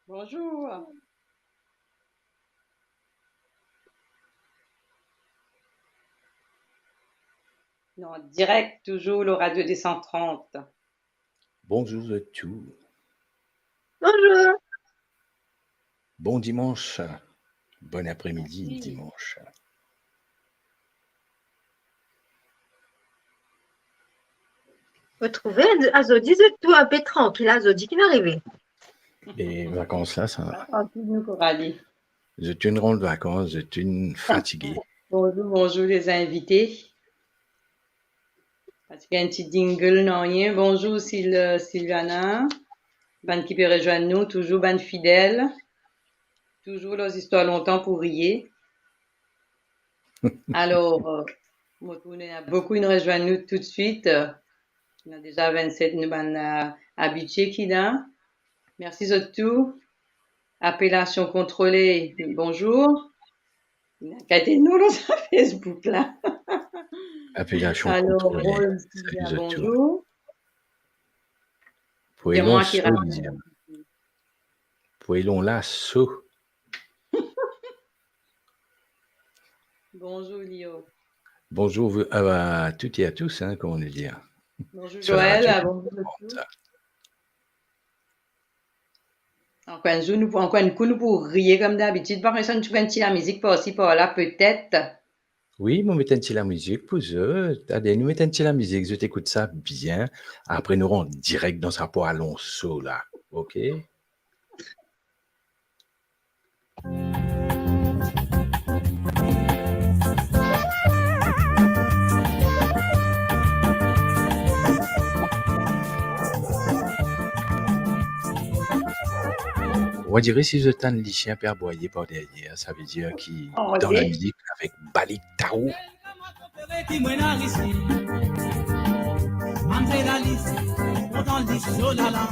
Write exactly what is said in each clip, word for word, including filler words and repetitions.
Bonzour. Non, direk, touzour lor Radio deux cent trente. Bonzour zot tou. Bonzour. Bon dimans. Bon apremidi, dimans. Mo trouve azordi zot tou inpe trankil, azordi ki arive. E vakans la, sa. Trankil nou, Coralie. Zot inn rant vakans, zot inn fatige. Bonzour, bonzour les invités. Parski enn ti jingle, nanye. Bonzour Sil-, Sylviana. Bann ki pe rezwenn nou, touzour bann fidel. Touzour lor zistwar lontan pou riye. Alor, euh, mo trouve ena boukou inn rezwenn nou toutswit. Ena deza vennset nou bann, euh, abitie ki la. Mersi zot tou. Apelasion kontrole, bonzour. Ena kantite nou lor sa Facebook la. Apelasion kontrole. Alor, Rose, salut zot tou. Bonzour. Pou elon so, Liliane. Pou elon la so. Bonzour, Lio. Bonzour, euh, à toutes et à tous, hein, comme on dit, hein. Bonzour, Joël, bonzour. Ankor enn zour, nou pou, ankor enn kou, nou pou riye kom dabitid, parski nou ti met enn ti lamizik parsi, parla, petet. Wi, mo met enn ti lamizik pou zot. Ale, nou met enn ti lamizik, zot ekout sa bien. Apre, nou rant direk dan sa pou elon so la. Ok? On dirait si zot tann lisien pe aboye par deryer, savedir ki dan lamizik avek Balik Tao. Ki mo ena isi. Mamzel Alice, kontan lis so lala.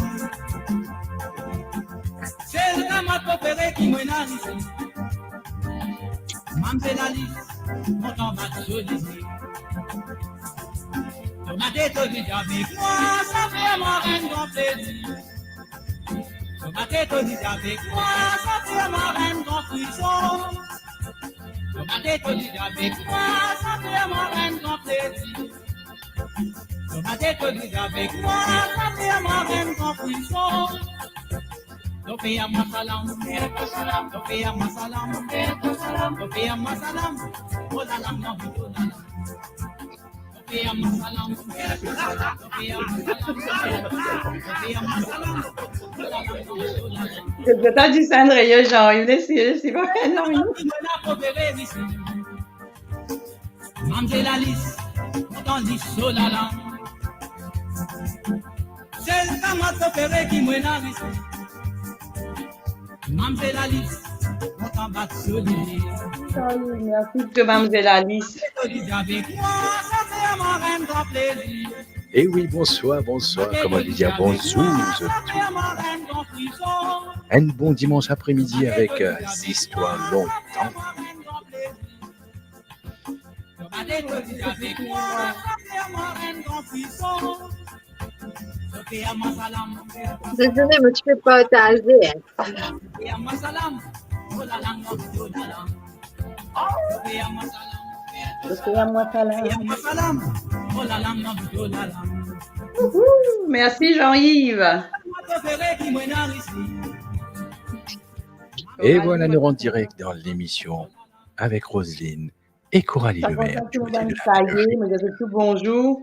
Sel kamarad prefere ki mo ena isi. Mamzel Alice, kontan bat so lisi. Tomate to lis avek mwa, sa fer mwa enn gran plezir. Tomate to lis avek mwa, sa fer mwa enn gran frison. Tomate to lis avek mwa, sa fer mwa enn gran plezir. Tomate to lis avek mwa, sa fer mwa enn gran frison. To fer mwa salam, to fer mwa salam, to fer mwa salam, oh la la, oh la la. Zot ena disann riye, Jean, il est, il est, il va faire non. Mamzel Alice, kontan lis so lala. Sel kamarad prefere ki mo ena isi. Mamzel Alice, kontan bat so lisi. Salut, merci de Mamzel Alice. To lis avek mwa, sa fer mwa enn gran plezir. Eh oui, bonsoir, bonsoir, kouma dir, bonzour zot tou. Enn bon dimans apremidi avek, euh, zistwar lontan. Dezole, mo ti pe partaze, hein. Ouhou, mersi Jean-Yves. E vwala, nou rant direk dan lemision avek Roseline e Coralie Lemaire du côté de la Fleurie. Sa y est, mo dir zot tou bonzour,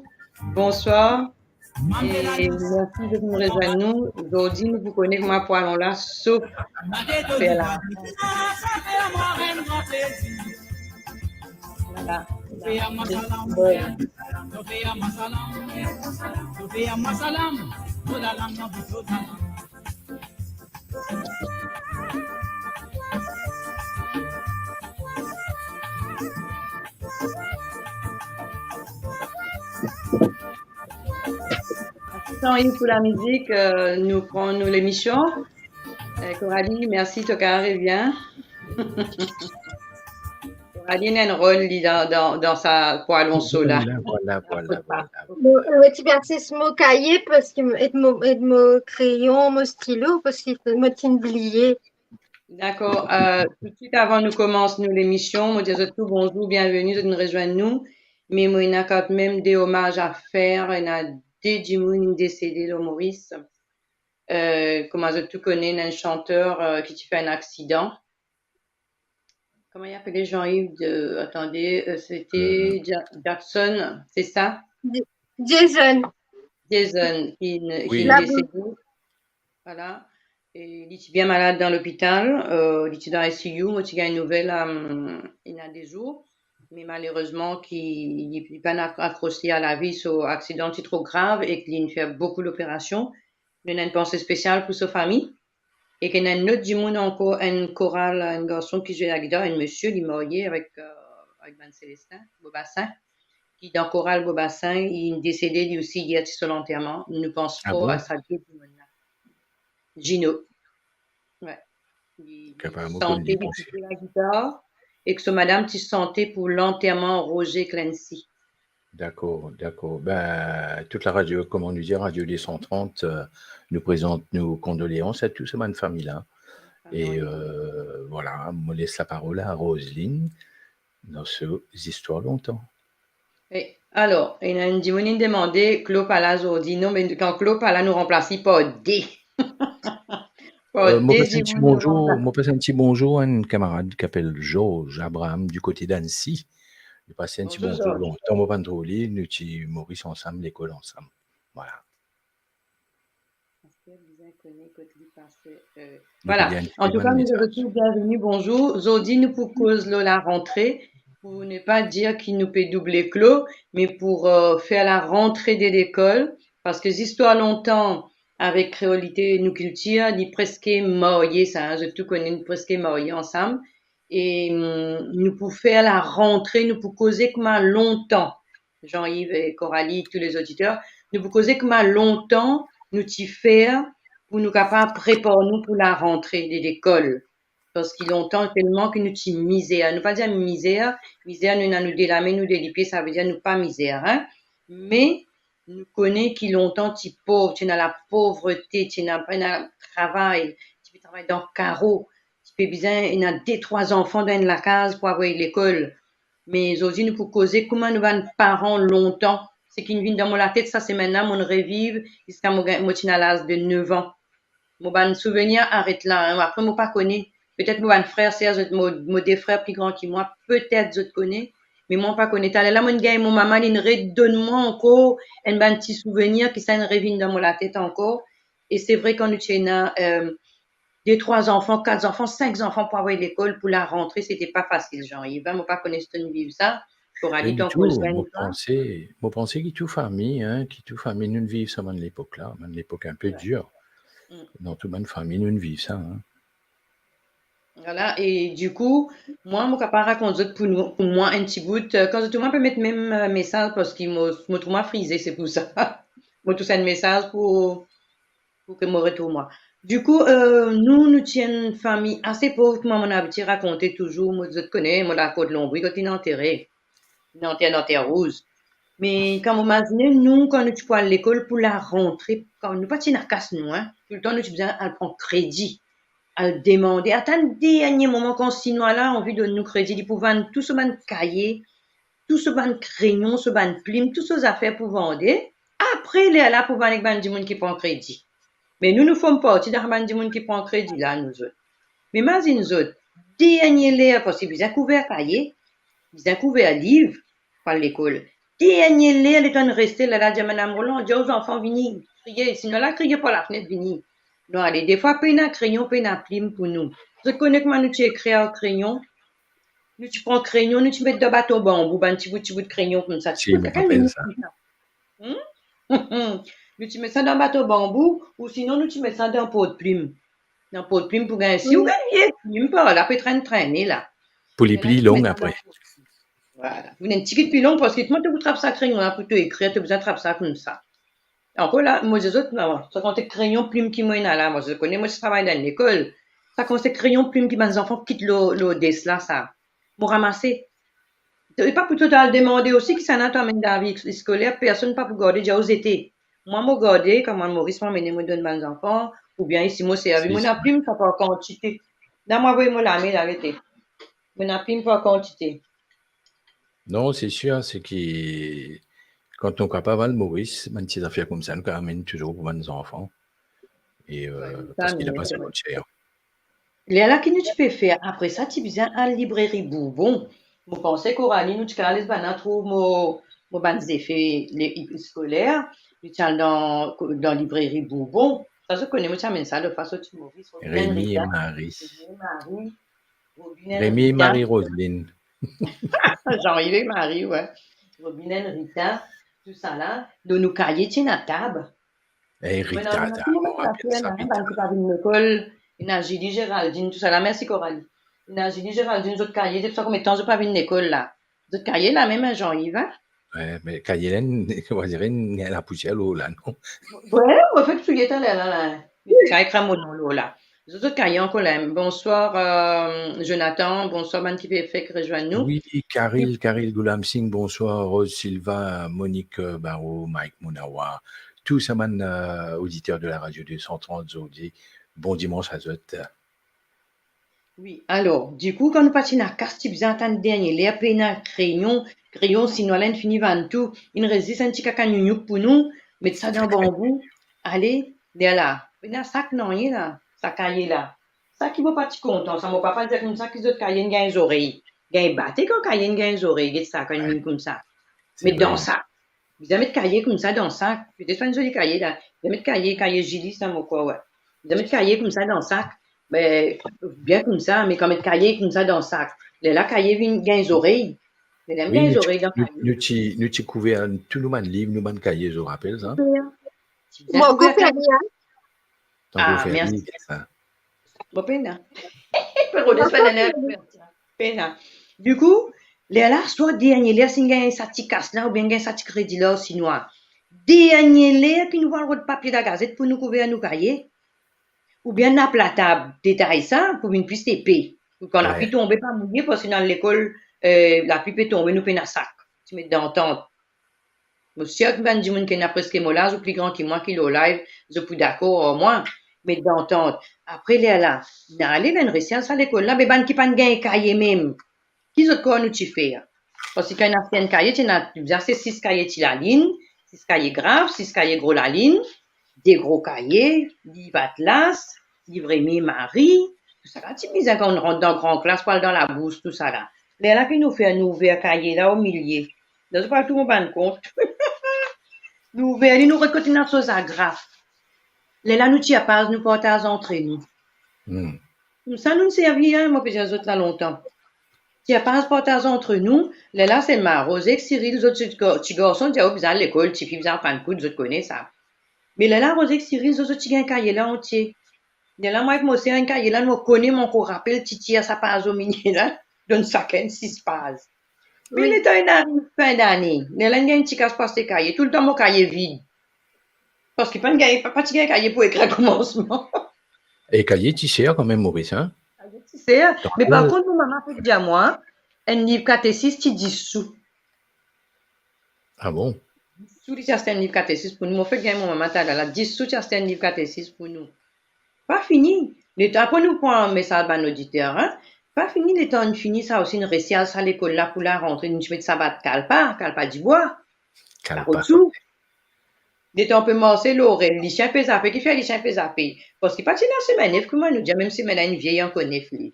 bonswar. E mersi de nou rezwenn nou. Zordi nou pou kone kouma pou elon la so fer la. Vwala. Atann pou lamizik, euh, nou pran nou lemision. Euh, Coralie, mersi, to kapav revinn. Li ena enn rol li dan, dan, dan sa pwa lonso la. Vwala, vwala, vwala, vwala. Mo, mo ti pe aste mo kaye parski mo, ek mo, ek mo kreyon, mo stilo, parski mo ti bliye. Dakor. Euh, toutswit avan nou koumans nou lemision, mo dir zot tou bonzour, bienveni, zot vinn rezwenn nou. Me mo ena kanmem de omaz a fer, ena de dimoun inn desede lor Moris. Euh, kouma zot tou kone, ena enn santer, euh, ki ti fer enn aksidan. Kouma li apele, Jean-Yves, de, attendez, euh, c'était Euh. Ja-, Jackson, c'est ça? Jason. Jason, ki, n- Oui. ki desede. Vwala. E li ti bien malad dan lopital, euh, li ti dan I C U, mo ti gagn nouvel, euh, ena de zour. Me malerezman ki li, li pa'nn ak-, akros li a lavi, so aksidan ti tro grav ek li'nn fer boukou loperasion. Nou ena enn panse spesial pou so fami. Ek ena enn lot dimoun ankor, enn koral, enn garson ki zwe lagitar, enn misie, li marye avek, euh, avek bann Selestin, Bobasin, ki dan koral Bobasin, li'nn desede li osi yer ti so lanterman. Nou pans Ah for bon? a sa de dimoun la. Gino. Wi. Li, li Kapav mo sante, konn li li ti zwe lagitar, ek so madam ti sante pou lanterman Roger Clancy. Dakor, dakor. Ben, tout la radio, kouma nou dir, Radio deux cent trente, euh, nou prezant nou kondoleans a tou sa bann fami la. E, euh, vwala, mo les laparol a Roseline dan so zistwar lontan. E alor, ena enn dimoun inn demande, Klo pa la zordi. Non, me kan Klo pa la, nou ranplas li par de. Par Euh, mo de pas enn ti dimoun, nou bonzour, ranplas. Mo pas enn ti bonzour a enn kamarad ki apel Georges Abraham du kote d'Annecy. Nou pas enn ti Bonzour, bonzour Georges. Lontan mo pa'nn trouv li, nou ti Moris ansam, lekol ansam. Vwala. Vwala. Antouka, nou dir zot tou bienveni, bonzour. Zordi, nou pou koz lor larantre, pou ne pa dir ki nou pe double Klo, me pou, euh, fer larantre de lekol, parski zistwar lontan avek kreolite, nou kiltir, li preske marye sa, zot tou kone, nou preske marye ansam. E, mm, nou pou fer larantre, nou pou koze kouma lontan, Jean-Yves e Coralie, tou lezoditer, nou pou koze kouma lontan nou ti fer pou nou kapav prepar nou pou larantre de lekol. Parski lontan, telman ki nou ti mizer, nou pa dir mizer, mizer, nou ena nou de lame, nou de lipie, savedir nou pa mizer, hein. Me nou kone ki lontan ti pov, ti ena lapovrete, ti ena pena travay, ti pe travay dan karo, ti pe bizin ena de, trwa zanfan dan enn lakaz pou avoy lekol. Me zordi, nou pou koze kouma nou bann paran lontan. Seki vinn dan mo latet sa semenn la, mo'nn reviv ziska mo gagn, mo ti ena laz de nef an. Mo bann souvenir aret la, hein. Apre, mo pa kone. Petet mo bann frer, ser, zot, mo, mo de frer pli gran ki mwa, petet zot kone. Me mwa, mo pa kone. Taler la, mo'nn gagn mo mama, li'nn redonn mwa ankor enn bann ti souvenir ki sa inn revinn dan mo latet ankor. E se vre, kan nou ti ena, euh, de, trwa zanfan, kat zanfan, sink zanfan pou avoy lekol pou larantre, se ti pa fasil, Jean-Yves, hein. Mo pa kone si to'nn viv sa. Coralie, to ankor zwenn sa? Mo panse, mo panse ki tou fami, hein, ki tou fami, nou'nn viv sa bann lepok la, bann lepok inpe dir. Dan tou bann fami, nou'nn viv sa, hein. Vwala, e dikou, mwa, mo kapav rakont zot pou nou, pou mwa enn ti bout. Euh, kan zot trouv mwa, pe met mem, euh, mesaz, parski mo, mo trouv mwa frize, se pou sa. Mo tous enn mesaz pou, pou ke mo retrouv mwa. Dikou, euh, nou, nou ti enn fami ase pov, kouma mo abitie rakonte touzour, mo, zot kone, mo lakort Lonbri, kot li'nn antere. Inn anter dan Terre Rouge. Me kan mo mazine nou, kan nou ti pou al lekol pou larantre, kan nou pa ti ena kas nou, hein, toultan nou ti bizin al pran kredi, al demande. Atann dernie moman, kan Sinwa la anvi donn nou kredi, li pou vann tou so bann kaye, tou so bann kreyon, so bann plim, tou so zafer pou vande. Apre, lerla pou vann ek bann dimoun ki pran kredi. Me nou, nou form parti dan bann dimoun ki pran kredi la, nou zot. Me mazinn zot, dernie ler, parski bizin kouver kaye, bizin kouver liv pou al lekol. Dernie ler, letan inn reste la, la dir, "Madam Roland, dir zanfan vini kriye, sinon la kriye par lafnet, vini." Nou ale, defwa pena kreyon, pena plim pou nou. Zot kone kouma nou ti ekrir ar kreyon? Nou ti pran kreyon, nou ti met dan baton banbou, bann ti bout, ti bout kreyon koumsa. Ti... Si, mo rapel sa. Hmm? Nou ti met sa dan baton banbou, ou sinon nou ti met sa dan portplim. Dan portplim pou gagn, si ou gagn vie plim par la, pe trenn trene la. Pou li pli long apre. Vwala. Pou li enn tigit pli long, parski kouma to pou trap sa kreyon la pou to ekrir, to bizin trap sa koumsa. Ankor la, mo dir zot, non, sa kan se kreyon plim ki mo ena la, mo, zot kone mo ti travay dan lekol. Sa kan se kreyon plim ki bann zanfan kit lor, lor desk la, sa. Mo ramase, E pa pou to al demande osi kisannla to amenn dan lavi eskoler, personn pa pou garde, dir ou zete. Mwa, mo garde, kan mwa Moris, mo amene, mo donn bann zanfan, oubien isi, mo servi, mo ena plim, sa par kantite. La, mwa, voy mo lame la, gete. Mo ena plim par kantite. Non, se sir, se ki kan nou kapav al Moris, bann ti zafer koumsa, nou kapav amenn touzour pou bann zanfan. E, euh, parski laba, sa kout ser. Lerla ki nou ti pe fer, apre sa, ti bizin al libreri Bourbon. Mo panse, Coralie, nou ti kapav les bann-la trouv mo, mo bann zefe le, eskoler, nou ti al dan, dan libreri Bourbon. Sa, zot kone, mo ti amenn sa lot fwa sorti Moris. Remy et Marie. Remy et Marie. Remy et Marie Roseline. Jean-Yves et Marie, ouais. Robin and Rita, tousala. Nou, nou kaye ti ena tab. Eh, Rita, mo rapel sa, Rita. Bann ki pa vinn lekol, ena Julie, Géraldine, tousala. Mersi, Coralie. Ena Julie, Géraldine, zot kaye, depi sa komie tan zot pa vinn lekol la. Zot kaye la mem, Jean-Yves, hein? Wi, me kaye la, on dirait, ena lapousier lor la, non? Wi, mo fek souye taler la, la. Kaye kram mo non lor la. Zot, zot kaye ankor la. Bonswar, euh, Jonathan. Bonswar, bann ki pe fek rezwenn nou. Wi, Karil, Karil Goulam Singh, bonswar. Rose Silva, Monique, euh, Barreau, Mike Munawa. Tou sa bann, euh, oditer de la radio deux cent trente, zot dir, bon dimans a zot. Wi, alor, dikou, kan nou pa ti ena kas, ti bizin atann dernie ler, pena kreyon, kreyon sinwa la inn fini vann tou, inn res zis enn ti kaka nounnouk pou nou, met sa dan banbou, ale, lerla, pena sak nanye la, sa kaye la. Sa ki mo pa ti kontan, sa mo papa dir koumsa ki zot kaye inn gagn zorey. Gagn bate kan kaye inn gagn zorey, get sa, kan inn vinn koumsa. Met dan sak. Bizin met kaye koumsa dan sak. Petet sa enn zoli kaye la. Bizin met kaye, kaye Julie sa, mo krwar, wi. Bizin met kaye koumsa dan sak. Me, bien koumsa, me kan met kaye koumsa dan sak, lerla kaye vinn gagn zorey. Lerla gagn zorey dan kaye. Nou ti, nou ti kouver tou nou bann liv, nou bann kaye, zot rapel sa? Mo ankor fer li, hein? Tankou fer li, sa. Mo pena. Pe rod, pena. Pena. Dikou, lerla, swa dernie ler si inn gagn sa ti kas la, oubien gagn sa ti kredi la o sinwa. Dernie ler ki nou pou al rod papie dan gazet pou nou kouver nou kaye. Oubien nap latab, detay sa, pou vinn plis epe. Pou kan lapli tonbe, pa mouye, parski dan lekol, eh, lapli pe tonbe, nou pena sak. Ti met dan tant. Mo sir ki bann dimoun ki ena preske mo laz ou pli gran ki mwa ki lor live, zot pou dakor ar mwa, met dan tant. Apre lerla, nou ale, nou res al sa lekol la, be bann ki pa'nn gagn kaye mem, ki zot krwar nou ti fer? Parski kan ena sien kaye, ti ena, bizin ase sis kaye ti lalinn, sis kaye graf, sis kaye gro lalinn, de gro kaye, liv atlas, liv Remy Marie, tousala ti bizin kan nou rant dan gran klas pou al dan labous, tousala. Lerla ki nou fer, nou ouver kaye la omilie. Dan zot pa trouv mo bann kont. Nou ouver li, nou rod kot ena so zagraf. Lerla nou tir paz, nou partaz antre nou. Koumsa nou servi, hein, mo pe dir zot la lontan. Tir paz, partaz antre nou, lerla selman Rose ek Cyril, zot ti gar-, ti garson, dir, oh, bizin al lekol, tifi bizin aprann koud, zot kone sa. Me lerla Rose ek Cyril, zot, zot ti gagn kaye la antie. Lerla mwa ek mo ser, enn kaye la, mo kone, mo ankor rapel, ti tir sa paz omilie la, donn sakenn sis paz. Me letan inn ariv fin dane, lerla inn gagn ti kas pou aste kaye, toultan mo kaye vid. Parski pa'nn gagn, pa, pa ti gagn kaye pou ekrir koumansman. E kaye ti ser kanmem, Moris, hein? Kaye ti ser. Me par kont, mo mama fek dir mwa, enn liv katesis ti dis sou. Ah bon? Dis sou li ti aste enn liv katesis pou nou. Mo fek gagn mo mama taler la, dis sou ti aste enn liv katesis pou nou. Pa fini. Letan, apre nou pran mesaz bann oditer, hein? Pa fini, letan nou fini sa osi, nou res al sa lekol la pou la rantre, nou ti met savat kalpa, kalpa dibwa. Kalpa. Karotsou. Letan pe marse lor rel, lisien pe zape, ki fer lisien pe zape? Parski pa ti ena semin nef, kouma nou dir, mem semin la inn vie, ankor nef li.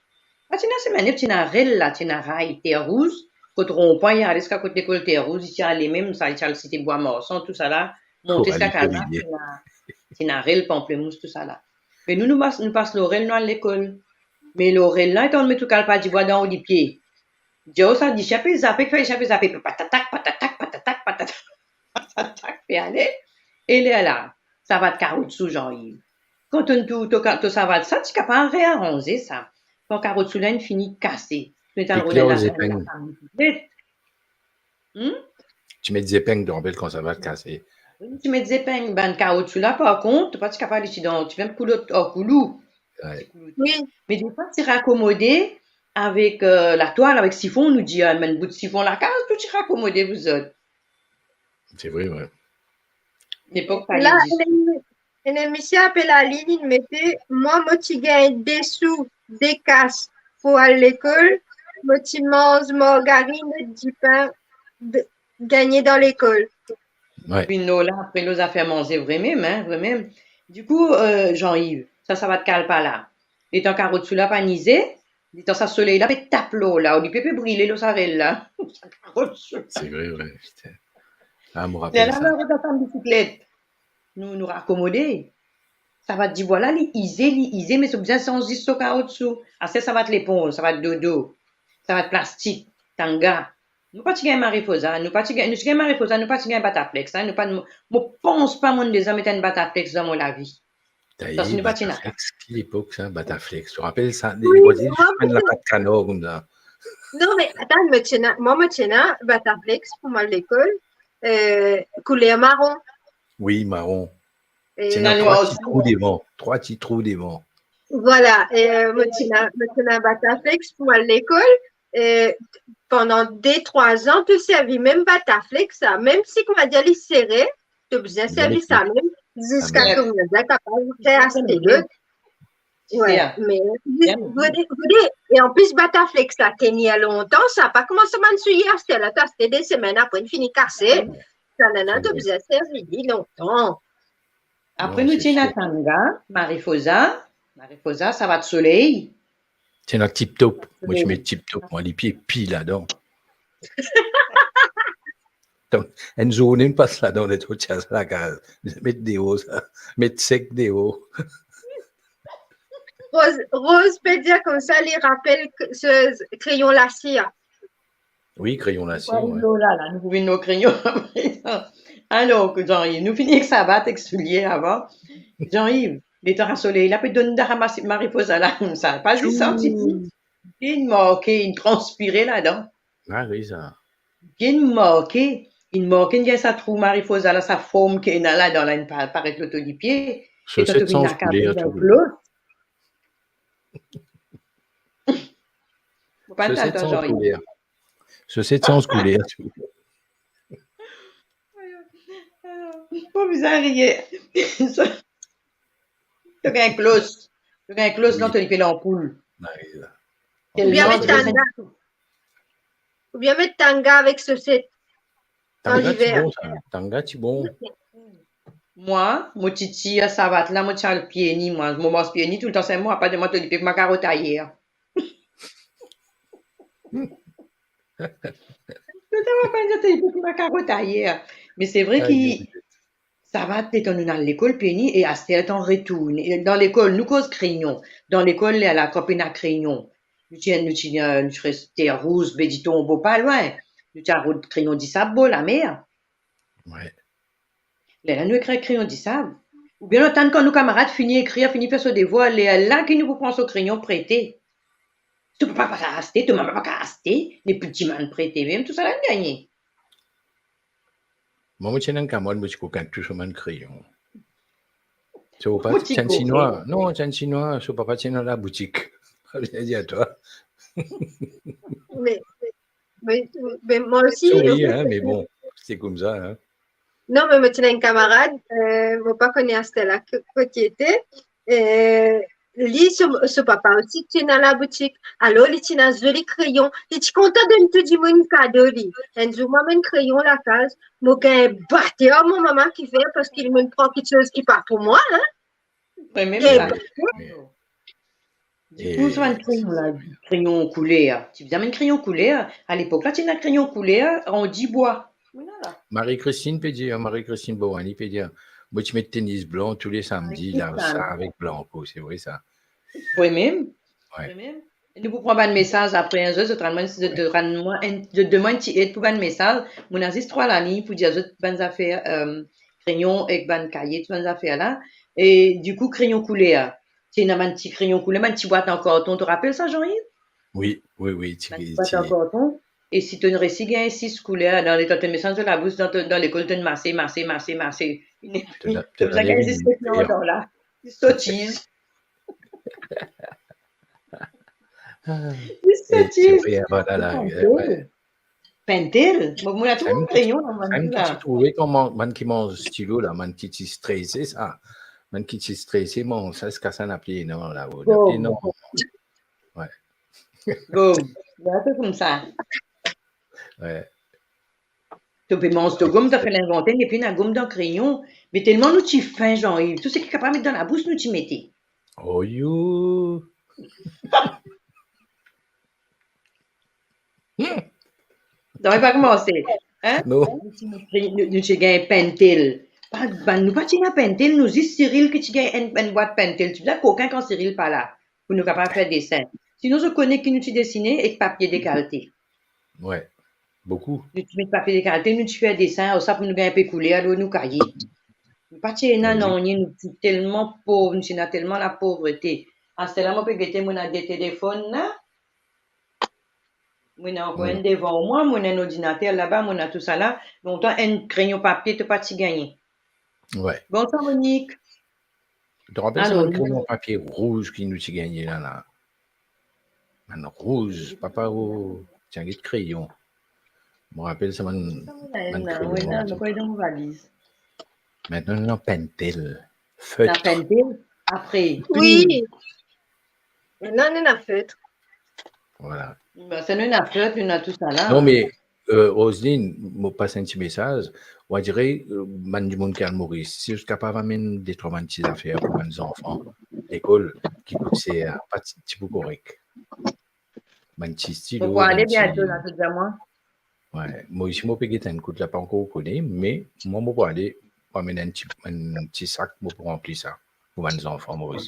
Pa ti ena semin nef, ti ena rel la, ti ena ray, Ter Rouz, kot ronpwin, li ale ziska kot lekol Ter Rouz, li ti ale mem sa, li ti al Site Bwa Marsan, tousala, monte ziska Kalmar, ti ena, ti ena rel, panplemous, tousala. Me nou, nou pas, nou pas lor rel, nou al lekol. Me lor rel la, letan met ou kalpa dibwa dan ou lipie, dir ou sa lisien pe zape, ki fer lisien pe zape, patatak, patatak, patatak, patatak, patatak, pe ale. E lerla, savat karotsou, Jean-Yves. Kan to, to, to, to savat sa, ti kapav rearanze sa. Kan karotsou la inn fini kase, to ena rod la, la, la, la, Hmm? Ti met zepeng, to rapel, kan savat kase. Wi, ti met zepeng, bann karotsou la, par kont, to pa ti kapav liti dan, ti vinn koulot ar koulou. Wi. Me defwa ti rakomode, avek, eh, latwal, avek sifon, nou dir, eh, bann bout sifon lakaz, tou ti rakomode pou zot. Se vre, vre. Lepok pa La, ena, ena misie apel Aline, li mete, mwa, mo ti gagn de sou, de kas pou al lekol, mo ti manz margarinn ek dipin de, gagne dan lekol. Wi. Vinn lor la, apre lor zafer manze, vremem, hein, vremem. Dikou, eh, Jean-Yves, sa, sa va kal pa la. Letan karot sou la pa nize, letan sa soley la pe tap lor la, ou li pe, pe brile lor sa rel la. Sa karot sou la. Se vre, vre, pite. Ah, mo rapel sa. Lerla nou aret dan sa bisiklet. Nou, nou rakomode. Savat dibwa la, li ize, li ize, me so bizin sanz zis so karot sou. Aster savat leponz, savat dodo, savat plastik, tanga. Nou pa ti gagn Mariposa, nou pa ti gagn, nou ti gagn Mariposa, nou pa ti gagn Bataflex, hein, nou pa, mo pans pa monn deza met enn Bataflex dan mo lavi. Parski nou pa ti ena. Bataflex, ki lepok sa, Bataflex? Ou rapel sa? Wi, mwa, mwa, lapat kanar koumsa. Non, me atann, mo ti ena, mwa, mo ti ena Bataflex pou mo al lekol, eh, kouler maron. Wi, maron. Eh, ti ena trwa ti trou devan, trwa ti trou devan. Vwala, eh, mo ti ena, mo ti ena Bataflex pou al lekol, eh, pandan de, trwa an, to servi mem Bataflex sa, mem si, koumadir, li sere, to bizin servi sa mem, ziska to bizin kapav aste lot. Wi, me, vwala, vwala. E anplis, Bataflex la tenir lontan, sa pa kouma sa bann soulie aster la, to aste de semenn, apre li fini kase. Sa, nana, to bizin servi li lontan. Apre nou ti ena tanga, Mariposa, Mariposa, savat soley. Ti ena Tip Top. Mo ti met Tip Top, mwa, lipie pi ladan. Donk, enn zourne, nou pas ladan, nou ti al lakaz. Met deor sa, met sek deor. Rose, Rose pe dir koumsa, li rapel k-, se kreyon lasir. Wi, kreyon lasir, wi. Nou pou vinn lor la, la, nou pou vinn lor kreyon. Alor, Jean-Yves, nou fini ek savat, ek soulie avan. Jean-Yves, letan soley la pe donn dan Mariposa la koumsa, pa zis santi li, inn marke, inn transpire ladan. Ah wi, sa. Inn marke, inn marke, inn gagn sa trou Mariposa la, sa form ki ena ladan la, inn pa-, paret lor to lipie. Soset sanz kouler tou. Soset sanz kouler. Soset sanz kouler tou. Pa bizin riye. To gagn klos. To gagn klos dan to lipie lanpoul. Oubien met tanga. Oubien met tanga avek soset. Tanga ti bon, sa. Tanga ti bon. Mwa, mo ti tir savat la, mo ti al pieni, mwa. Mo manz pieni toultan, se mwa, pa demann to lipie pou mo karot ayer. Toultan, mo pa demann to lipie pou mo karot ayer. Me se vre ki savat, letan nou al lekol, pieni, e aster letan retourne. E dan lekol, nou koz kreyon. Dan lekol, lerla kan pena kreyon, nou ti, nou ti, eh, nou ti reste Rouz, Bedi Tonbo, pa lwin. Nou ti al rod kreyon disab bor lamer. Wi. Lerla nou ekrir kreyon disab. Oubien nou atann kan nou kamarad fini ekrir, fini fer so devwar, lerla ki nou pou pran so kreyon prete. To papa pa kav aste, to mama pa kav aste, nepli dimann prete mem, tousala inn gagne. Mwa, mo ti ena enn kamarad, mo ti kokin tou so bann kreyon. So papa ti enn Sinwa. Non, ti enn Sinwa, so papa ti ena laboutik. Sa vinn dir twa. Me, me, me, me mwa osi, hein, me bon, se koumsa, hein. Non, me mo ti ena enn kamarad, eh, mo pa kone aster la kot li ete, eh, li, so, so papa osi ti ena laboutik. Alor, li ti ena zoli kreyon. Li ti kontan donn tou dimoun kado, li. Enn zour, mo amenn kreyon lakaz, mo gagn bater mo mama ki fer, parski li mo'nn pran kiksoz ki pa pou mwa, hein. Wi, mem sa. Dikou, sa bann kreyon la, kreyon kouler. Ti bizin amenn kreyon kouler. A lepok la, ti ena kreyon kouler an dibwa. Marie-Christine pe dir, Marie-Christine Bowani pe dir, mo ti met tenis blan tou le samdi, la, sa avek blanko, se vre sa. Wi mem. Wi mem. Nou pou pran bann mesaz apre, hein, zot, zot rann mwa, zot rann mwa enn, zot donn mwa enn ti ed pou bann mesaz. Mo ena zis trwa laliy pou dir zot bann zafer, eh, kreyon ek bann kaye, tou bann zafer la. E dikou, kreyon kouler. Ti ena bann ti kreyon kouler, bann ti bwat an karton, to rapel sa, Jean-Yves? Wi, wi, wi, ti, bann ti bwat an karton. E si to'nn resi gagn sis kouler dan letan to'nn met sa dan to labous, dan to, dan lekol, to'nn mase, mase, mase, mase. To ena, to ena gagn zis sot ladan la. Zis sotiz. Ah. Li soti, eh, se vre, ah, voilà, la, eh, ouais. Pentel. Bon, mo la trouv kreyon dan bann la. Sa ki ti trouve kan bann ki manz stilo la, bann ki ti strese sa. Bann ki ti strese, manz sa, ziska sa, na pli ena la, oh, na pli ena. Ouais. Bon, la, se koumsa. Ouais. To pe manz to gom, to fer linventer, epi ena gom dan kreyon. Me telman nou ti fin, Jean-Yves, tou seki kapav met dan labous, nou ti mete. Oh yo! Hmm. Non, pa koumanse, hein? Non. Nou ti, nou, nou ti gagn pentel. Pa, bann, nou pa ti ena pentel, nou zis Cyril ki ti gagn enn, enn bwat pentel. Ti bizin kokin kan Cyril pa la, pou nou kapav fer desin. Sinon, zot kone ki nou ti desine ek papie dekalte. Ouais, boukou. Nou ti met papie dekalte, nou ti fer desin, ar sa pou nou gagn inpe kouler lor nou kaye. Nou pa ti ena nanye, nou ti telman pov, nou ti ena telman lapovrete. Aster la, mo pe gete, mo ena de telefonn la. Mo ena ankor enn devan mwa, mo ena enn ordinater laba, mo ena tousala. Lontan, enn kreyon papie, to pa ti gagne. Ouais. Bonswar, Monique. To rapel sa bann kreyon papie rouz ki nou ti gagne la, la? Bann rouz, papa, oh, ti ena get kreyon. Mo rapel sa bann, bann kreyon. Mintnan, nou ena pentel, fet. Ena pentel, apre. Wi. Mintnan, nou ena fet. Voilà. Ba, sa nou ena fet, nou ena tousala. Non, me, euh, Roseline, mo pas enn ti mesaz. Mo dir, euh, bann dimoun ki al Moris, si zot kapav amenn de trwa bann ti zafer pou bann zanfan lekol ki kout ser, pa ti, ti pou korek. Bann ti stilo, mo pou ale biento la, to dir mwa. Ouais, mo osi mo pe get enn kout la, pa ankor kone, me mwa mo pou ale, mo amenn enn ti, enn ti sak, mo pou ranpli sa pou bann zanfan Moris.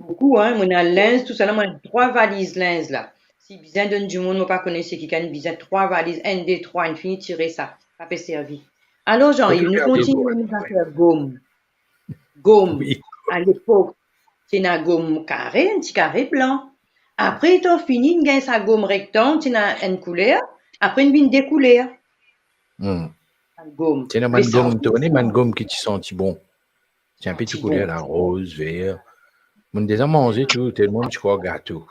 Boukou, hein, mo ena linz, tousala, mo ena trwa valiz linz la. Si bizin donn dimoun, mo pa kone seki, kan bizin trwa valiz, enn, de, trwa, inn fini tire sa, pa pe servi. Alor, Jean-Yves, nou kontigne nou zafer gom. Gom, wi, alepok, ti ena gom kare, enn ti kare blan. Apre, letan fini, inn gagn sa gom rektang, ti ena enn kouler, apre inn vinn de kouler. Hmm. Gom. Ti ena bann gom, to kone bann gom ki ti santi bon. Ti ena enpe tou kouler la, roz, ver. Mo'nn deza manze tou, telman ti krwar gato.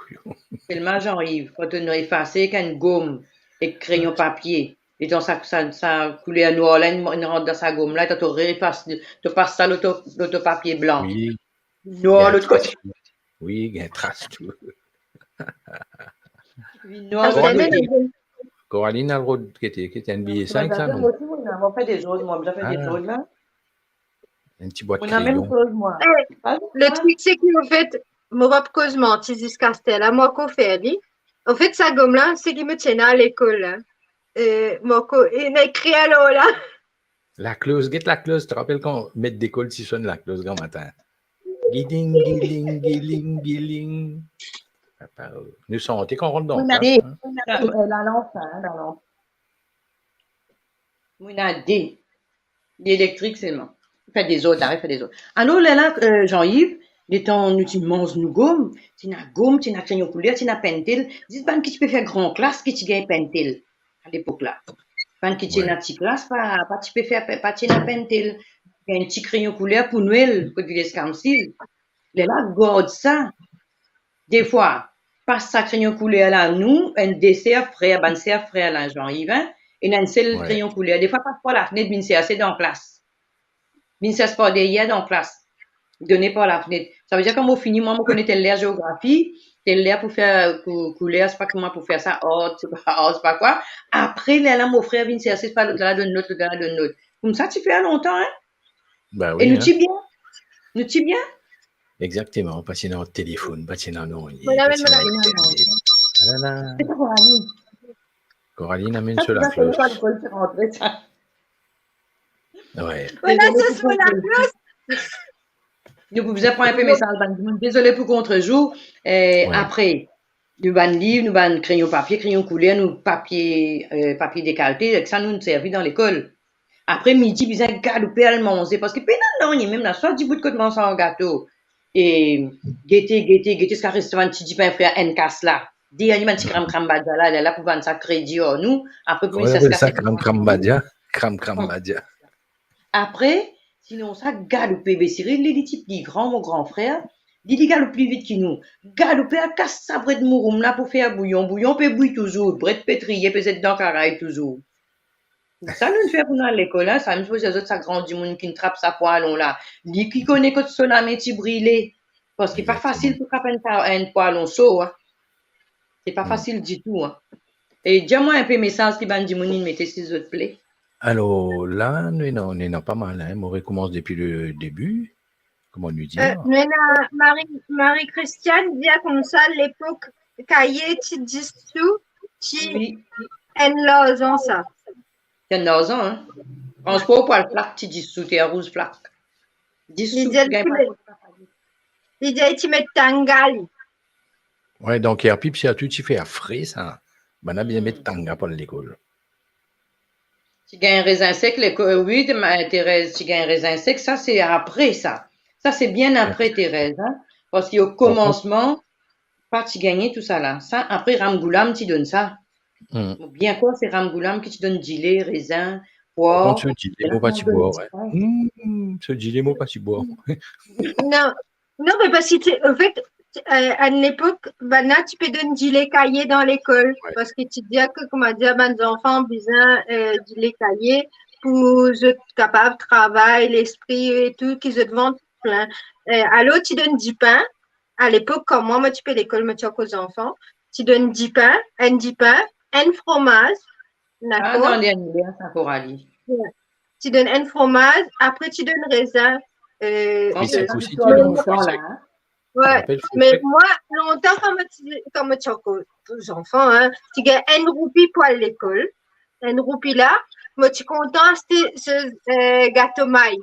Telman Jean-Yves, kan to efase ek enn gom, ek kreyon papie, letan sa, sa, sa kouler nwar la, inn, inn rant dan sa gom la, letan to reefas, to pas sa lor to, lor to papie blan. Wi. Nwar lot kote. Wi, gagn tras tou. Wi, nwar lot kote. Coraline al rod, ki ti, ki ti enn biye sink sa, non? Mo ti, mo, mo fer dezord, mo bizin fer dezord la. Enn ti bwat kreyon. Mo ena mem koz, mwa. Eh, le trik, se ki, anfet, mo pa pou koz manti ziska aster la, mo ankor fer li. Anfet, sa gom la, se ki mo ti ena lekol la. Eh, mo ankor, ena ekrir lor la. Lakloz, get lakloz, to rapel kan met lekol ti sonn lakloz gramatin? Giling, giling, giling, giling. Papa, oh. Nou sante kan rant dan klas, hein. Mo ena de, mo ena de, euh, lalanp, hein, lalanp. Mo ena de. Li elektrik selman. Fer dezord, arete fer dezord. Alor, lerla, euh, Jean-Yves, letan nou ti manz nou gom, ti ena gom, ti ena kreyon kouler, ti ena pentel, zis bann ki ti pe fer gran klas ki ti gagn pentel alepok la. Bann ki ti ena ti klas, pa, pa ti pe fer, pa ti ena pentel. Gagn ti kreyon kouler pou Nwel, kot Vilez Kamsil. Lerla gard sa. Defwa, pas sa kreyon kouler la, nou, enn de ser frer, bann ser frer la, Jean-Yves, hein, ena enn sel kreyon kouler. Defwa, pas par lafnet, vinn serse dan klas. Vinn sers par deryer dan klas. Done par lafnet. Savedir kan mo fini, mwa, mo kone tel ler zeografi, tel ler pou fer, pou kouler, sepa kouma pou fer sa, art, sepa art, sepa kwa. Apre, lerla mo frer vinn serse, sepa lot la donn lot, lot la donn lot. Koumsa ti fer lontan, hein? Ba wi, hein. E nou ti bien. Nou ti bien. Exactement, pa ti ena telefonn, pa ti ena nanye, pa ti ena internet. Alala. Coraline. Coraline amenn so laklos. Ouais. Dezole pou kontrezour. Nou pou bizin pran enpe mesaz bann dimoun. Dezole pou kontrezour. Eh, apre, nou bann liv, nou bann kreyon papie, kreyon kouler, nou papie, eh, papie dekalte, ek sa nou servi dan lekol. Apre midi, bizin galoupe al manze, parski pena nanye mem la, swa dibout kot manz sa gato, e gete, gete, gete, ziska res sa bann ti dipin frer enn kas la. Dernie bann ti kram kram badia la, lerla pou vann sa kredi ar nou, apre pou... Apel sa kram kram badia, kram kram badia. Apre, sinon sa galoupe, be Cyril, li, li ti pli gran, mo gran frer, Li, li galoup pli vit ki nou. Galoupe al kas sa bred mouroum la pou fer bouyon. Bouyon pe bwi touzour, bred pe triye, pe zet dan karay touzour. Sa nou fer pou nou al lekol, hein, sa mem pou zot, sa gran dimoun ki trap sa pwalon la. Li ki kone kot so lame ti brile. Parski pa fasil pou trap enn, enn pwalon so, hein. Se pa fasil ditou, hein. E dir mwa inpe mesaz ki bann dimoun inn mete, silvouple. Alor, la, nou ena, nou ena pa mal, hein. Mo rekoumans depi le debi. Kouma nou dir? Euh, nou ena Marie, Marie-Christiane dir koumsa, lepok kaye ti dis sou, ti enn larzan sa. Ti enn larzan, hein? Transpor pou al flak, ti dis sou, ti rouz flak. Dis sou, ti gagn pa. Li dir ti met tanga li. Wi, donk, Erpip, sirtou ti fer fre, sa. Bann la bizin met tanga pou al lekol. Ti gagn rezin sek, lekol, wi, Terez, ti gagn rezin sek, sa se apre sa. Sa se bien apre, Terez, hein. Parski o komansman, pa ti gagne tousala. Sa, apre Ramgoolam ti donn sa. Mo bien krwar se Ramgoolam ki ti donn dile, rezin, pwar. Par kont, so dile, mo pa ti bwar, wi. Hmm, so dile, mo pa ti bwar. Non, non, me parski, anfet, euh, à l'époque, bann la ti pe donn dile kaye dan lekol, parski ti dir ke, kouma dir, bann zanfan bizin, euh, dile kaye pou zot kapav travay, lespri e tou, ki zot vant plin. Euh, alor, ti donn dipin. À l'époque, kan mwa, mo ti pe lekol, mo ti ankor zanfan, ti donn dipin, enn dipin, enn fromaz, dakor? Atann, sa pou ale. Wi. Ti donn enn fromaz, apre ti donn rezin. Euh, wi, se osi ti donn fromaz. Wi, me mwa, lontan, kan mo ti, kan mo ti ankor zanfan, hein, ti gagn enn roupi pou al lekol. Enn roupi la, mo ti kontan aste se, euh, gato may.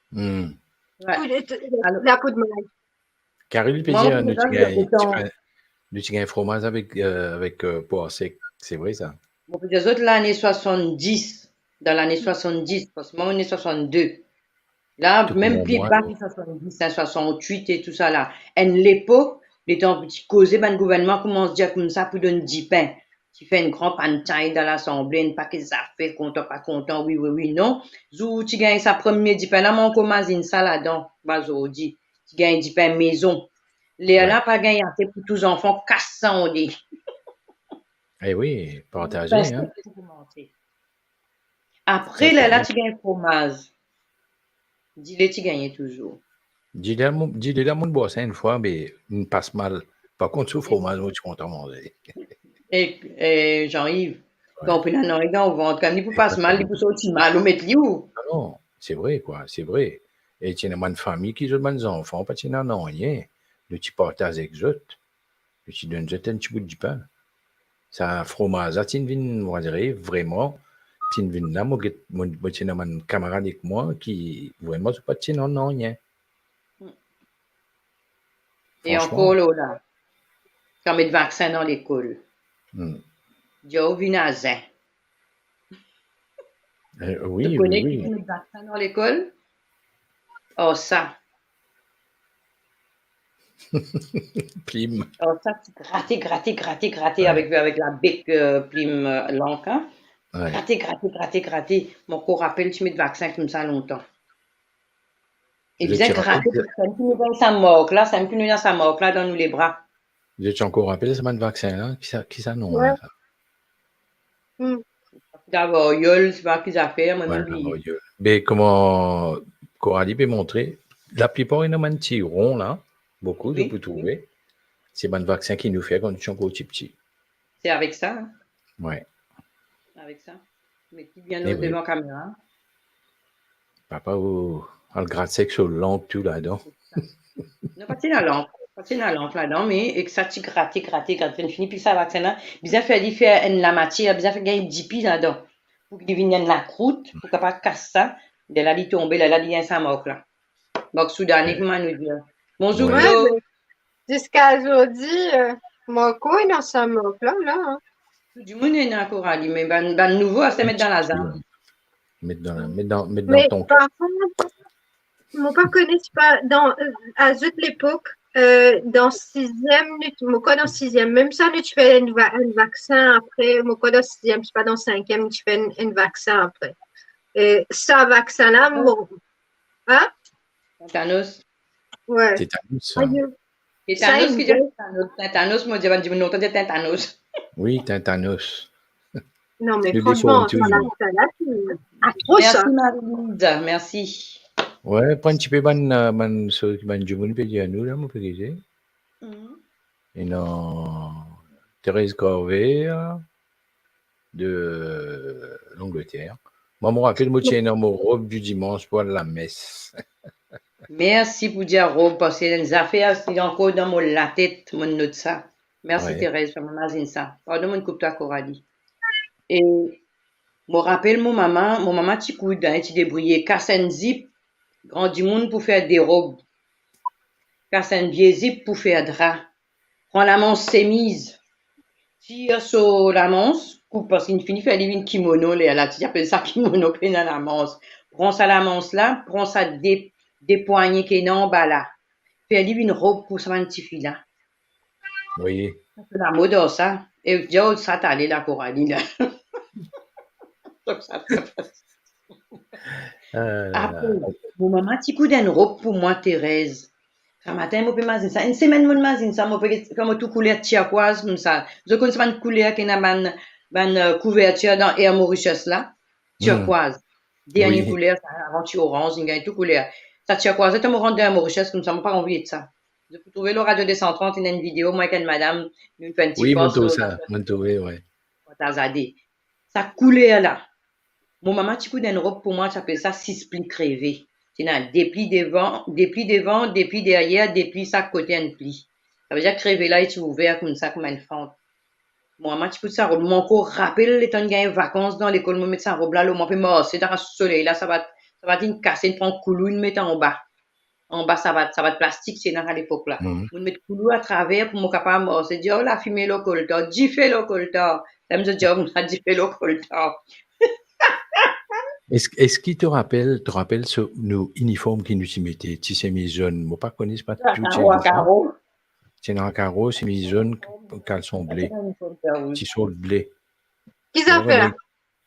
Hmm. Wi. Lapoud may. Kari, li pe dir, nou ti gagn, nou ti gagn fromaz avek, euh, avek, euh, pwar sek. Se vre, sa. Mo pe dir zot lane swasanndis, dan lane swasanndis, parski mwa, mo ne swasann-de. La, mem pli ba ki swasanndis, hein, swasant-wit e tousala. Enn lepok, letan ti koze, bann gouvernman koumans dir koumsa pou donn dipin. Ti fer enn gran pantay dan lasanble, enn paket zafer, kontan, pa kontan, wi, wi, wi, non. Zour ti gagn sa premie dipin la, mo ankor mazinn sa ladan, ba zordi. Ti gagn dipin mezon. Lerla pa gagn ase pou tou zanfan kas sa ande. Eh wi, partaze, hein. Apre lerla ti gagn fromaz. Dile ti gagne touzour. Dile la, mo, dile la, mo bwar sa enn fwa, me inn pas mal. Par kont, so fromaz, mo ti kontan manze. E, e, Jean-Yves, kan ou pena nanye dan vant, kan li pou pas mal, li pou sorti mal, ou met li ou? Non, non, se vre, kwa, se vre. E ti ena bann fami ki zot bann zanfan pa ti ena nanye. Nou ti partaz ek zot. Li ti donn zot enn ti bout dipin. Sa fromaz la ti'nn vinn, mo dir, vreman, ti'nn vinn la, mo get, mo, mo ti ena bann kamarad ek mwa ki, vreman, zot pa ti ena nanye. E ankor, Lola, kan met vaksin dan lekol. Hmm. Dir ou vinn a zen. Eh, wi, wi, wi. Ou kone ki ti met vaksin dan lekol? Oh, sa. Plim. Alor sa, ti grate, grate, grate, grate avek, avek labek, euh, plim, euh, lank, hein. Wi. Grate, grate, grate, grate. Mo ankor rapel, ti met vaksin koumsa lontan. E bizin grate, sa ki nou dan sa mark la, sa ki nou dan sa mark la dan nou lebra. Zot ti ankor rapel sa bann vaksin la? Ki sa, ki sa nom la, sa? Hmm. Lavariol, se pa ki zafer, mo mem bliye. Lavariol. Me kouma Coralie pe montre, laplipar ena bann ti ron la, boukou, wi, zot pou trouve. Se bann vaksin ki nou fer kan nou ti ankor tipti. Se avek sa, hein? Wi. Avek sa. Me ki bien devan kamera. Papa, ou al grat sek so lank tou ladan. Non, pa ti ena lank, pa ti ena lank ladan, me ek sa ti grate, grate, grate, finn fini pik sa vaksin la, bizin fer li fer enn lamatier, bizin fer gagn dipi ladan, pou ki li vinn enn lakrout, pou kapav kas sa, lerla li tonbe, lerla li gagn sa mark la. Mark soudane, kouma nou dir. Bonzour, Dlo. Ziska zordi, euh, mo ankor ena sa mark la, la, hein. Tou dimoun ena, Coralie, me bann, bann nouvo, aster met dan lazarn. Met dan, met dan, met dan ton kar. Me par kont, mo pa kone, se pa dan, euh, a zot lepok, euh, dan siziem, nou, mo krwar dan siziem, mem sa, nou ti fer enn va-, enn vaksin apre, mo krwar dan siziem, se pa dan sinkiem, nou ti fer enn, enn vaksin apre. E sa vaksin la, mo, hein? Tétanos. Ouais. Tetanus, sa. Ayo. Tetanos, ki dir tetanos? Tetanos, mo dir bann dimoun lontan dir tetanos. Wi, tetanos. Non, me fransman, sa la, sa la, atro, sa. Mersi, Marie-Louise, mersi. Wi, pran tipe bann, euh, bann soz ki bann dimoun pe dir nou la, mo pe gete. Mhm. Ena Thérèse Corvée, de l'Angleterre. Mwa, mo rapel, mo ti ena mo rob di dimans pou al lames. Mersi pou dir rob, parski ena enn zafer ki ankor dan mo latet, mo not sa. Mersi, Thérèse, mo mazinn sa. Pardon, mo koup twa, Coralie. E mo rapel mo mama, mo mama ti koud, hein, ti debrouye, kas enn zip, gran dimoun pou fer de rob. Kas enn vie zip pou fer dra. Pran lamans semiz, tir so lamans, koup, parski inn fini fer li vinn kimono, lerla ti apel sa kimono, pena lamans. Pran sa lamans la, pran sa de, de pwagne ki ena anba la. Fer li vinn rob pou sa bann tifi la. Wi. Sa lamod ar sa. E dir, oh, sa ti ale la, Coralie la. Donk sa, Ah, apre, mo mama ti koud enn rob pou mwa, Thérèse. Sa matin, mo pe mazinn sa. Enn semenn, mo mazinn sa, mo pe get, kouma tou kouler tirkwaz koumsa. Zot konn sa bann kouler ki ena bann, bann, euh, kouvertir dan Air Mauritius la? Hmm. Tirkwaz. Dernie kouler, sa, avan ti oranz, inn gagn tou kouler. Sa tirkwaz la, mo rant dan Air Mauritius koumsa, mo pa anvi et sa. Zot pou trouve lor Radio deux cent trente, ena enn video, mwa ek enn madam, nou fer enn ti... Wi, mo trouv sa, mo trouve, wi. Partaz ade. Sa kouler la, mo mama ti koud enn rob pou mwa, ti apel sa sis pli kreve. Ti ena de pli devan, de pli devan, de pli deryer, de pli sak kote enn pli. Savedir kreve la, li ti ouver koumsa, kouma enn fant. Mo mama ti koud sa rob. Mo ankor rapel letan inn gagn vakans dan lekol, mo met sa rob la lor mwa, pe marse dan soley la, savat, savat inn kase, inn pran koulou, inn met anba. Anba savat, savat plastik ti ena alepok la. Mhm. Mo met koulou atraver pou mo kapav marse, dir, oh, lafime lor koltar, dife lor koltar. Sa mo dir, oh, dife lor koltar. Eski, eski to rapel, to rapel so, nou iniform ki nou ti mete, ti semiz zonn, mo pa kone, se pa tou ti ena sa. Ti ena karo, semiz zonn, kalson ble, ti sort ble. Ki zafer?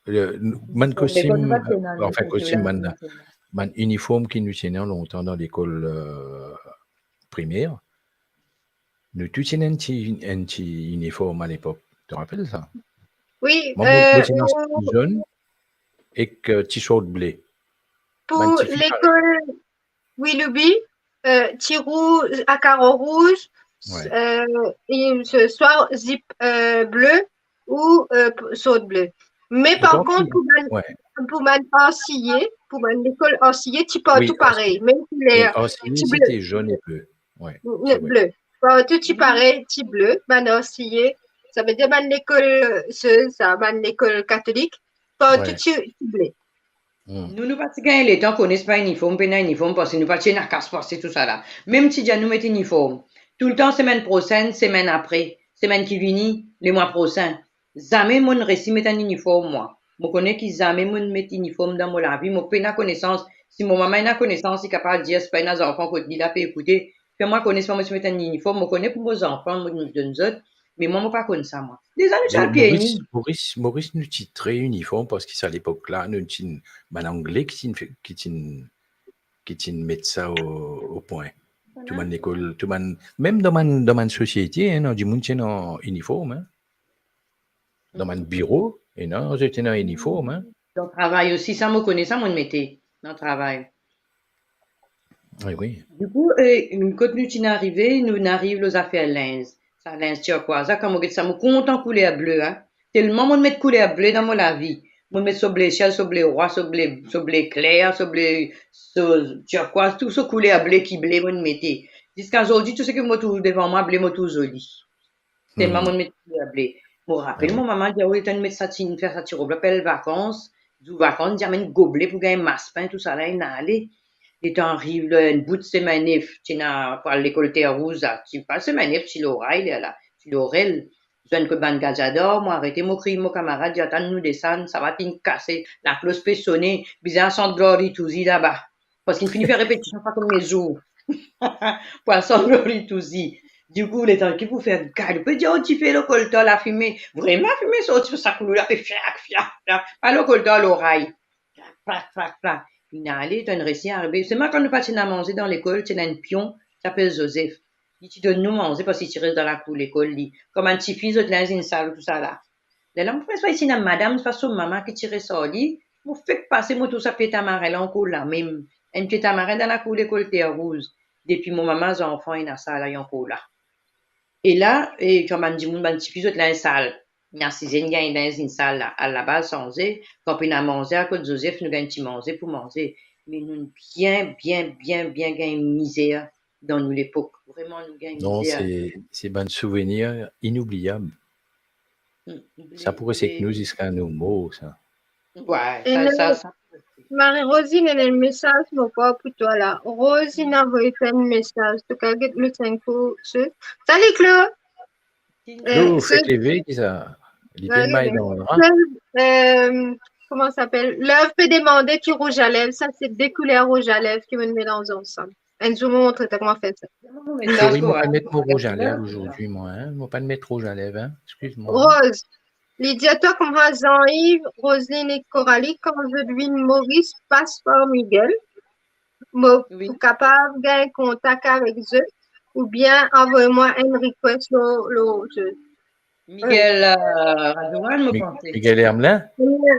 Euh, nou, bann kostim, anfin, kostim, bann, bann iniform ki nou ti ena lontan dan lekol, euh, primer, nou tou ti ena enn ti, enn ti iniform alepok. To rapel sa? Wi, mwa, mo, euh, mo ti ena semiz zonn ek, euh, ti sort ble. Pou lekol Willoughby, euh, ti rouz, a karo rouz, euh, e, swa zip, euh, ble ou, euh, sort ble. Me par kont, pou bann, pou bann Ansiye, pou bann lekol Ansiye, ti partou parey, mem kouler, ti ble. Ansiye, sete zonn e ble. Ble. Partou ti parey, ti ble, bann Ansiye. Savedir bann lekol, se, sa, bann lekol katolik, partou ti, ti ble. Nou, nou pa ti gagn letan kone se pa iniform, pena iniform, parski nou pa ti ena kas pou aste tousala. Mem ti dir nou met iniform, toultan semenn prosenn, semenn apre, semenn ki vini, lemwa prosenn. Zame mo'nn resi met enn iniform, mwa. Mo kone ki zame mo'nn met iniform dan mo lavi, mo pena konesans. Si mo mama ena konesans, li kapav dir, si pa ena zanfan kot li la pe ekoute, fer mwa kone si pa mo ti met enn iniform, mo kone pou mo zanfan, mo donn zot, me mwa, mo pa konn sa, mwa. Deza, nou ti al pie ni. Moris, Moris, nou ti tre iniform, parski sa lepok la, nou ti, bann Angle ki ti, ki ti, ki ti met sa o, o pwin. Tou bann lekol, tou bann, mem dan bann, dan bann sosiete, hein, non, dimoun ti ena iniform, hein. Dan bann biro, ena, zot ti ena iniform, hein. Dan travay osi, sa mo kone sa, mo'nn mete dan travay. Wi, wi. Dikou, e, kot nou ti inn arive, nou inn ariv lor zafer linz. Sa linz tirkwaz la, kan mo get sa, mo kontan kouler ble, hein. Telman mo'nn met kouler ble dan mo lavi. Mo'nn met so ble siel, so ble rwa, so ble, so ble kler, so ble, so tirkwaz, tou so kouler ble ki ble mo'nn mete. Ziska zordi, tou seki mo trouv devan mwa ble, mo trouv zoli. Telman mo'nn met kouler ble. Mo rapel mo mama dir, wi, letan inn met sa ti, inn fer sa ti rob la, apel vakans, zour vakans, dir amenn goble pou gagn maspin, tousala, inn ale. Letan ariv lor enn bout semenn nef, ti ena pou al lekol Terre Rouge la, ti pa semenn nef, ti loray lerla, ti lorel. Zwenn kot bann gazadar, mo arete, mo kriy mo kamarad, dir, atann nou desann, savat inn kase, laklos pe sone, bizin al sant Glori Touzi laba. Parski inn fini fer repetision sa premie zour. Pou al sant Glori Touzi. Dikou, letan ki pou fer, gade, pe dir, oh, dife lor koltar, lafime. Vreman, lafime sorti, sa koulou la pe fiak, fiak, fiak. Pa lor koltar, loray. Plak, plak, plak, plak. Inn ale, tonn resi arive. Selman kan nou pa ti ena manze dan lekol, ti ena enn pion, ti apel Zozef. Li ti donn nou manze parski ti res dan lakour lekol li. Kouma enn tifi, zot linz inn sal, tousala. Lerla mo pres pa isi ena madam, pa so mama ki ti res ar li, mo fek pase, mo trouv sa pie tamarin la ankor la mem. Enn pie tamarin dan lakour lekol Terrouz. Depi mo mama zanfan ena sa la, li ankor la. E la, e, kan bann dimoun, bann tifi, zot linz sal. Ena size, nou gagn linz inn sal la, al laba, al sanze, kan pena manze, al kot Zozef, nou gagn ti manze pou manze. Me nou bien, bien, bien, bien gagn mizer dan nou lepok. Vreman, nou gagn mizer. Non, se, se bann souvenir inoubliab. Hmm, sa pou res ek nou ziska nou mor, sa. Wi, e sa, nou, sa, sa. Marie-Rosine, ena enn mesaz mo krwar pou twa la. Rosine avoy enn mesaz. To kapav get li enn kou, se. Salut, Claude. Claude, euh, fek leve, kisa? Li pe may dan la. Claude, euh, comment ça s'appelle? Love pe demande ki rouz a lev, sa se de kouler rouz a lev ki mo melanz ansam. Enn zour mo montre twa kouma fer sa. Sorry, mo pa met mo rouz a lev azordi, mwa, hein. Mo pa met rouz a lev, hein. Excuse-moi. Rose, li dir twa kouma Jean-Yves, Roseline ek Coralie, kan zot vinn Moris, pas par Miguel. Mo pou kapav gagn kontak avek zot, oubien avoy mwa enn request lor, lor zot. Miguel, euh, Radouane, mo panse. Miguel Hermelin? Wi.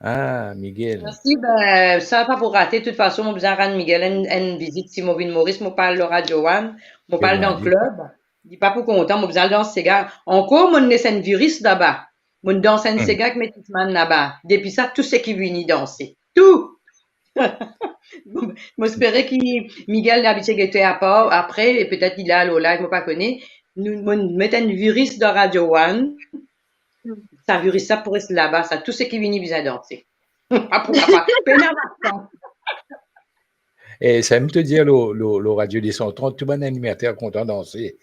Ah, Miguel. Mersi, be, sa pa pou rate. Toutfason, mo bizin rann Miguel enn, enn vizit. Si mo vinn Moris, mo pa al lor Radio One, mo pa al dan klib. Li pa pou kontan, mo bizin al dans sega. Ankor, mo les enn viris laba. Mo dans enn sega ek met Isman laba. Depi sa, tou seki vini danse. Tou! Mo espere ki Miguel li abitie gete apar, apre, e petet li la lor live, mo pa kone. Nou, mo met enn viris dan Radio One. Sa viris sa pou res laba, sa, tou seki vini bizin danse. Pa pou, pa, pena vakans. E sa mem to dir lor, lor, lor Radio deux cent trente, tou bann animater kontan danse.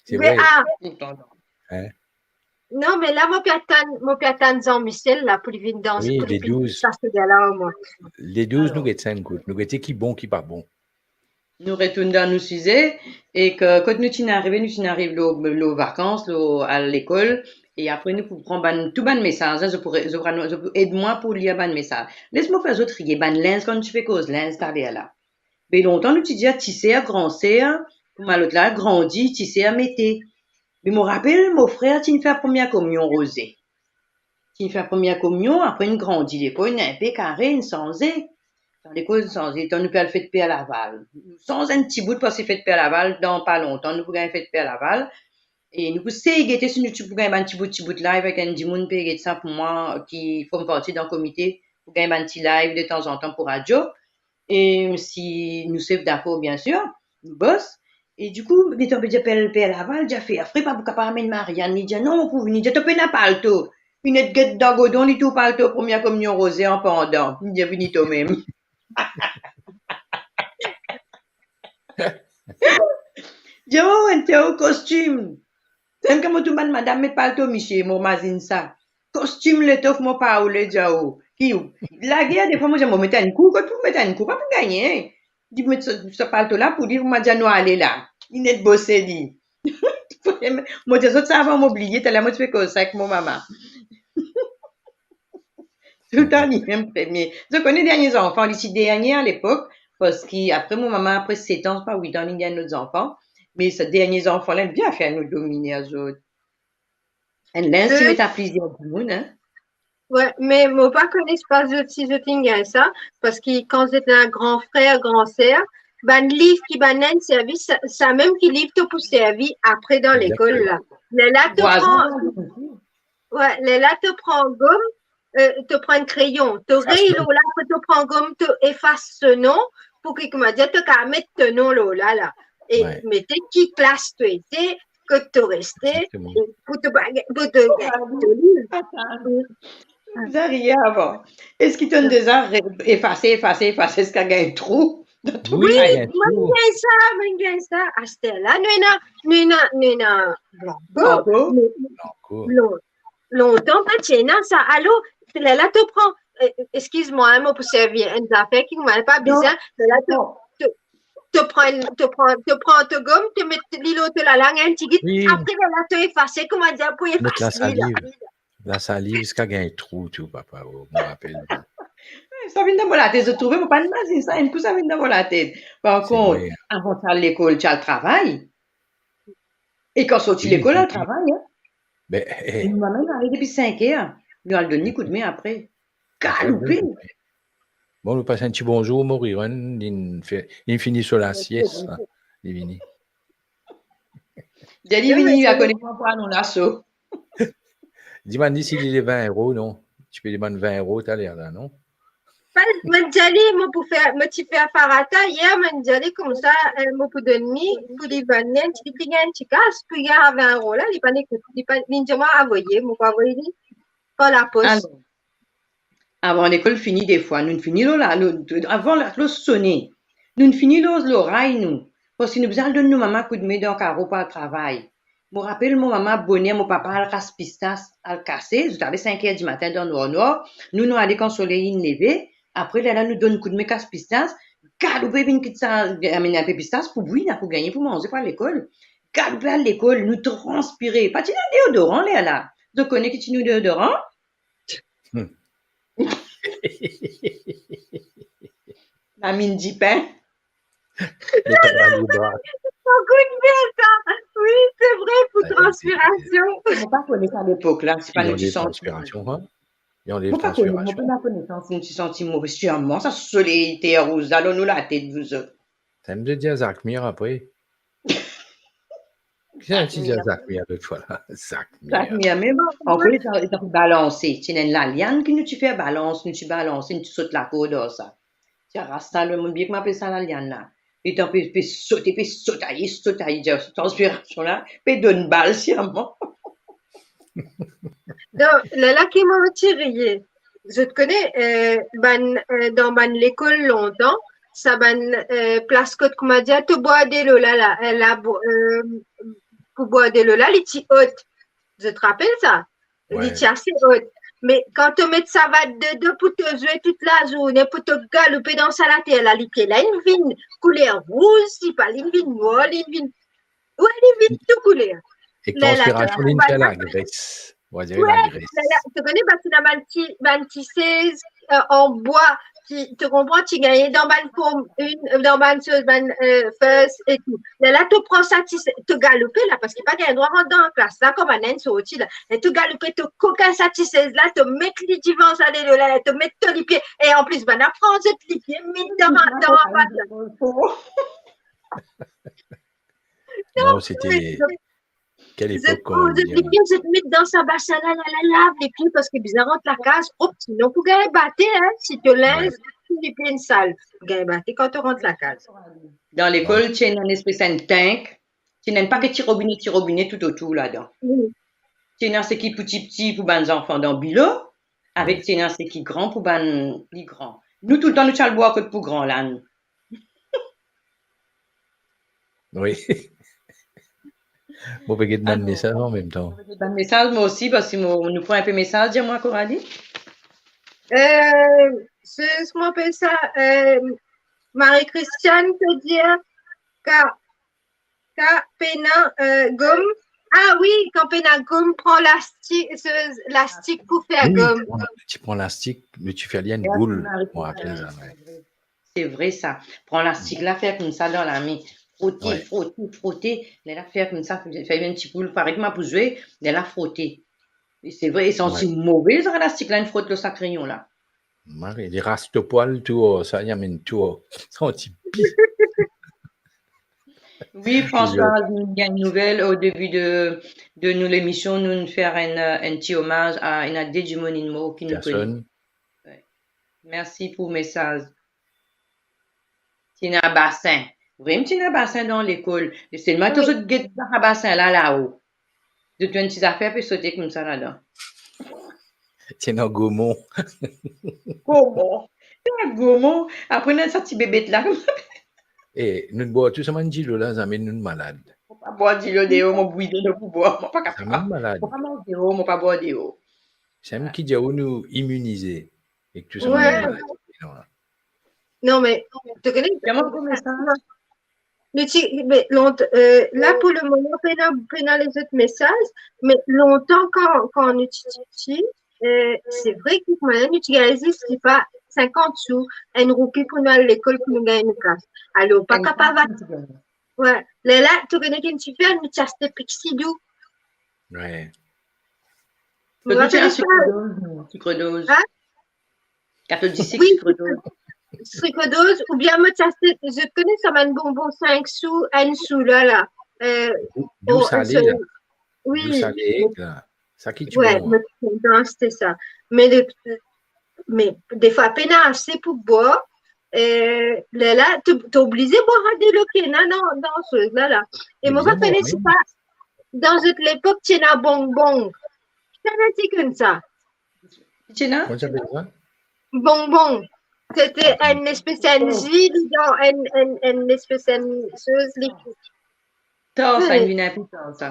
Se vre. Ah. Kontan danse. Hein? Non, me la, mo pe atann, mo pe atann Jean-Michel la pou li vinn dans, wi, pou li vinn le douz. Sa sega la, omwin. Le douz, alor, nou get sa enn kout. Nou gete ki bon, ki pa bon. Nou retourn dan nou size, e ki, kot nou ti arive, nou ti arive lor, lor vakans, lor al lekol, e apre nou pou pran bann, tou bann mesaz, hein, zot pou re-, zot pou, zot pou ed mwa pou lir bann mesaz. Les mo fer zot riye, bann linz, kan nou ti pe koz linz taler la. Be lontan nou ti dir tiser, granser, kouma lot la, grandi, tiser, mete. Be mo rapel, mo frer ti'nn fer premie kominion Roze. Ti'nn fer premie kominion, apre inn grandi lekol, inn inpe kare, inn sanze. Dan lekol, inn sanze, letan nou pe al fet Perlaval. Nou sanz enn tibout parski fet Perlaval, dan pa lontan, nou pou gagn fet Perlaval. E nou pou sey gete si nou ti pou gagn bann tibout, tibout live avek enn dimoun pe get sa pou mwa, ki form parti dan komite, pou gagn bann ti live detanzantan pou radio. E si nou sef dakor, biensir, nou bos. E dikou, letan pe dir Perlaval, dir fer fre, pa pou kapav amenn Marianne, li dir, "Non, mo pou vini." Dir, "To pena palto." Inn get dan godron, li trouv palto premie kominion Roze an pandan. Li dir, "Vini to mem." Dir, "Oh, enn tel kostim." Tann kan mo trouv bann madam met palto misie, mo mazinn sa. Kostim, letof, mo pa oule, dir, "Oh, ki ou?" Lager, defwa mo dir, "Mo met enn kou, kot pou met enn kou, pa pou gagne." Li met sa, sa palto la pou li, mo dir, "Nou ale la." Li net bose li. Mo dir zot sa avan mo bliye, taler mo ti pe koz sa ek mo mama. Toultan li mem premie. Zot kone dernie zanfan, li ti dernie alepok, parski apre mo mama, apre set an, pa wit an, li gagn lot zanfan. Me sa dernie zanfan la, bien fer nou domine zot. Enn linz ti met a plizier dimoun, hein? Wi, me mo pa kone pa zot si zot inn gagn sa, parski kan zot ena gran frer, gran ser, bann liv ki bann la inn servi, sa, sa mem ki liv to pou servi apre dan lekol la. Lerla to pran, wi, lerla to pran gom, euh, to pran enn kreyon, to rey lor la, apre to pran gom, to efas so non, pou ki, kouma dir, to kapav met to non lor la, la. E mete ki klas to ete, kot to reste, pou to pa gagn, pou to gagn to liv. Atann. Zariya avan. Eski to'nn deza re-, efase, efase, efase ziska gagn trou dan to... Wi, wi, gagn trou. Mo'nn gagn sa, mo'nn gagn sa. Aster la, nou ena, nou ena, nou ena blanbo. Blanbo. Lontan pa ti ena sa. Alor, lerla to pran, eh, eskiz mwa, hein, mo pou servi enn zafer ki mo pa bizin, lerla to, to, to pran, to pran, to pran to gom, to met li lor to lalang enn tigit, apre lerla to efase, kouma dir, pou efase li la. Met lasaliv. Lasaliv ziska gagn trou tou, papa, oh, mo rapel. Sa vinn dan mo latet, zot trouve, mo pa imazinn sa, enn kou sa vinn dan mo latet. Par kont, avan ti al lekol, ti al travay. E kan sorti lekol, al travay, hein. Be, eh. Nou mama, nou ariv depi sink er. Nou al donn li koudme apre. Galoupe. Bon, nou pas enn ti bonzour, Moriran, li fini so lasies, li vini. Dir li vini, li a kone mwa pou al dan laso. Dimann li si li le vin euro, non? Ti pe demann vin euro taler la, non? Mo'nn dir li, mo pou fer, mo ti fer farata yer, mo'nn dir li koumsa, eh, mo pou donn li, pou li vann li, ti, li gagn ti kas, pou gagn vin euro la, li pa ekout, li pa, li dir mwa avoy, mo pou avoy li par lapos. Alor, avan lekol fini, defwa, nou fini lor la, nou, avan laklos sone, nou fini lor loray nou, parski nou bizin al donn nou mama koudme dan karo pou al travay. Mo rapel mo mama boner, mo papa al ras pistas, al kase, zot arive sink er dimatin dan nwar nwar, nou, nou ale kan soley inn leve, apre lerla nou donn koudme kas pistas, galoupe vinn kit sa, amenn enpe pistas pou bwi, ena pou gagne pou manze pou al lekol. Galoupe al lekol, nou transpire, pa ti ena deodoran lerla. Zot kone ki ti nou deodoran? Hmm. Laminn dipin. Le travay ou bra. Mo konn bien sa. Wi, se vre, pou transpirasion. Mo pa kone sa lepok la, se pa nou ti santi. Transpirasion, hein? Mo pa kone, mo pa konesans, nou ti santi move, sirman sa soley ti rouz la lor nou latet, vouzot. Sa mo dir Zakmir apre. Ki sa ti dir Zakmir lot fwa la? Zakmir. Zakmir, me bon, ankor li ti, li ti balanse. Ti ena enn laliann ki nou ti fer balans, nou ti balanse, nou ti sot lakord ar sa. Ti aras sa, le, mo bien ki mo apel sa laliann la. Li ti pe, pe sote, pe sotaye, sotaye, dir transpirasion la, pe donn bal sirman. Non, lerla ki mo ti riye. Zot kone, eh, bann, eh, dan bann lekol lontan, sa bann, eh, plas kot, koumadir, to bwar delo la, la, eh, la, bo-, eh, pou bwar delo la, li ti ot. Zot rapel sa? Li ti ase ot. Me kan to met savat dedan pou to zwe tout lazourne, pou to galoupe dan sa later la, lipie la inn vinn kouler rouz, li pa, li inn vinn nwar, li inn vinn, wi, li inn vinn tou kouler. Ek transpirasion, li inn fer lagres. Ou va dir lagres. Lerla, to kone, bann ti, bann ti sez, eh, an bwa, ki, to konpran, ti gagne dan bann form inn, dan bann soz, bann, eh, first e tou. Lerla to pran sa ti sez, to galoupe la, parski pa gagn drwa rant dan klas la, kan bann-la inn sorti la. E to galoupe, to kokin sa ti sez la, to met li divan sa delo la, to met to lipie, e anplis, bann-la pran zot lipie, met dan, dan, dan. Non, sete Kel epok, zot, kan zot lipie, zot met dan sa basin la, la, la, lav lipie, parski bizin rant lakaz prop, sinon pou gagn bate, hein, si to linz, to lipie inn sal, pou gagn bate kan to rant lakaz. Dan lekol, ti ena enn espes enn tank, ti ena enn paket ti robine, ti robine toutotour ladan. Wi. Ti ena seki pou tipti pou bann zanfan dan bilo, avek ti ena seki gran pou bann pli gran. Nou toultan nou ti al bwar kot pou gran la, nou. Wi. Mo pe get bann mesaz anmemtan. Mo pe get bann mesaz, mo osi, parski mo, nou pran enpe mesaz, dir mwa, Coralie. Eh, se, kouma apel sa, eh, Marie-Christiane pe dir, ka, ka pena, eh, gom. Ah wi, kan pena gom, pran lastik, se, lastik pou fer gom. Wi, pran, ti pran lastik, me ti fer li enn boul, mo rapel sa, wi. Se vre sa. Pran lastik la, fer koumsa dan lame. Frote, frote, frote. Lerla fer koumsa, fer enn ti boul, parey kouma pou zwe, lerla frote. E se vre, e santi move, sa lastik la, inn frot lor sa kreyon la. Mari, li ras to pwal tou, sa, li amenn tou, santi pi. Wi, Françoise, nou gagn nouvel, o debi de, de nou lemision, nou fer enn, enn ti omaz a, ena de dimoun inn mor ki nou kone. Wi. Mersi pou mesaz. Ti ena basin. Vremem ti ena basin dan lekol. Selman to zot get sa basin la, lao. Zot enn ti zafer pe sote koumsa ladan. Ti ena gomon. Gomon. Ti ena gomon. Apre, ena sa ti bebet la. E, nou bwar tou sa bann dilo la, zame nou malad. Mo pa bwar dilo deor, mo bwi dilo pou bwar. Mo pa kapav. Zame malad. Mo pa manz deor, mo pa bwar deor. Samem ki dir ou nou iminize. Ek tou sa bann maladi, non, la. Non, me, to kone, nou ti, me, lont-, eh, la, pou le moman, pena, pena lezot mesaz, me lontan, kan, kan nou ti, ti, ti, eh, se vre ki, kouma nou ti gagn zis, li pa, sinkant sou, enn roupi pou nou al lekol, pou nou gagn nou kas. Alor, pa kapav al. Wi, lerla, to kone ki nou ti fer, nou ti aste Pixidou. Wi. Mo rapel sa. Sucre Doz, non, Sucre Doz. Hein? Gato disik, wi, Sucre Doz. Sucre Doz, oubien mo ti aste, zot kone sa bann bonbon sink sou, enn sou la, la. Euh, dou, dou sale, la. Wi. Dou sale, la. Sa ki ti bon, wi, mo ti kontan aste sa. Me de, me defwa pena ase pou bwar. Eh, lerla, to, to oblize bwar delo ki ena dan, dan soz la, la. E mo pa kone si pa, dan zot lepok, ti ena bonbon. Ki ena ti koumsa? Ti ena? Kouma ti apel sa? Bonbon. Sete enn espes enn zi, dan enn, enn, enn espes enn soz, li. Tar sa, inn vinn inpe tar sa.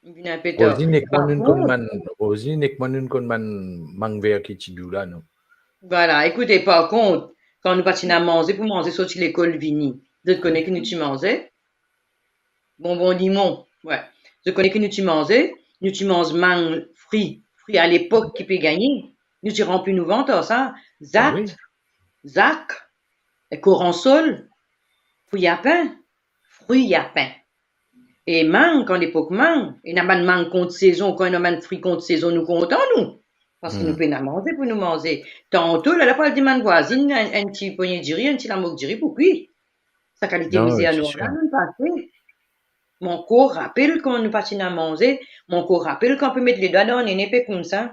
Inn vinn inpe tar. Rosine ek mwa, nou konn bann, Rosine ek mwa, nou konn bann mang ver ki ti dou la, nou. Vwala, ekoute, par kont, kan nou pa ti ena manze pou manze, sorti lekol vini, zot kone ki nou ti manze? Bonbon limon, wi. Zot kone ki nou ti manze? Nou ti manz mang, fri, fri alepok ki pe gagne. Nou ti ranpli nou vant ar sa. Zat, zak, koransol, fri lapin, fri lapin. E mang, kan lepok mang, ena bann mang kont sezon, kan ena bann fri kont sezon, nou kontan nou. Parski nou pena manze pou nou manze. Tanto, lerla pou al dimann vwazinn enn, enn ti pogne diri, enn ti lamok diri pou kwi. Sa kalite mizer nou ena, nou pase. Mo ankor rapel kan nou pa ti ena manze, mo ankor rapel kan pe met ledwa dan nene pe koumsa.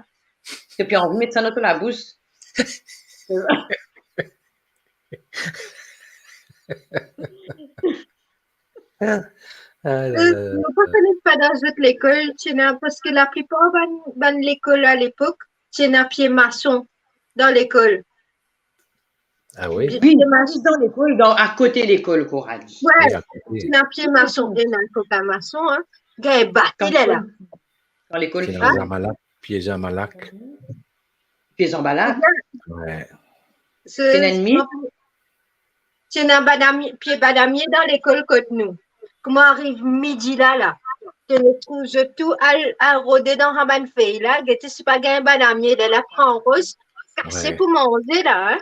To pe anvi met sa dan to labous. Ah, ah la la. Euh, mo pa kone pa dan zot lekol, ti ena, parski laplipar bann, bann lekol alepok, ti ena pie mason dan lekol. Ah wi? Pie, pie mason. Wi, dan lekol, dan, akote lekol, Coralie. Wi, akote. Ti ena pie mason, ena koka mason, hein. Gagn bate lerla. Kan lekol fini. Ti ena zamalak, pie zamalak. Pie zamalak. Wi. Se, ti ena banamie, pie banamie dan lekol kot nou. Kouma ariv midi la, la, to trouv zot tou al, al rode dan sa bann fey la, gete si pa gagn banamie, lerla pran roz, kase pou manze la, hein.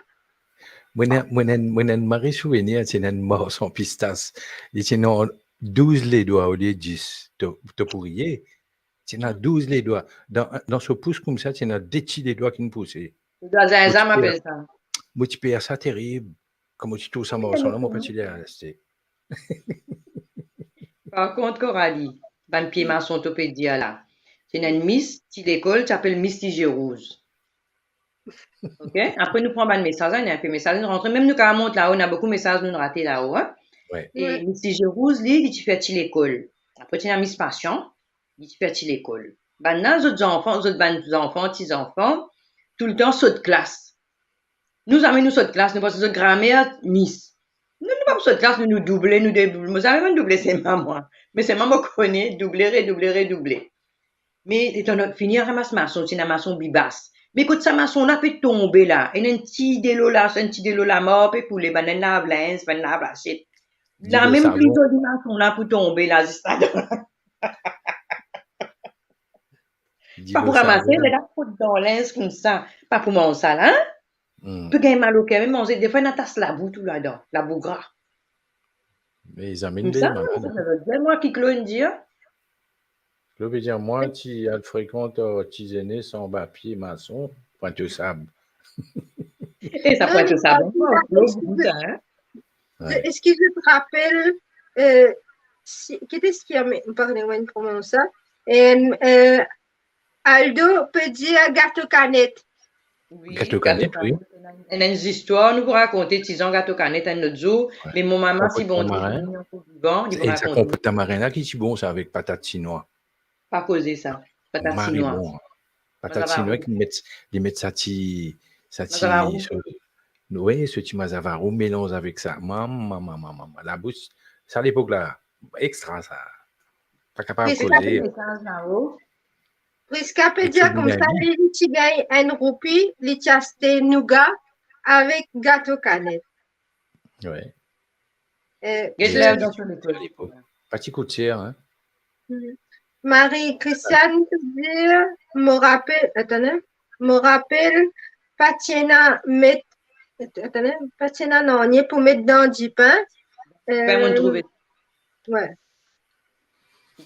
Mo ena, mo ena, mo ena enn mari souvenir, ti ena enn marsan pistas. Li ti ena douz ledwa olie dis. To, to pou riye. Ti ena douz ledwa. Dan, dan so pous koumsa, ti ena de ti ledwa ki'nn pouse. Ledwa zinzam apel sa. Mo ti per sa terib. Kan mo ti trouv sa marsan la, mo pa ti le al aste. Par kont, Coralie, bann pie mason to pe dir la, ti ena enn mis ti lekol, ti apel Mis Lizie Rouz. Ok? Apre nou pran bann mesaz, ena inpe mesaz, nou rantre, mem nou kapav mont lao, ena boukou mesaz nou'nn rate lao, hein? Wi. E Mis Lizie Rouz, li, li ti fer ti lekol. Apre ti ena Mis Pasian, li ti fer ti lekol. Bannla, zot zanfan, zot bann zanfan, ti zanfan, toultan sot klas. Nou zame nou sot klas, nou panse zot gramer mis. Nou, nou pa pou sot klas, nou, nou double, nou redouble. Mo zame konn double selman mwa. Me selman mo kone double, redouble, redouble. Me letan nou fini ramas mason, ti ena mason bibas. Me kot sa mason la pe tonbe la, ena enn ti delo la, enn ti delo lamar pe koule, bann lav linz, bann lav lasiet. Lamem pli zoli mason la pou tonbe la, zis ladan. Pa pou ramase, lerla fot dan linz koumsa. Pa pou manz sa la, hein? Hmm. Pou gagn mal oker, mem manze, defwa ena tas labou tou ladan, labou gra. Me zame, koumsa, bel mama, non? Sa, mwa ki Claude dir. Claude pe dir, mwa ti al frekant, euh, ti zene san ba pie mason, Pointe-aux-Sables. E sa, Pointe-aux-Sables, Claude, hein? Wi. Eski zot rapel, euh, si, ki eski, pardon, mo pa konn kouma sa. Euh, euh, Aldo pe dir gato kanet. Wi, gato kanet, wi. Ena enn zistwar nou pou rakonte, ti zan gato kanet enn lot zour, wi, me mo mama, si Bondie fini ankor vivan, li pou rakonte. E sa konpot tamarin la ki ti bon sa, avek patat sinwa. Pa koze sa. Patat sinwa. Mari bon. Patat sinwa ki met, li met sa ti, sa ti, mazavaroum. So, wi, so ti mazavaroum melanz avek sa. Mama, mama, mama. Labous, sa lepok la, extra sa. Pa kapav koze. Prisca pe dir mesaz lao. Prisca pe dir koumsa, li, li ti gagn enn roupi, li ti aste nouga avek gato kanet. Wi. Euh, get larzan sou lekol. Pa ti kout ser, hein. Mhm. Marie-Christiane pe dir, mo rapel, atann, hein. Mo rapel, pa ti ena met, atann, pa ti ena nanye pou met dan dipin. Dipin, mo'nn trouve. Wi.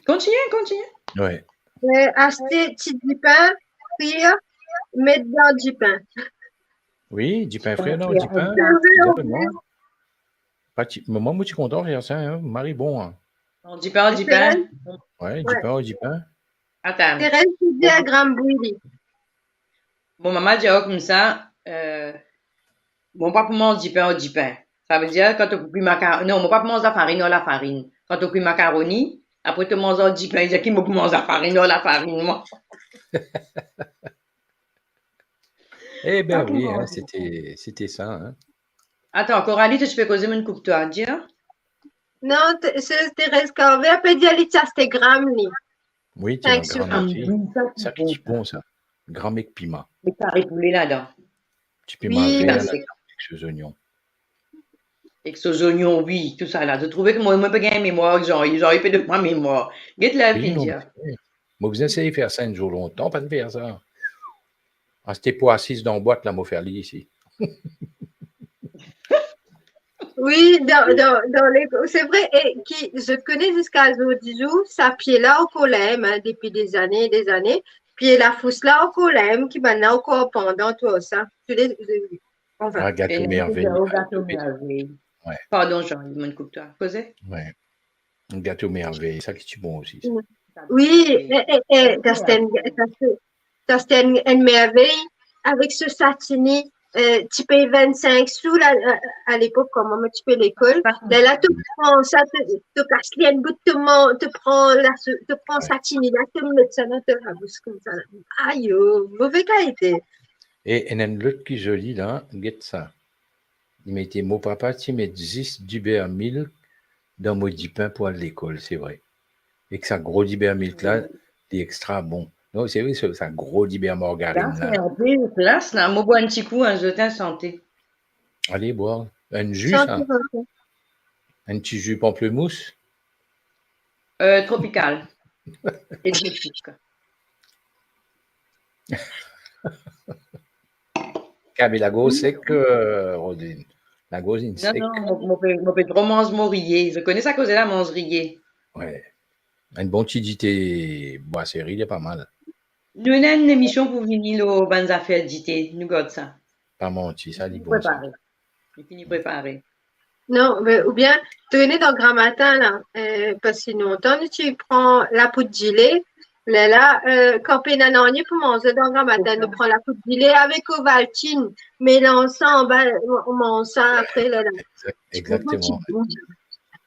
Kontigne, kontigne. Wi. Eh, aste ti dipin frir, met dan dipin. Wi, dipin frir, non, dipin, wi, wi, wi, exactement. Pa ti, mwa, mo ti kontan fer sa, hein, mari bon, hein. Non, dipin, dipin. Wi, dipin, dipin. Atann. Terez ti dir gram bouyi. Mo mama dir koumsa, eh, mo pa pou manz dipin ar dipin. Savedir, kan to pou kwi makar-, non, mo pa pou manz lafarinn ar lafarinn. Kan to kwi makaroni, apre to manz ar dipin, li dir ki mo pou manz lafarinn ar lafarinn, mwa. Eh ben wi, hein, c'était, c'était ça, hein. Atann, Coralie, to ti pe koze, mo'nn koup twa, dir. Non, te-, se Terez Corvée, apre dir li ti aste gram, li. Wi, ti ena gram osi. Sa ki ti bon, sa. Gram ek pima. Met kari poule ladan. Ti pima ver, ladan, ek so zonion. Ek so zonion, wi, tousala. To trouve ki mwa, mo pa gagn memwar, Jean, Jean, li pe donn mwa memwar. Get la, wi, non, India. Mo bizin sey fer sa enn zour, lontan pa ti fer sa. Aste pwa sis dan bwat la, mo fer li isi. Wi, dan, dan, dan le, se vre, e ki, zot kone ziska zour di zour, sa pie la ankor la mem, hein, depi dezane, dezane, pie lafous la ankor la mem, ki bann la ankor pandan tou sa. Tou le, anfin. Ah, gato mervey. Gato mervey. Wi. Pardon, Jean, mo'nn koup twa. Koze? Wi. Gato mervey, sa ki ti bon osi, sa. Wi, e, e, e, gato, gato, gato mervey, avek so satini, eh, ti pey vinn-sink sou la, a, a lepok, kan mwa mo ti pe lekol. Lerla to pran sa, to, to kas li enn bout, to man-, to pran la, to pran satini la, to met sa dan to labous koumsa la. Ayo, move kalite. E ena enn lot ki zoli la, get sa. Li mete, mo papa ti met zis diber milk dan mo dipin pou al lekol, se vre. Ek sa gro diber milk la, li extra bon. Non, se vre, sa, sa gro diber margarinn la. La, se enn pe klas la. Mo bwar enn ti kou, hein, zot, hein, sante. Ale, bwar. Enn zi, sa. Sante, sante. Enn ti zi panplemous. Euh, tropikal. Egzotik. Kabe lagorz sek, euh, Rodine. Lagorz inn sek. Non, non, mo, mo pe, mo pe tro manz mo riye. Zot kone sa koze la, manz riye. Wi. Enn bon ti dite bwaseri, li pa mal. Nou ena enn emision pou vini lor bann zafer dite, nou gard sa. Pa manti, sa li bon, sa. Prepare. Li fini prepare. Non, me, oubien, tourne dan Gramatin la, eh, parski lontan nou ti pran lapoud dile, lerla, eh, kan pena nanye pou manze dan Gramatin, nou pran lapoud dile avek Ovaltine, melanz sa anba, ou manz sa apre, lerla. Exact-, exactement. Ti bon, ti bon.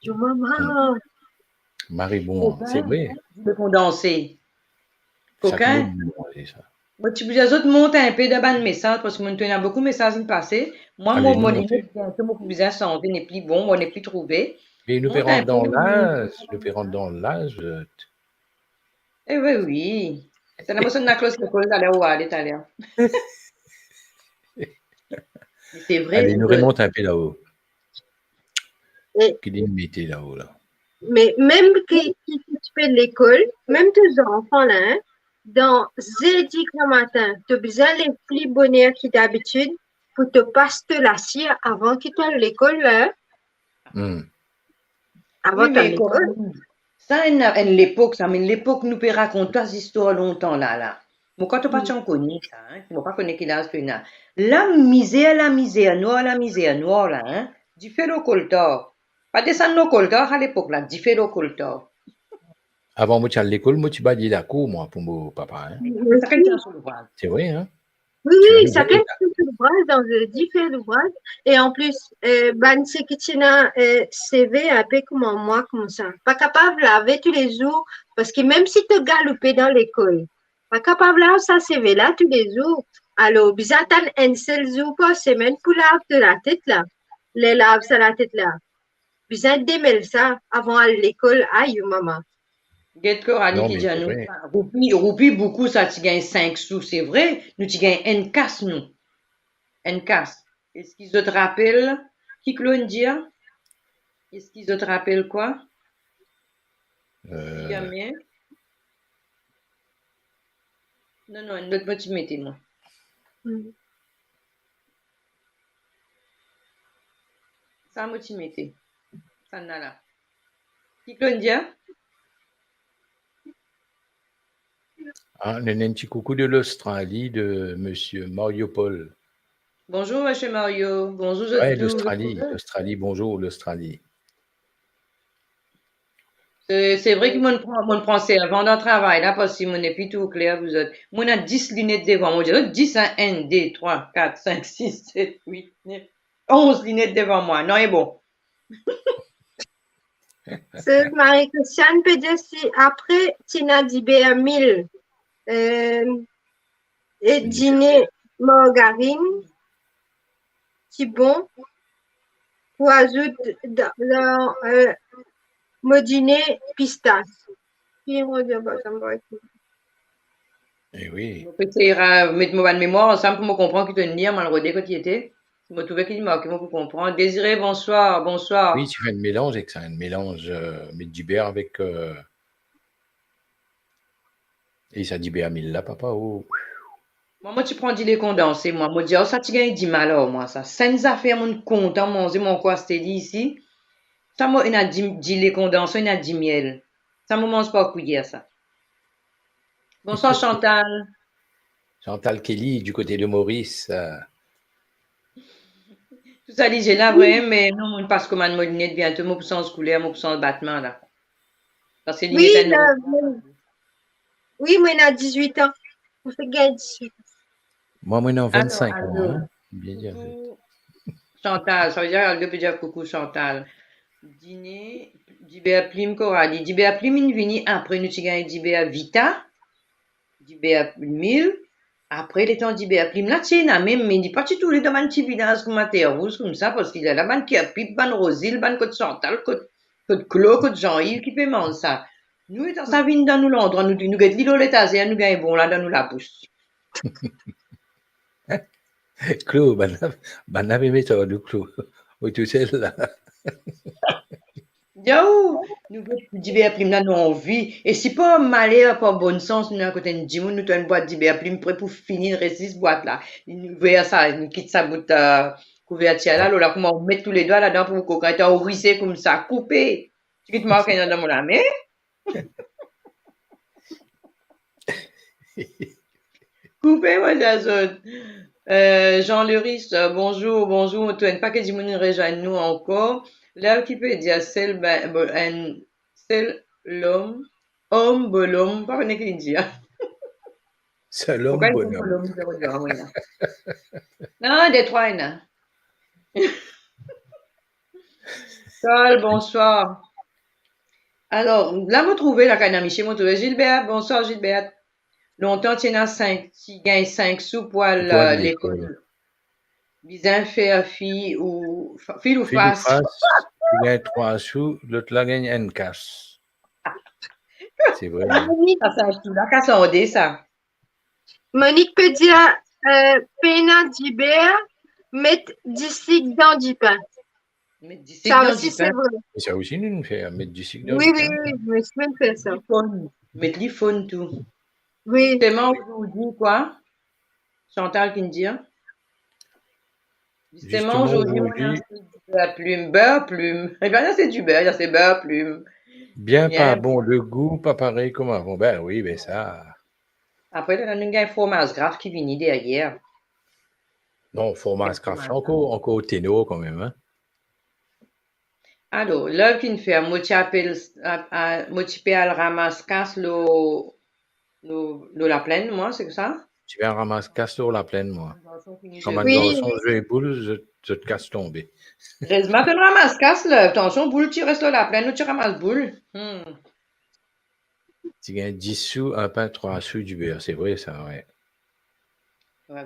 Yo, mama. Mari bon, se vre. Dile kondanse. Kokin. Mo ti bizin zot mont enpe dan bann mesaz, parski mo ena boukou mesaz inn pase. Mwa, mo, mo limit, mo pou bizin sante, nepli bon, mo nepli trouve. Me nou pe rant dan laz, nou pe rant dan laz, euh. Eh wi, wi. Sa ena mo sonn laklos lekol taler, ou ale taler. Se vre. Ale, nou remont enpe lao. E ki li mete lao la. Me mem ki, ki, ki ti pe lekol, mem to zanfan la, hein, dan zedi gramatin, to bizin lev pli boner ki dabitid pou to pas to lasir avan ki to al lekol la, hein. Hmm. Avan to al lekol. Wi, me lekol, sa enn, enn lepok sa, me lepok nou pe rakont twa zistwar lontan la, la. Mo krwar to pa ti ankor ne sa, hein, mo pa kone ki laz to ena. Lamizer, lamizer nwar, lamizer nwar la, hein, dife lor koltar. Pa desann lor koltar, alepok la, dife lor koltar. Avan mo ti al lekol, mo ti bale lakour, mwa, pou mo papa, hein. Sakenn ti ena so louvraz. Se vre, hein? Wi, wi, sakenn ti ena so louvraz, dan, euh, dife louvraz. E anplis, euh, bann seki ti ena, euh, seve inpe kouma mwa, koumsa. Pa kapav lave toulezour, parski mem si to galoupe dan lekol, pa kapav lav sa seve la toulezour. Alor, bizin atann enn sel zour par semenn pou lav to latet la. Ler lav sa latet la, bizin demel sa avan al lekol, ayo mama. Get Coralie ki dir anou, roupi, roupi boukou sa ti gagn sink sou, se vre, nou ti gagn enn kas nou. Enn kas. Eski zot rapel ki Claude dir? Eski zot rapel kwa? Euh. Zame. Non, non, enn lot mo ti mete mwa. Hmm. Sa mo ti mete. Sa nala. Ki Claudia? Ah, nou ena enn ti koukou de Lostrali, de Monsieur Mario Paul. Bonzour, Monsieur Mario. Bonzour, zot tou. Lostrali, Lostrali, bonzour, Lostrali. Se, se vre ki mo pran, mo pran servan dan travay la, parski mo nepli tou kler pou zot. Mo ena dis linet devan mo. Mo dir zot dis, hein, enn, de, trwa, kat, sink, sis, set, wit, nef, onz linet devan mwa. Non, e bon. Se Marie-Christiane pe dir si apre ti ena diber mil, euh, e dine margarine, ti bon pou azout dan, dan, euh, mo dine pistas. Ki mo dir, pa sa mo pa ete. Eh oui. Mo pe esey ra-, met mo bann memwar ansam pou mo konpran ki to'nn dir, mo al rode kot li ete. Si mo trouve ki li marke, mo pou konpran. Désiré, bonsoir, bonsoir. Oui, ti fer enn melanz avek sa, enn melanz, euh, met diber avek, euh, e sa diber mil la, papa, oh. Mwa, mo ti pran dile kondanse, mwa. Mo dir, oh, sa ti gagn dimal ar mwa, sa. Sa enn zafer mo kontan manze, mo ankor aste li isi. Sa mo ena di-, dile kondanse, ena dimiel. Sa mo manz par kwiyer, sa. Bonsoir, Chantal. Chantal Kelly, du côté de Maurice, euh. Tou sa li dir la, vre, me non, mo pas komann mo linet, biento mo pou sanz kouler, mo pou sanz batman la. Parski linet, wi, ena la, mo, wi, mo ena dizwit an. Mo fek gagn dizwit. Mwa, mo ena vennsenk an, hein. Bien dir. Koukou Chantal, savedir Aldo pe dir koukou Chantal. Dine, diber plim Coralie. Diber plim inn vini apre nou ti gagn diber Vita, diber mil, apre letan diber plim la ti ena mem, me li pa ti toule dan bann ti vilaz kouma Terre Rouge koumsa, parski la, la bann Kerpip, bann Rozil, bann kot Chantal, kot, kot Klo, kot Jean-Yves ki pe manz sa. Nou, letan sa vinn dan nou landrwa, nou, nou get li lor letazer, nou gagn bon la dan nou labous. Klo, bann la, bann la pe met ar nou, Klo. Ou tousel la. Yo, nou get diber plim la, nou anvi. E si par maler, par bonn sans, nou al kot enn dimoun, nou trouv enn bwat diber plim pre pou fini, res zis bwat la. Nou ouver sa, nou kit sa bout, euh, kouvertir la, lor la, kouma ou met tou ledwa ladan pou ou kokan, letan ou rize koumsa, koupe. Ti kit mark ena dan mo lame. Koupe, mo dir zot. Euh, Jean Leris, euh, bonzour, bonzour. Tou enn pake dimoun inn rezwenn nou ankor. Ler ki pe dir sel ben, bo-, enn sel lom, om, bolom, pa kone ki li dir. Sel om, bolom. Pourkwa li dir bolom, li dir bolom, wi, la. Non, detrwa ena. Sol, bonsoir. Alor, la mo trouve, lakaz ena misie, mo trouve Gilbert. Bonsoir, Gilbert. Lontan ti ena sink, ti gagn sink sou pou al, pou al, euh, lekol, lekol. Bizin fer fil ou fa-, fil ou fas. Fil ou fas, ti gagn trwa sou, lot la gagn enn kas. Se vre. Sa, sa, tou la kas an de sa. Monique pe dir, euh, pena diber, met disik dan dipin. Met disik dan dipin. Sa osi, se vre. E sa osi, nou, nou fer, met disik dan dipin. Wi, wi, wi, nou osi, nou fer sa. Met li fonn, met li fonn tou. Wi. Zisteman, ozordi, kwa? Chantal ki dir. Zisteman, ozordi, mo ena diber plim, ber plim. E pa sa se diber, sa se ber plim. Bien, bien. Pa bon, le gou pa parey kouma avan. Ben wi, ben sa. Apre, la, nou gagn fromaz Graf ki vini deryer. Non, fromaz Graf, ankor, ankor tenor kanmem, hein. Alor, ler ki finn fer, mo ti apel, a, a, mo ti pe al ramas kas lor, lor, lor Laplenn, mwa, se sa? Ti pe al ramas kas lor Laplenn, mwa. Kan bann garson zwe boul, zot, zot kas tonbe. Erezman to'nn ramas kas la, tansion boul ti res lor Laplenn, nou ti ramas boul. Hmm. Ti gagn dis sou, enn pin, trwa sou diber, se vre sa, wi.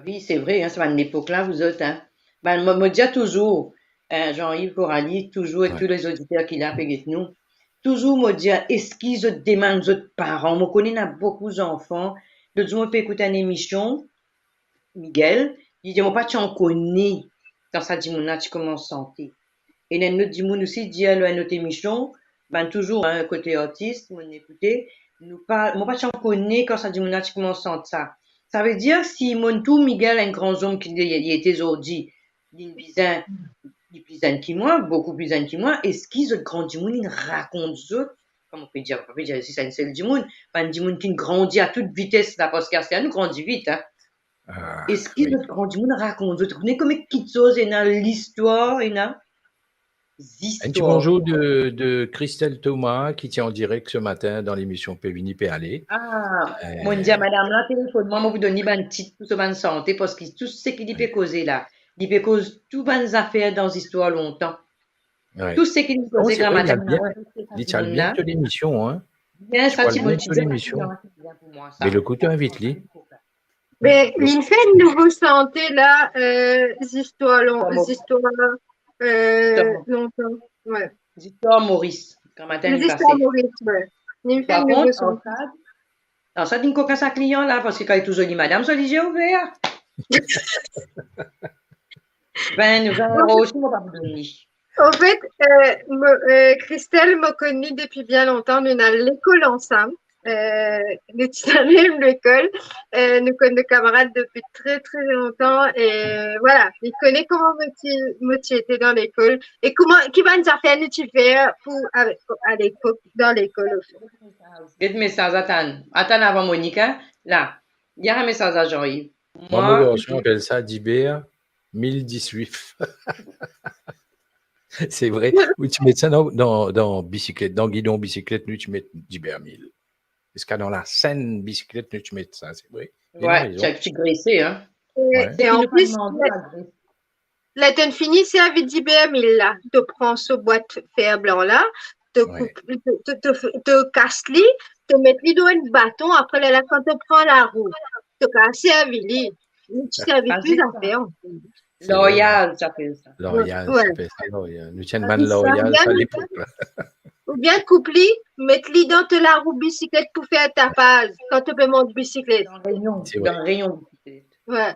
Wi, se vre, hein, sa bann lepok la, zot, hein. Bann, mo, mo dir touzour, hein, Jean-Yves, Coralie, touzour, ek tou lezot oditer ki la pe get nou, touzour mo dir, eski zot demann zot paran? Mo kone ena boukou zanfan, lot zour mo pe ekout enn emision, Miguel, li dir, mo pa ti ankor ne kan sa dimoun la ti koumans sante. Ena enn lot dimoun osi dir lor enn lot emision, bann touzour, hein, kote artis, mo'nn ekoute, nou pa, mo pa ti ankor ne kan sa dimoun la ti koumans sant sa. Savedir, si mo'nn trouv Miguel enn gran zom ki li, li ete zordi, li'nn bizin ki pli zenn ki mwa, boukou pli zenn ki mwa, eski zot gran dimoun inn rakont zot, kouma pe dir, pa pe dir si sa enn sel dimoun, bann dimoun ki inn grandi a tout vites la, parski aster nou grandi vit, hein. Ah, eski wi. Zot gran dimoun rakont zot, ou kone konbien kitsoz ena listwar, ena Un petit bonjour de, de Christelle Thomas qui tient en direct ce matin dans l'émission Pe vini, pe ale. Ah, euh, mo dir madam la, telefonn mwa, mo pou donn li bann tit pou so bann sante, parski tou seki li pe koze la, li pe koz tou bann zafer dan zistwar lontan. Wi. Tou seki li koze, gran madam la, li tien bien to lemision, hein. Bien, sa ti bon, ti bien pou mwa, sa. Me lekou to invit li. Me li fer enn nouvo sante la, euh, zistwar lon-, zistwar, euh, lontan. Wi. Zistwar Moris. Gramatin li pase. Zistwar Moris, wi. Li fer enn nouvo sante. Par kont, ansad, ansad, inn kokin sa klian la, parski kan li trouv zoli madam, so lizie ouver. Vin, vin euro osi, mo pa pou donn li. Anfet, euh, mo, euh, Christelle, mo konn li depi bien lontan, nou ena lekol ansam. Euh, nou ti al mem lekol, euh, nou konn nou kamarad depi tre, tre lontan, e vwala, li kone kouma mo ti, mo ti ete dan lekol, e kouma, ki bann zafer nou ti fer pou, avek, alepok, dan lekol, anfet. Get mesaz, atann. Atann avan Monica, la. Li ena mesaz a Jean-Yves. Mwa, mo garson apel sa diber mil diswit. Se vre. Ou ti met sa dan, dan, dan bisiklet, dan gidon bisiklet, nou ti met diber mil. Ziska dan lasenn bisiklet, nou ti met sa, se vre. Li ena rezon. Wi, ti grese, hein. E, wi. E an plis, ler to'nn fini servi diber mil la, to pran so bwat fer blan la, to koup, to, to, to, to kas li, to met li dan enn baton, apre lerla kan to pran larou, to kapav servi li. Ou ti servi pli zafer. Loryal, ti apel sa. Loryal, wi, ti apel sa, Loryal. Nou ti enn bann Loryal sa lepok la. Oubien koup li, met li dan to larou bisiklet pou fer tapaz, kan to pe mont bisiklet. Dan reyon, dan reyon bisiklet. Wi.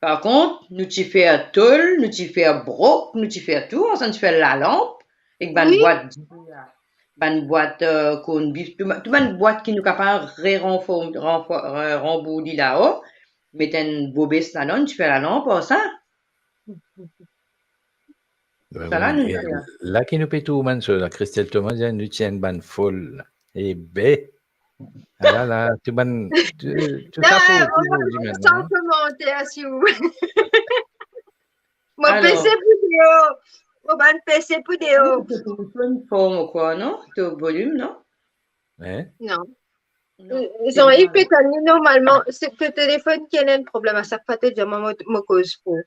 Par kont, nou ti fer tol, nou ti fer brok, nou ti fer tou, sa nou ti fer lalanp, ek bann bwat, bann bwat, euh, korn bif, tou, tou bann bwat ki nou kapav re-ranfor-, ranfor-, re-, ranbourdi lao, met enn bobes ladan, nou ti fer lalanp ar sa. Wi, sa la, wi, nou, e la ki nou pe trouv bann soz la, Christelle Thomas, nou ti enn bann fol. E be, ala la, tou bann, tou, tou sa pou, tou pou dimoun, san komanter, si ou vle. Mo pese pou deor. Mo bann pese pou deor. To telefonn for, mo krwar, non? To volim, non? Hein? Non. Non, Jean-Yves pe tann li normalman, se to telefonn ki ena enn problem, a sak fwa to dir mwa mo, mo koz for.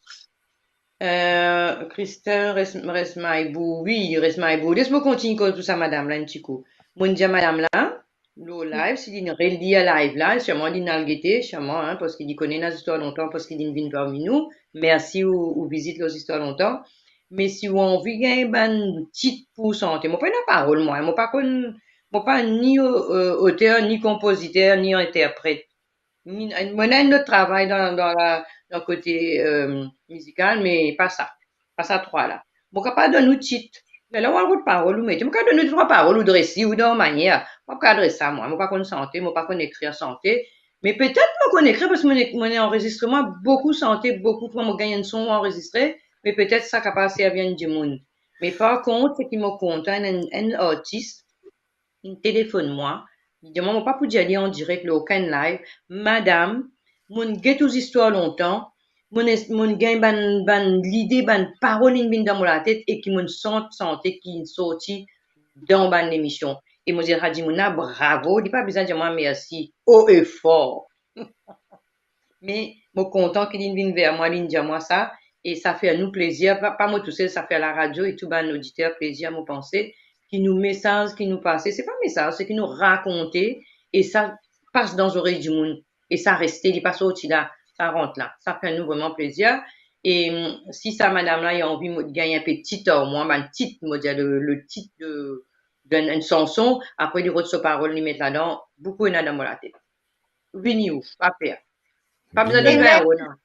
Euh, Christelle, res, res may bour, wi, res may bour. Les mo kontign koz pou sa madam la enn ti kou. Mo'nn dir madam la, lor live, si li'nn relir live la, sirman li'nn al gete, sirman, hein, parski li kone ena zistwar lontan, parski li'nn vinn parmi nou. Mersi ou, ou vizit lor zistwar lontan. Me si ou anvi gagn bann tit pou sante, mo pena parol mwa, mo pa konn, mo pa ni o-, euh, oter, ni konpoziter, ni interpret. Ni, mo ena enn lot travay dan, dan la, dan kote, euh, mizikal, me pa sa. Pa sa trwa la. Mo kapav donn ou tit. Me la ou al rod parol ou mete. Mo kapav donn ou de trwa parol ou dres li ou dan manier. Mo pa kapav dres sa mwa. Mo pa konn sante, mo pa konn ekrir sante. Me petet mo konn ekrir parski mo, mo ena anrezistreman boukou sante, boukou fwa mo gagn enn son anrezistre. Me petet sa kapav servi enn dimoun. Me par kont, seki mo kontan, enn, enn artis, inn telefonn mwa, li dir mwa, mo pa pou dir li an direk lor okenn live, madam, mo'nn get ou zistwar lontan, mo'nn es-, mo'nn gagn bann, bann lide, bann parol inn vinn dan mo latet e ki mo'nn sant sante ki inn sorti dan bann lemision. E mo dir sa dimoun la, bravo, li pa bizin dir mwa mersi, o e for. Me mo kontan ki li'nn vinn ver mwa, li'nn dir mwa sa, e sa fer nou plezir, pa, pa mo tousel, sa fer laradio e tou bann oditer plezir, mo panse, ki nou mesaz ki nou pase, se pa mesaz, se ki nou rakonte, e sa pas dan zorey dimoun, e sa reste, li pa sorti la, sa rant la. Sa fer nou vreman plezir. E, mm, si sa madam la, li anvi mo gagn enpe tit ar mwa, bann tit, mo dir le, le tit de, de enn, enn sanson, apre li rod so parol, li met ladan, boukou ena dan mo latet. Vini ou, pa per. Pa bizin de vin euro, non.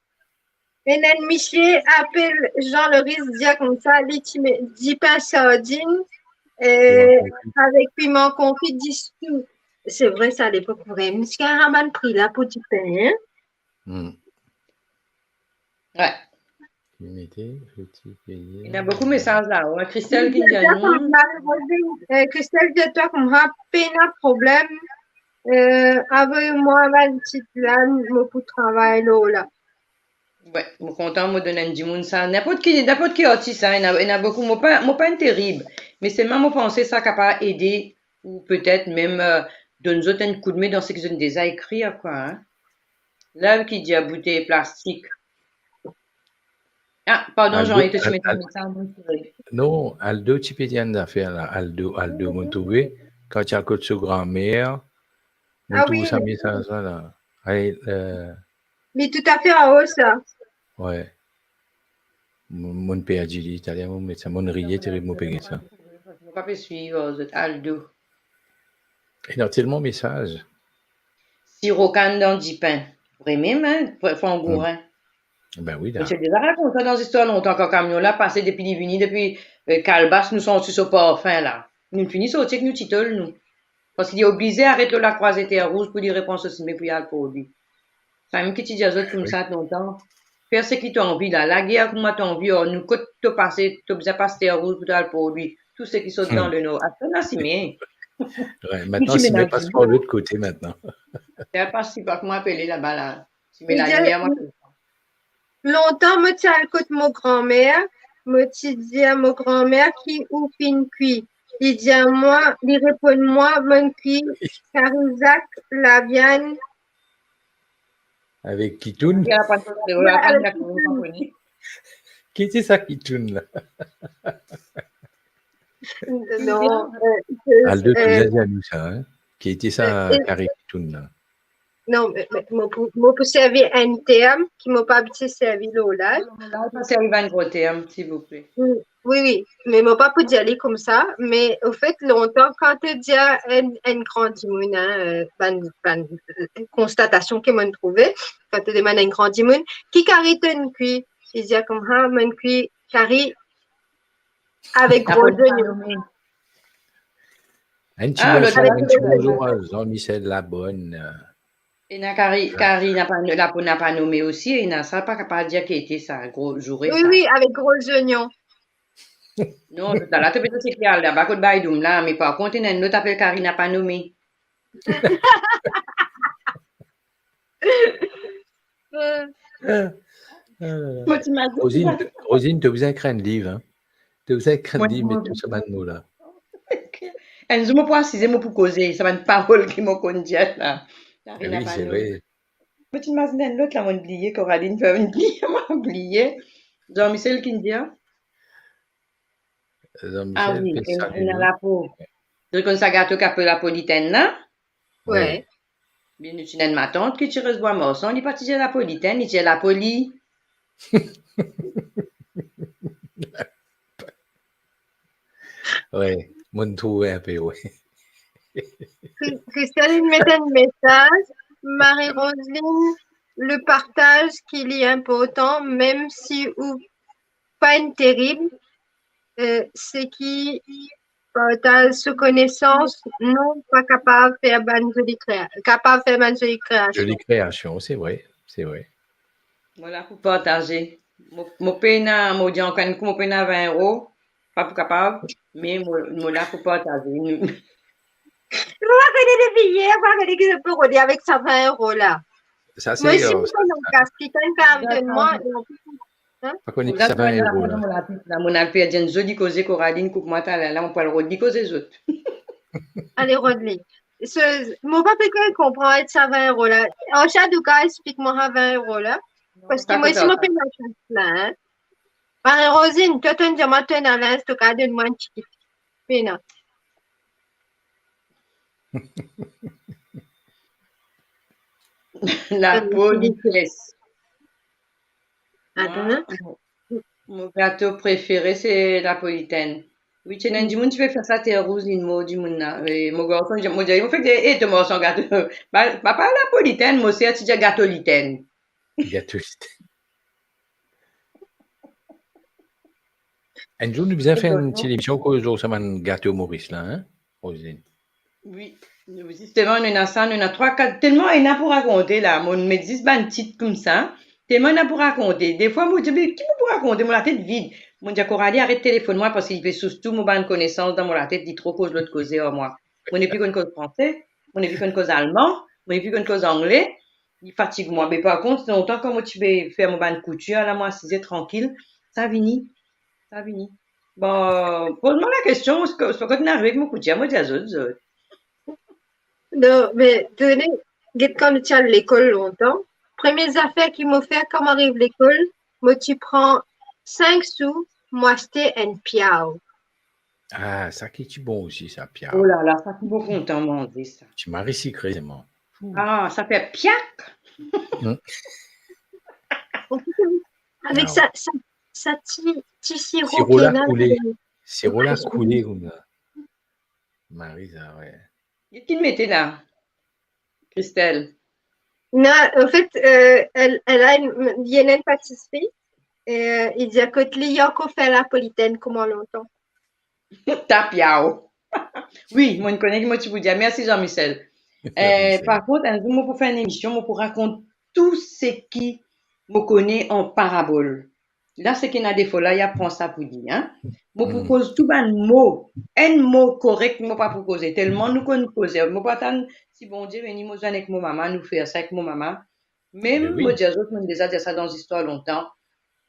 Ena enn misie apel Jean Loris, dir koumsa, li ti met dipin sardinn, euh, avek piman konfi, dis tou. Se vre sa, lepok vre. Misie ena bann pri la pou dipin, hein? Hmm. Wi. Mete, outi, peye. Ena boukou mesaz la. Wi, Christelle ki dir nou. Christelle dir twa koumsa, pena problem. Euh, avoy mwa bann tit la, mo pou travay lor la. Wi, mo kontan mo donn enn dimoun sa. Ninport ki, ninport ki artis, hein, ena, ena boukou. Mo pa, mo pa enn terib, me selman mo panse sa kapav ede ou petet mem, euh, donn zot enn koudme dan seki zot inn deza ekrir, kwa, hein. Love ki dir boutey plastik. Ah, pardon, Aldo, Jean, to ti met sa, mon seri. Non, Aldo ti pe dir enn zafer la. Aldo, Aldo, mo trouve, kan ti al kot so granmer, mo trouv sa mesaz la, la. Li toutafe anwo sa. Wi. Mo, mo perdi li, taler mo met sa, mo riye, terib, mo pe get sa. Mo pa pe swiv zot, Aldo. Ena telman mesaz. Siro kann dan dipin. Vremem, hein, fangourin. Ben wi, la. Mo ti deza rakont sa dan zistwar lontan, kan kamion la pase depi li vini, depi, euh, Kalbas, nou santi so parfin la. Nou fini sorti ek nou titol, nou. Parski li oblize aret lor lakrwazete rouz pou li repran so sime pou li al port Lwi. Samem ki ti dir zot koumsa lontan, fer seki to anvi la, lager kouma to anvi, or nou kot to pase, to bizin pas Terre Rouge pou to al port Lwi. Tou seki sort dan le nor, aster ena sime. Wi, aster sime pas par lot kote aster. Sime pa kouma apele laba la. Sime lalimier, mwa. Lontan mo ti al kot mo granmer, mo ti dir mo granmer ki ou finn kwi. Li dir mwa, li reponn mwa, monn kwi kari zak, laviann. Avek kitoun? Ki ti sa kitoun la? Non, euh, Aldo, euh, to bizin dir nou sa, hein? Ki ti sa, euh, kari kitoun la? Non, me, me, mo pou, mo pou servi enn term ki mo pa abitie servi lor live. Lor live, pa servi bann gro term, silvouple. Mm, wi, wi, me mo pa pou dir li koumsa, me anfet, lontan, kan to dir enn, enn gran dimoun, hein, euh, bann, bann, euh, konstatasion ki monn trouve, kan to demann enn gran dimoun, ki kari to'nn kwi, li dir koumsa, monn kwi kari avek gro zonion. Enn ti bonzour, enn ti bonzour a Jean-Michel Labonne. Ena kari, kari napa, lapo napa nome osi, ena sa, pa kapav dir ki ete sa, gro zoure sa. Wi, wi, avek gro zonion. Non, lasala to pe dir seki al laba kot Baydoum la, me par kont ena enn lot apel kari napa nome. Ah, ah la la. Mo ti mazinn Rosine, to, Rosine, to bizin ekrir enn liv, hein. To bizin ekrir enn liv, met tou sa bann mo la. Enn zour mo pou asize, mo pou koze sa bann parol ki mo konn dir la. Wi, se vre. Mo ti mazinn enn lot la, mo'nn bliye, Coraline fer mo'nn bliye, mo'nn bliye. Jean-Michel ki'nn dir? Jean-Michel, ah wi, ena lapo. Zot konn sa gato ki apel lapolitenn la? Wi. Wi. Bien, nou ti ena enn matant ki ti res Bwa Marsan, li pa ti dir lapolitenn, li ti dir lapoli. Wi, mo'nn trouve enpe, wi. Cri-, Christelle, inn met enn mesaz. Marie-Roseline, le partaz ki li inportan, mem si ou pa enn terib, euh, seki partaz so konesans, non, pa kapav fer bann zoli krea-, kapav fer bann zoli kreasion. Zoli kreasion, se vre, se vre. Mo la pou partaze. Mo, mo pena, mo dir ankor enn kou, mo pena vin euro, pa pou kapav, me mo, mo la pou partaze. Mo pa kone depi yer, mo pa kone ki zot pe rode avek sa vin euro la. Sa se, mo osi, euh, mo konn gaspiy, kan kapav donn mwa, e anplis, hein? Pa kone ki sa vin euro la. Mo la, mo al perdi enn zoli koze, Coraline koup mwa taler la, mo pou al rod li koze zot. Ale rod li. Se, mo pa pe konpran avek sa vin euro la. Anchadouka, explik mwa sa vin euro la. Non, parski mo osi mo pena sa la, hein. Marie-Rosine, to, to'nn dir mwa to ena linz, to kapav donn mwa enn tigit. Pena. Lapolites. Atann. Mwa, mo, mo gato prefere se lapolitenn. Wi, ti ena enn dimoun ti pe fer sa, Terre Rouge, linn mor dimoun la. E mo garson, mo dir, mo fer, e, to mor san gato. Ba, ba pa lapolitenn, mo ser ti dir gatolitenn. Gatolitenn. Enn zour nou bizin fer enn ti lemision koz lor sa bann gato Moris la, hein, Rosine? Wi, nou, zisteman, nou ena sa, nou ena trwa, kat, telman ena pou rakonte la. Mo met zis bann tit koumsa, Telman ena pou rakonte. Defwa mo dir, "Me ki mo pou rakonte? Mo latet vid." Mo dir, "Coralie, aret telefonn mwa, parski li pe sous tou mo bann konesans dan mo latet, li tro koz lot koze ar mwa. Mo nepli konn koz franse, mo nepli konn koz alman, mo nepli konn koz angle, li fatig mwa." Me par kont, lontan kan mo ti pe fer mo bann koutir la, mo asize trankil, sa vini, sa vini. Bon, poz mwa lakestion, kot inn arive ek mo koutir, mo dir zot, zot. Non, me tone, get kan nou ti al lekol lontan, premie zafer ki mo fer kan mo ariv lekol, mo ti pran sink sou, mo aste enn piaw. Ah, sa ki ti bon osi, sa, piaw. Oh la la, sa ki mo kontan manze sa. Ti mari sikre, mo. Ah, sa fer piak. Avek sa, sa, sa ti, ti siro ki ena ladan. Siro la koule koumsa. Mari sa, we. Ki mete la, Christelle? Non, anfet, euh, elle, elle a une, il y a une pâtisserie. Euh, li dir kot li, li ankor fer napolitenn kouma lontan. Ta piaw. Wi, mo kone ki mo ti pou dir. Mersi Jean-Michel. Eh, par kont, enn zour mo pou fer enn emision, mo pou rakont tou seki mo kone an parabol. La, seki ena defo la, li apran sa pou li, hein. Mo pou koz tou bann mo, enn mo korek mo pa pou koze, telman nou konn koze. Mo pou atann si Bondie vini, mo zwenn ek mo mama, nou fer sa ek mo mama. Mem mo dir zot, mo deza dir sa dan zistwar lontan.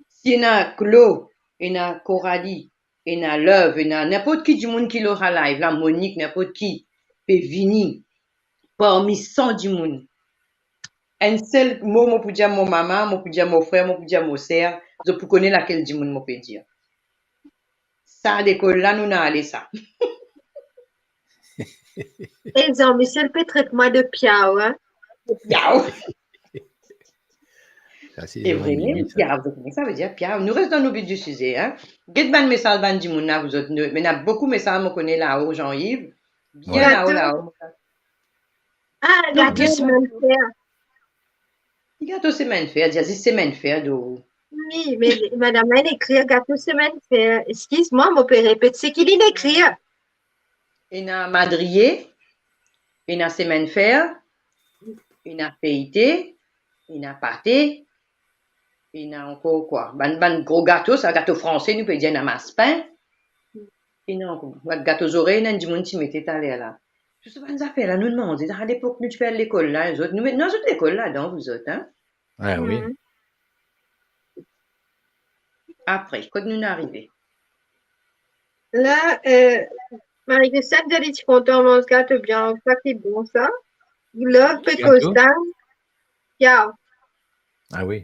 Si ena Clo, ena Coralie, ena Love, ena ninport ki dimoun ki lor sa live la, Monique, ninport ki, pe vini parmi san dimoun, enn sel mo mo pou dir mo mama, mo pou dir mo frer, mo pou dir mo ser, zot pou kone lakel dimoun mo pe dir. Sa lekol la, nou ena ale sa. E Jean-Michel pe tret mwa de piaw, hein? Piaw. Sa, se vremem, piaw, zot kone sa vedir piaw. Nou res dan nou vif di size, hein. Get bann mesaz bann dimoun la, zot, nou, me ena boukou mesaz mo kone lao, Jean-Yves. Bien lao, lao. Ah, gato semenn fer. Gato semenn fer, dir zis semenn fer, do. Wi, me madam la inn ekrir gato semenn fer. Eskiz mwa, mo pe repet seki li inn ekrir. Ena madrie, ena semenn fer, ena feyte, ena pate, ena ankor kwa? Bann, bann gro gato, sa gato franse, nou pe dir ena maspin. Ena ankor, gato zorey, ena enn dimoun ti mete taler la. Tou sa bann zafer la, nou manze, dan lepok nou ti pe al lekol la, zot, nou met, nou zot lekol ladan, zot, hein? Ah wi. Apre, kot nou arive? La, euh, Marie-Christelle dir li ti kontan manz gato bien, sa ki bon sa. Love pe koz sa, piaw. Ah wi.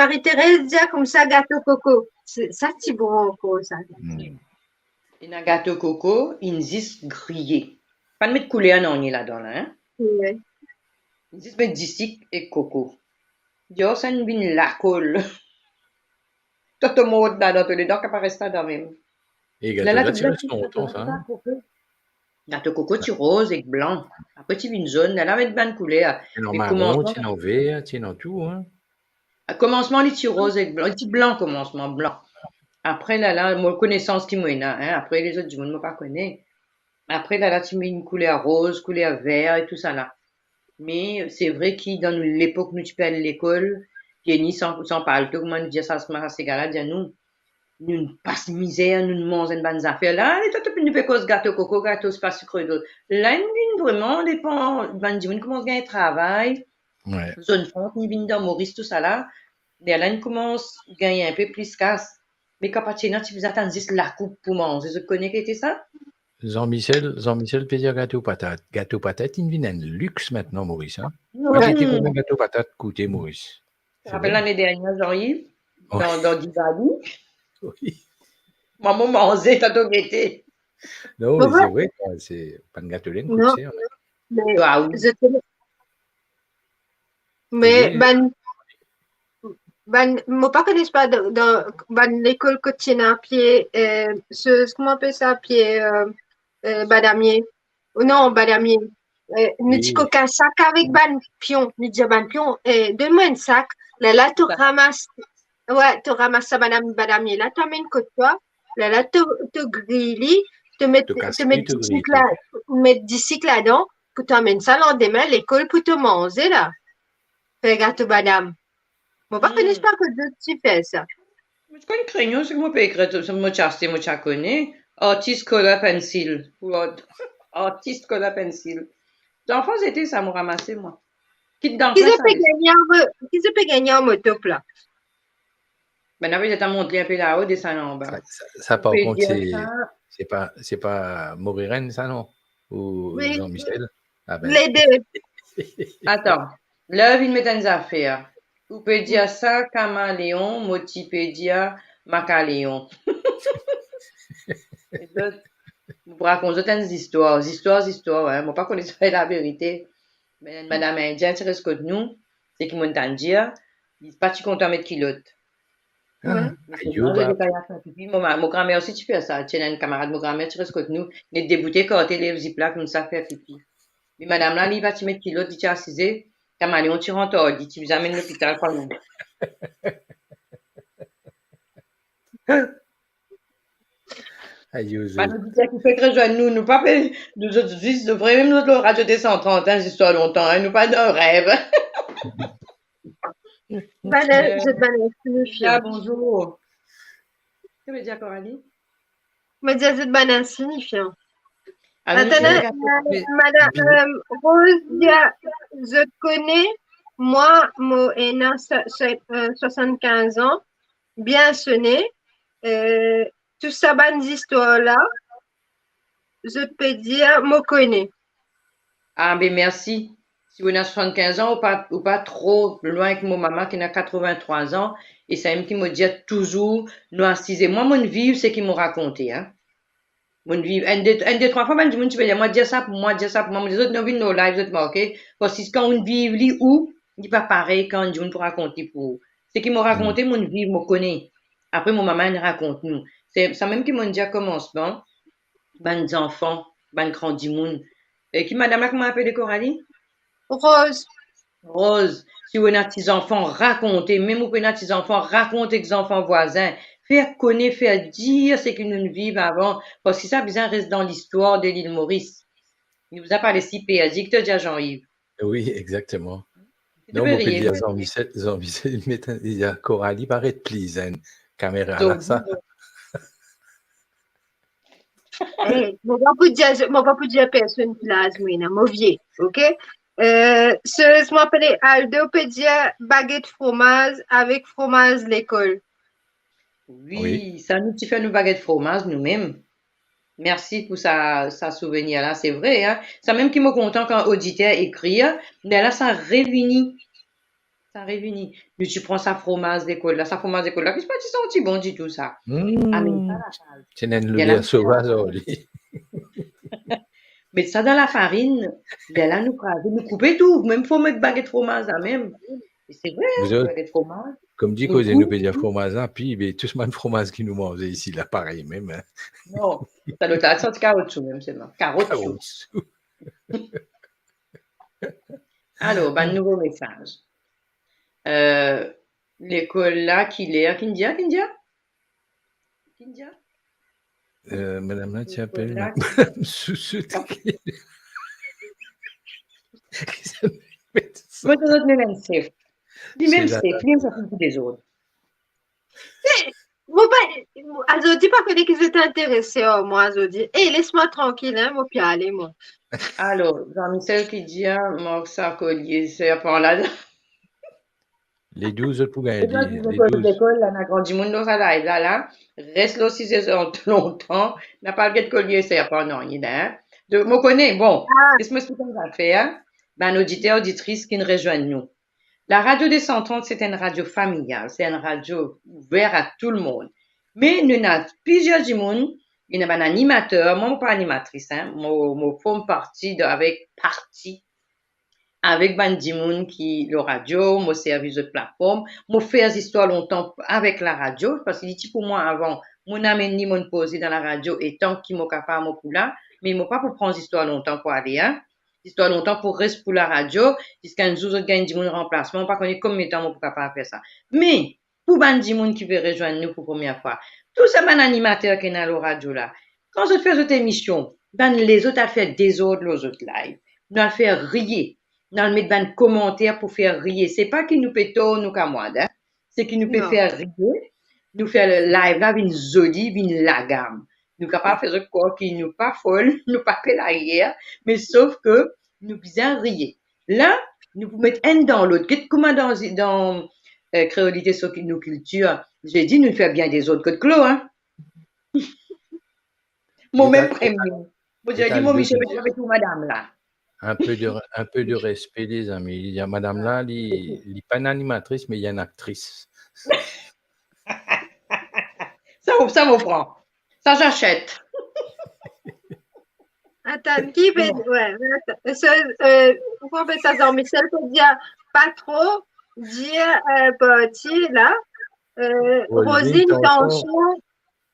Marie-Thérèse dir koumsa gato koko. Sa ti bon ankor sa. Ena gato koko, inn zis griye. Pa'nn met kouler nanye ladan la, hein? Wi. Zis met disik ek koko. Dior sa inn vinn lakol. Twa to mord ladan, to ledan kapav res ladan mem. E gato la ti res lontan sa, hein? Gato koko ti roz ek blan. Apre ti vinn zonn, la met bann kouler. Ti ena maron, ti ena ver, ti ena tou, hein? Komansman li ti roz ek blan, li ti blan komansman, blan. Apre la la, mo konesans ki mo ena, hein, apre lezot dimoun mo pa kone. Apre la la ti vinn kouler roz, kouler ver e tou sa la. Me se vre ki dan nou lepok nou ti pe al lekol, pieni san, san palto, kouma nou dir sa, sa sega la dir nou, nou pas mizer, nou manz enn bann zafer la, ale to, to, nou pe koz gato koko, gato sipa sikre do. La inn vinn vreman depan, bann dimoun koumans gagn travay, Zone Franche, inn vinn dan Moris, tou sa la, lerla inn koumans gagn inpe plis kas. Me kan pa ti ena, ti bizin atann zis lakoup pou manze. Zot kone ki ete sa? Jean-Michel, Jean-Michel pe dir gato patat. Gato patat inn vinn enn lix mintnan Moris, hein? Wi. Pa gete kouma gato patat koute Moris. Rapel lane dernie, Jean-Yves, dan, dan Diwali. Wi. Mwa mo manze, tanto gete. Non, me se vre, se bann gato la inn kout ser. Me, ah, wi. Me bann, bann, mo pa kone pa dan, dan bann lekol kot ti ena pie, euh, se, kouma apel sa, pie, euh, euh, badamie. Oh non, badamie. Euh, nou ti koka sak avek bann pion. Nou dir bann pion, eh, donn mwa enn sak. Lerla to ramas, wi, to ramas sa bann badamie la, to amenn kot twa. Lerla to, to griy li, to met, to met disik la, met disik ladan, pou to amenn sa landime lekol pou to manze la. Fer gato badam. Mo pa kone, hmm, pa kot zot ti fer sa. Mo ti konn kreyon, seki mo pe ekrir, mo ti aste, mo ti kone. Artist color pencil. Ou art-, artist color pencil. Zanfan zete sa, mo ramase, mwa. Kit zanfan. Ki zot pe gagne an mo-, ki zot pe gagne an mo top la? Bann la, zot a mont li inpe lao, desann anba. Sa, sa, sa, par kont, se, se pa, se pa Morirenn, sa, non? Ou Jean-Michel? Ah ben. Lede. Atann, la vinn met enn zafer. Ou pe dir sa kamaleon, mo ti pe dir makaleon. Mo pou rakont zot enn zistwar, zistwar, zistwar, wi. Mo pa kone si se laverite. Me enn madam indien ti res kot nou, seki mo'nn tann dir, li pa ti kontan met kilot. Ah, ayo, ba. Mo, mo gramer osi ti fer sa. Ti ena enn kamarad mo gramer ti res kot nou, li deboute karte, lev ziplak, koumsa fer pipi. Me madam la, li pa ti met kilot, li ti asize, kamaleon ti rant ar li, ti bizin amenn lopital kanmem. Ayo, zot. Bann oditer ki fek rezwenn nou, nou pa pe, nou zot zis, nou vremem zot lor Radio deux cent trente, hein, zistwar lontan, hein, nou pa dan rev. Bann, euh, zot bann insignifian. Ah, bonzour. Ki vedir, Coralie? Mo dir zot bann insignifian. Atann, euh, madam, euh, Rose, dir, zot kone, mwa, mo ena so-, so-, euh, soixante-quinze an, bien sone, euh, tou sa bann zistwar la, zot pe dir, mo kone. Ah, be mersi. Si ou ena soixante-quinze an, ou pa, ou pa tro lwin ek mo mama ki ena quatre-vingt-trois an, e samem ki mo dir touzour, nou asize. Mwa, mo'nn viv seki mo rakonte, hein. Mo'nn viv, enn de, enn de trwa fwa, bann dimoun ti pe dir, mwa, dir sa pou mwa, dir sa pou mwa, mo dir zot, nou vinn lor live, zot marke, parski kan ou'nn viv li ou, li pa parey kan enn dimoun pou rakont li pou ou. Seki mo rakonte, mo'nn viv, mo kone. Apre, mo mama inn rakont nou. Se samem ki mo'nn dir komansman, bann zanfan, bann gran dimoun. E ki madam la, kouma apele, Coralie? Rose. Rose, si ou ena ti zanfan, rakonte, mem ou pena ti zanfan, rakont ek zanfan vwazin, fer kone, fer dir seki nou'nn viv avan, parski sa bizin res dan listwar de Lil Moris. Nou bizin pa les li perdi, ki to dir, Jean-Yves? Wi, exakteman. Non, mo pe dir Jean-Michel, Jean-Michel, met, li dir Coralie paret pli zenn kamera la, sa. Eh, mo pa pou dir, mo pa pou dir personn ki laz mo ena, mo vie, ok? Euh, serieusement, apele Aldo pe dir baget fromaz avek fromaz lekol. Wi, wi, sa nou ti fer nou baget fromaz noumem. Mersi pou sa, sa souvenir la, se vre, hein. Samem ki mo kontan kan oditer ekrir, lerla sa revini. Sa revini. Nou ti pran sa fromaz lekol la, sa fromaz lekol la, ki pa ti santi bon ditou, sa. Hmm. Amenn sa lakaz. Ti ena enn loder sovaz ar li. Met sa dan lafarinn, lerla nou kraze, nou koupe tou, mem fo met baget fromaz la mem. E se vre, hein, zot, baget fromaz. Kouma dir, koze nou pe dir fromaz la, pi, be, tou bann fromaz ki nou manze isi la, parey mem, hein. Non, sa lot la santi kaotsou mem selman. Kaotsou. Kaotsou. Alor, bann nouvo mesaz. Euh, lekol la, kiler, ki'nn dir, ki'nn dir? Ki'nn dir? Euh, madam la, ti apel lekol la, madam Sousou. Mo dir zot, limem sef. Limem sef, limem sef pou dezord. Mo pa, azordi pa kone ki zot interese ar mwa azordi. Eh, les mwa trankil, hein, mo pe ale, mwa. Alor, Jean-Michel ki dir, ah, mank sa kolie serpan la. Ledouz zot pou gagn li, ledouz. Lekol la, ena gran dimoun dan sa live la, la. Res lor size lontan, napa al get kolie serpan, non, li la, hein. Donk, mo kone, bon, les mo eksplik enn zafer, hein. Bann oditer, oditris ki'nn rezwenn nou. La Radio deux cent trente, se enn radio familial, se enn radio ouver a tou lemonn. Me nou ena plizier dimoun, ena bann animater, mwa, mo pa animatris, hein, mo, mo form parti de, avek parti, avek bann dimoun ki lor radio, mo servi zot platform, mo fer zistwar lontan avek laradio, parski li ti pou mwa avan, mo'nn amenn li, mo'nn poze dan laradio, e tan ki mo kapav, mo pou la, me mo pa pou pran zistwar lontan pou ale, hein. Zistwar lontan pou res pou laradio, ziska enn zour zot gagn dimoun ranplasman, mo pa kone konbien tan mo pou kapav fer sa. Me, pou bann dimoun ki pe rezwenn nou pou premie fwa, tou sa bann animater ki ena lor radio la, kan zot fer zot emision, bann lezot al fer dezord lor zot live, nou al fer riye, nou al met bann komanter pou fer riye. Se pa ki nou pe tor nou kamwad, hein. seki nou pe fer riye, nou fer live la vinn zoli, vinn lagam. Nou kapav fer zot krwar ki nou pa fol, nou pa pe lariyer, me sof ke nou bizin riye. La, nou pou met enn dan lot. Get kouma dan, dan, eh, kreolite so ki nou kiltir, zedi nou fer bien dezord kot Klo, hein. Momem premie. Mo dir li, mo misie, mo trouv madam la. Un peu de, un peu de respect, les amis. Li dir madam la, li, li pa enn animatris, me li enn aktris. Sa, sa mo pran. Sa, j'achète. Atann, ki pe, ouais, ouais, atann. So, euh, kouma apel sa, Jean-Michel pe dir, pa tro dir, euh, parti la. Euh, Roselyne, Roselyne, tansion,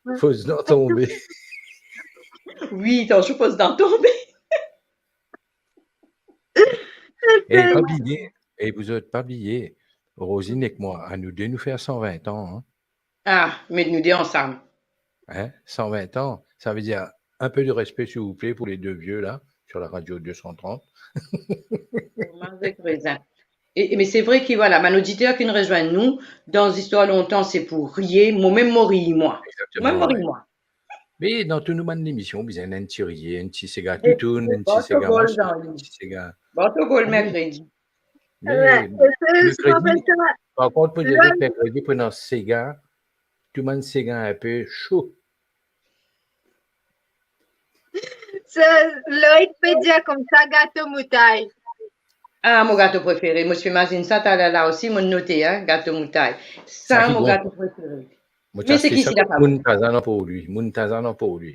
tansion. Fos dan tonbe. Wi, tansion fos dan tonbe. E pa bliye, e zot pa bliye, Roselyne ek mwa, anou de nou fer san vin an, hein. Ah, met nou de ansam. Hein, san vin an, sa ve dir un peu de respect, s'il vous plaît, pour les deux vieux là, sur la radio deux cent trente. Fromaz ek rezin. E, e, me se vre ki, vwala, bann oditer ki rezwenn nou, dan zistwar lontan, se pou riye, momem mo riye mwa. Momem mo riye mwa. Me dan tou nou bann lemision, bizin enn ti riye, enn ti sega toutoun, enn ti sega maso, enn ti sega. Bon, to gol merkredi. Me merkredi, par kont, pou dir merkredi pou ena sega, tou bann sega inpe so. So, Loïc pe dir koumsa, gato moutay. Ah, mo gato prefere. Mo ti pe imazinn sa taler la osi, mo note, hein, gato moutay. Sa, mo gato prefere. Me se ki sila pa bon? Moutaz anou pou li, moutaz anou pou li.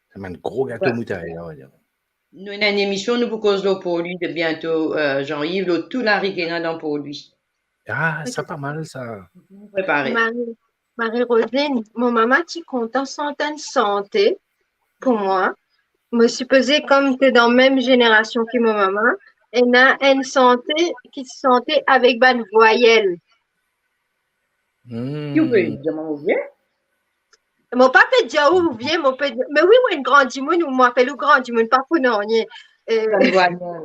Sa bann gro gato moutay la, on va dire. Nou ena enn emision, nou pou koz lor porli de biento, euh, Jean-Yves, lor tou lari ki ena dan porli. Ah, sa pa mal, sa. Prepare. Marie, Marie-Roselyne, mo mama ti kontan sant enn sante pou mwa. Mo sipoze, kom to dan mem zenerasion ki mo mama, ena enn sante ki ti sante avek bann vwayel. Hmm. Ki ou pe dir mwa mo vie? Mo pa pe dir ou vie, mo pe dir, me wi, mo enn gran dimoun, ou mo apel ou gran dimoun, pa pou nanye. Euh, Bann vwayel.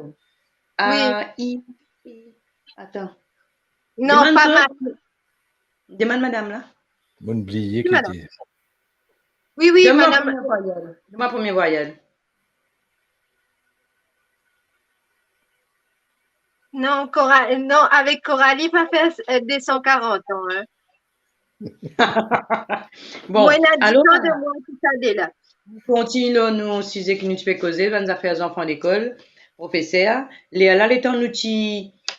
Wi. A, I, I. Atann. Non, pa mal. Demann madam la. Mo'nn bliye ki ti. Wi, wi, madam. Donn mwa premie vwayel. Donn mwa premie vwayel. Non, Cora-, non, avek Coralie, pa fer, euh, deux cent quarante ans, hein. Bon, mwa, ena alor, dis an de mwa ki sa de la. Nou kontign lor nou size ki nou ti pe koze, bann zafer zanfan lekol, profeser. Lerla, letan nou ti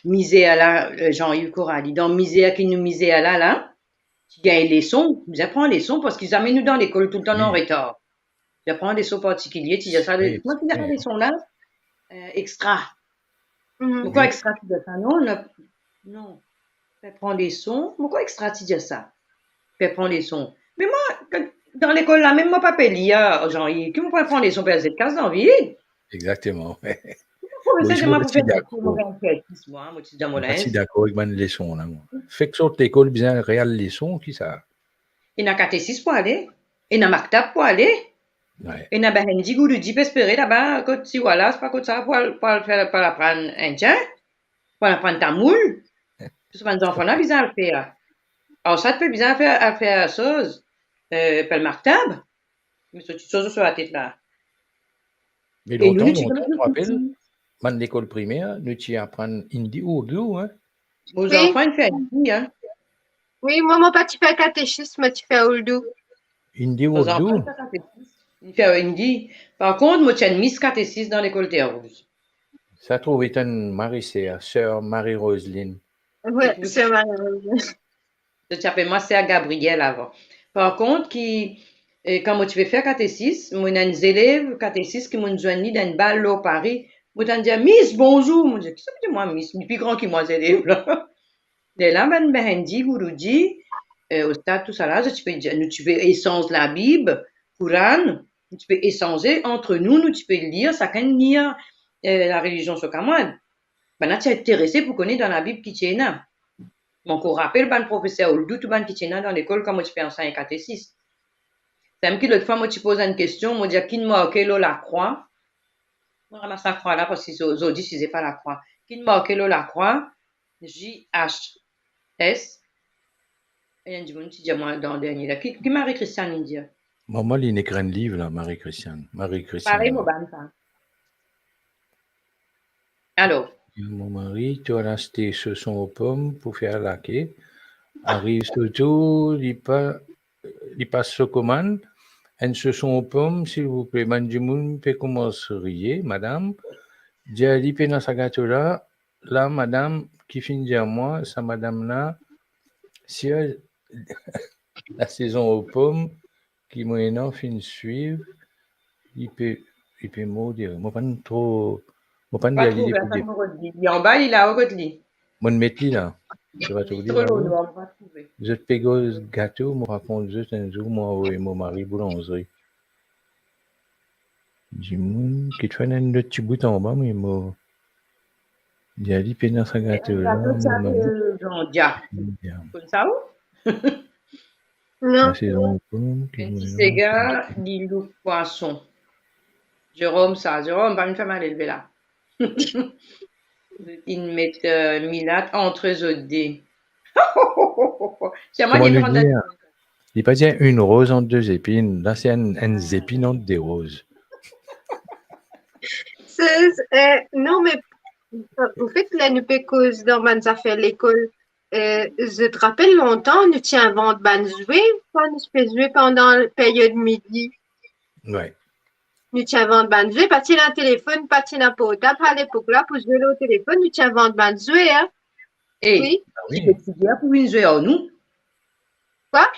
mizer la, euh, Jean-Yves, Coralie, dan mizer ki nou mizer la, la, ti gagn leson, bizin pran leson, parski zame nou dan lekol, toultan nou an retar. Ti aprann leson partikilie, ti dir sa, wi, kouma ti dir sa leson la? Euh, extra. Mhm. Mo krwar extra ti dir sa, non? Non. Pe pran leson, mo krwar extra ti dir sa. Pe pran leson. Me mwa, kan, dan lekol la, mem mwa pa pe lir, Jean-Yves, ki mo pou pran leson, pe zet kas dan vid. Exactement. Profeser, bon, mo ti dakor. Mo ti dakor avek bann leson la, mwa. Fek sort lekol, bizin real leson, ki sa? Ena katesis pou ale, ena maktab pou ale, wi, ena bann Hindi, gouloudi pe espere laba, kot Siwala, sepa kot sa, pou al, pou al fer, pou al aprann indien, pou al aprann tamoul. Tou sa bann zanfan la bizin al fer. Alor sa, to pe bizin al fer, al fer soz, euh, apel maktab. Me so ti soz so latet la. Me lontan, lontan, mo rapel, bann lekol primer, nou ti aprann Hindi, Urdu, hein? Mo zanfan inn fer Hindi, hein? Wi, mwa, mo pa ti fer katesis, mo ti fer Urdu. Hindi, Urdu? Mo zanfan inn fer katesis, inn fer Hindi. Par kont, mo ti enn Miss Katesis dan lekol Terre Rouge. Sa trouve to enn Marie-Sœur, Sœur Marie-Roseline. Wi, Sœur Marie-Roseline. Zot ti apel mwa Sœur Gabrielle avan. Par kont, ki, eh, kan mo ti pe fer katesis, mo ena enn zelev katesis ki mo'nn zwenn li dan enn bal lor Paris. Mo tann dir, "Miss, bonzour." Mo dir, "Kisannla pe dir mwa Miss? Li pli gran ki mwa, zelev la." Lerla bann Hindi, gouloudi, eh, Ustad, tousala, zot ti pe dir, nou ti pe esanz Labib, Koran, nou ti pe esanze ant nou, nou ti pe lir, sakenn lir, eh, larelizion so kamwad. Bannla ti interese pou kone dan Labib ki ti ena. Mo ankor rapel bann profeser Urdu, tou bann ki ti ena dan lekol kan mo ti pe ansegn katesis. Samem ki lot fwa mo ti poz enn kestion, mo dir, "Ki'nn marke lor lakrwa?" Mo ramas lakrwa la, parski zo-, zordi size pa lakrwa. "Ki'nn marke lor lakrwa?" J H S, Enn dimoun ti dir mwa dan dernie la. Ki, ki Marie Christiane inn dir? Mama, li inn ekrir enn liv la, Marie Christiane. Marie Christiane. Parey mo bann sa. Alor? Mo mari, to al aste soson o pom pou fer lake. Ariv so tour, li pa, li pas so komann, enn soson o pom, silvouple. Bann dimoun pe koumans riye, madam. Dir li pena sa gato la, la, madam ki finn dir mwa, sa madam la, si lasezon o pom ki mo ena finn swiv, li pe, li pe mor de rir. Mo pa'nn tro, mo pa'nn lir li depi le debi. Li anba, li lao kot li. Mo'nn met li la. Li tro lor, mo pa trouve. Zot pe gagn gato, mo rakont zot enn zour, mo avoy mo mari boulanzri. Dimoun, ki to ena enn lot ti bout anba, me mo dir li pena sa gato la, gato sa, mo mari. Dia. Dia. Konn sa ou? Non. Lasezon o pom ki... Enn ti sega, li loup pwason. Jerome sa, Jerome, pa vinn fer malelve la. Inn met, euh, milat ant zot de. Selman... Kouma nou dir, li pa dir enn roz ant de zepinn, la se enn, enn zepinn ant de roz. Se, eh, non, me, euh, anfet, la nou pe koz dan bann zafer lekol, eh, zot rapel lontan, nou ti invant bann zwe, sa nou ti pe zwe pandan peryod midi. Wi. Nou ti invant bann zwe, pa ti ena telefonn, pa ti ena portab, alepok la, pou zwe lor telefonn, nou ti invant bann zwe, hein. Eh, wi. Ah wi. Ti pe dir pou vinn zwe ar nou. Kwa?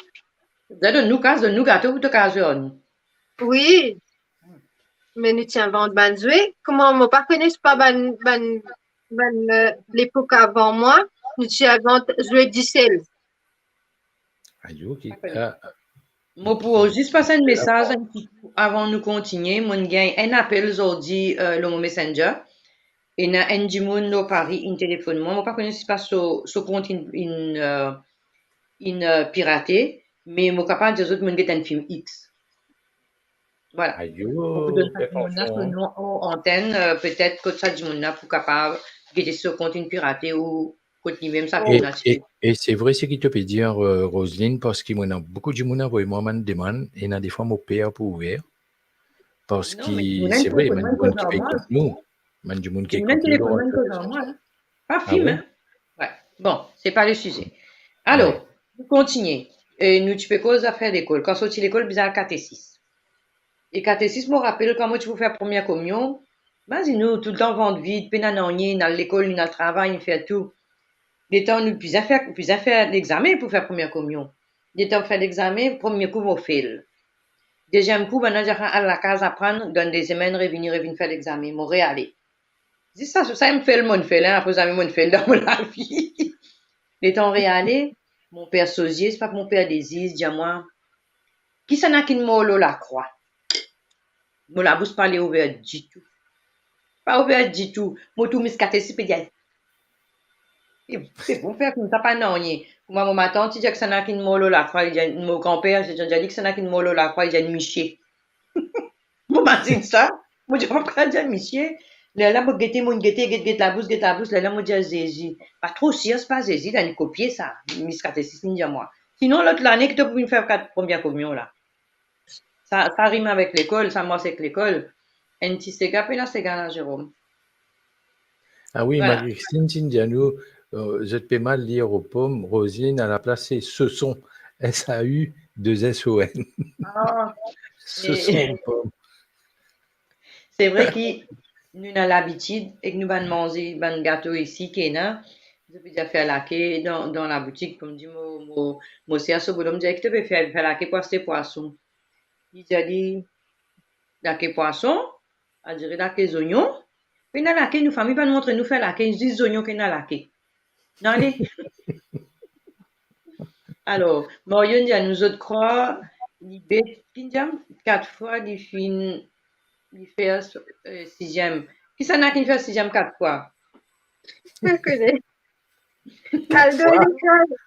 Donn nou kas, donn nou gato pou to kapav zwe ar nou. Wi. Me nou ti invant bann zwe. Kouma mo pa kone, pa bann, bann, bann, euh, lepok avan mwa, nou ti invant zwe disel. Ayo, ki, ah, mo pou zis pas enn mesaz enn ti kou avan nou kontinie. Mo'nn gagn enn apel zordi, euh, lor mo Messenger. Ena enn dimoun lor Paris inn telefonn mwa. Mo pa kone si pa so, so kont inn, inn, euh, inn, euh, pirate, me mo kapav dir zot mo'nn get enn fim X. Vwala. Ayo, mo pou donn sa dimoun la so nom lor antenn, euh, petet kot sa dimoun la pou kapav gete si so kont inn pirate ou kot limem sa finn aste. E, e se vre seki to pe dir, euh, Roseline, parski mo ena boukou dimoun avoy mwa bann demann, ena defwa mo per pou ouver. Parski se vre, bann dimoun ki pe ekout nou, bann dimoun ki ekout nou lor rezo sosio. Pa fim, hein. Wi. Bon, se pa le size. Alor, nou kontinie. E nou ti pe koz zafer lekol. Kan sorti lekol, bizin al katesis. E katesis, mo rapel kan mo ti pou fer premie komion, imazinn ou, toultan vant vid, pena nanye, inn al lekol, inn al travay, inn fer tou. Letan nou bizin fer, bizin fer lexame pou fer premie komion. Letan fer lexame, premie kou mo fel. Deziem kou, bann la dir al lakaz aprann, dan de semenn revini, revinn fer lexame, mo reale. Zis sa, sa, sa, mo'nn fel, mo'nn fel, hein, apre zame mo'nn fel dan mo lavi. Letan reale, mo per so zie, se pa ki mo per de zie, dir mwa, kisannla kinn mor lor lakrwa? Mo labous pa le ouver ditou. Pa ouver ditou. Mo tourn miskatesis, pe dir, e, se pou fer koumsa, pa nanye. Kouma mo matant ti dir kisannla kinn mor lor lakrwa, li dir, mo granper, ti dir li kisannla kinn mor lor lakrwa, li dir misie. Mo imazinn sa, mo dir, mo pa kapav dir misie. Lerla mo gete, mo'nn gete, get, get labous, get labous, lerla mo dir Zezi. Pa tro sir, se pa Zezi, la inn kopie sa, miskatesis inn dir mwa. Sinon, lot lane ki to pou vinn fer kat-, premie komion la. Sa, sa rim avek lekol, sa mars ek lekol. Enn ti sega, pena sega la, Jerome. Ah wi, vwala. Marie-Christine ti dir nou, euh, zot pe mal lir o pom, Rosine, alaplas se soson, S A U deux S O N. Ah, soson o pom. Se vre ki nou ena labitid ek nou bann manze, bann gato isi ki ena, zot pe dir fer lake dan, dan laboutik, kouma dir mo, mo, mo ser so bonom dir, ki to pe fer, fer lake pou aste pwason. Li dir li, lake pwason, adire lake zonion. Pena lake, nou fami pa'nn montre nou fer lake, zis zonion ki ena lake. Non, ale. Alor, Marion dir nou, zot krwar li bet, ki dir, kat fwa li finn, li fer, euh, siziem. Kisannla kinn fer siziem kat fwa? Pa kone. Aldo inn ekrir,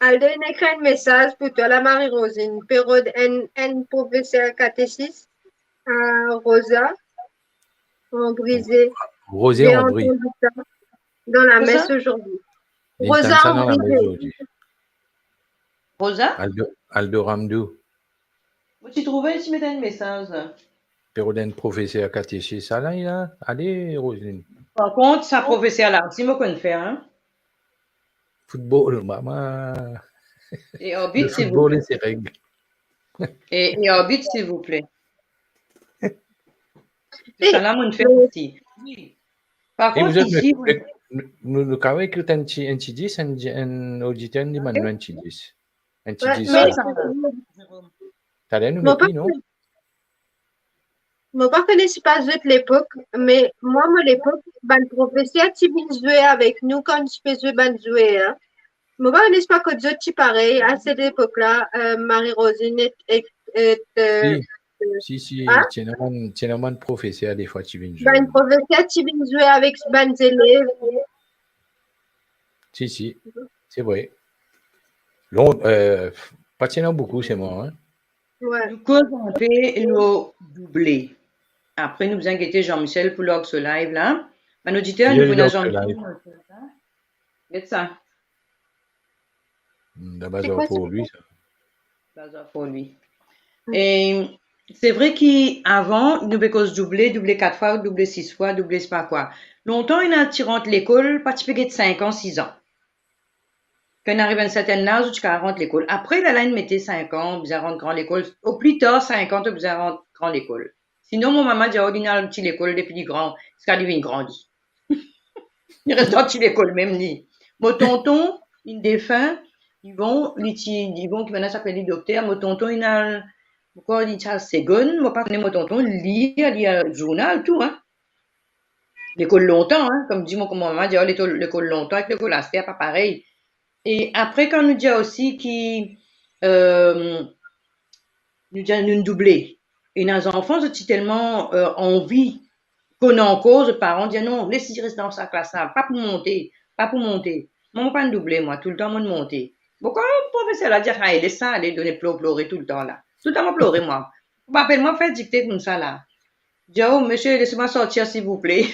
Aldo inn ekrir enn mesaz pou twa la, Marie-Rosine. Pe rod enn, enn profeser katesis, euh, Rosa Ambrize. Rosa Ambrize. J'ai entendu ça dans la messe aujourd'hui. Rosa Ambrize. Rosa? Aldo, Aldo Ramdou. Mo ti trouve li ti met enn mesaz la. Pe rod enn profeser katesis, ala li la. Ale, Rosine. Par kont, sa profeser la osi, mo konn fer, hein? Football, mama. E arbit, silvouple. Le football et ses règles. E, e arbit, silvouple. Sa la, mo fer isi. Wi. Par kont, isi, nou, nou, nou kapav ekrir enn ti, enn ti dis, enn, enn oditer, nou dimann nou enn ti dis. Enn ti dis, sa. Taler nou met li, non? Mo pa kone sipa zot lepok, me mwa, mo lepok, bann profeser ti vinn zwe avek nou kan nou ti pe zwe bann zwe, hein. Mo pa kone sipa kot zot ti parey, a set lepok la, euh, Marie-Rosine et, et, et, euh, si, si, si, hein? Ti ena bann, ti ena bann profeser defwa ti vinn zwe. Bann profeser ti vinn zwe avek bann zelev. Si, si, se vre. Lon-, euh, pa ti ena boukou, se mwa, hein. Wi. Nou koz inpe lor double. Apre, nou bizin gete Jean-Michel pou log so live la. Bann oditer, nou pou ena Jean-Michel. Get sa. Hmm, la bazar pou li, sa. Bazar pou li. E se vre ki avan, nou pe koz double, double kat fwa, double sis fwa, double sipa kwa. Lontan, ena ti rant lekol, pa ti pe get sink an, sis an. Kan ariv enn sertin laz, ou ti kapav rant lekol. Apre, lerla inn mete sink an, bizin rant gran lekol. Oplitar, sink an, to bizin rant gran lekol. Sinon, mo mama dir, oh, li inn al ti lekol depi li gran, ziska li vinn grandi. Li res dan ti lekol mem, li. Mo tonton, inn defin, Ivon, li ti, Ivon ki bann-la ti apel li dokter, mo tonton inn al, mo krwar li ti al Segonn, mo pa kone, mo tonton, li, li al zournal, tou, hein. Lekol lontan, hein, kouma dir, mo, kouma mama dir, lekol, lekol lontan ek lekol aster, pa parey. E apre, kan nou dir osi ki, euh, nou dir nou double. Ena zanfan, zot ti telman, euh, anvi konn ankor, zot paran dir, "Non, les li res dan sa klas la, pa pou monte, pa pou monte." Mwa, mo pa'nn double, mwa, toultan mo'nn monte. Bon, kan profeser la dir, "Ay, les sa ale, donn li plor, plore toultan la." Toultan mo plore, mwa. Ou pa apel mwa fer dikte koumsa la. Dir, "Oh, monsieur, laissez-moi sortir, s'il vous plaît."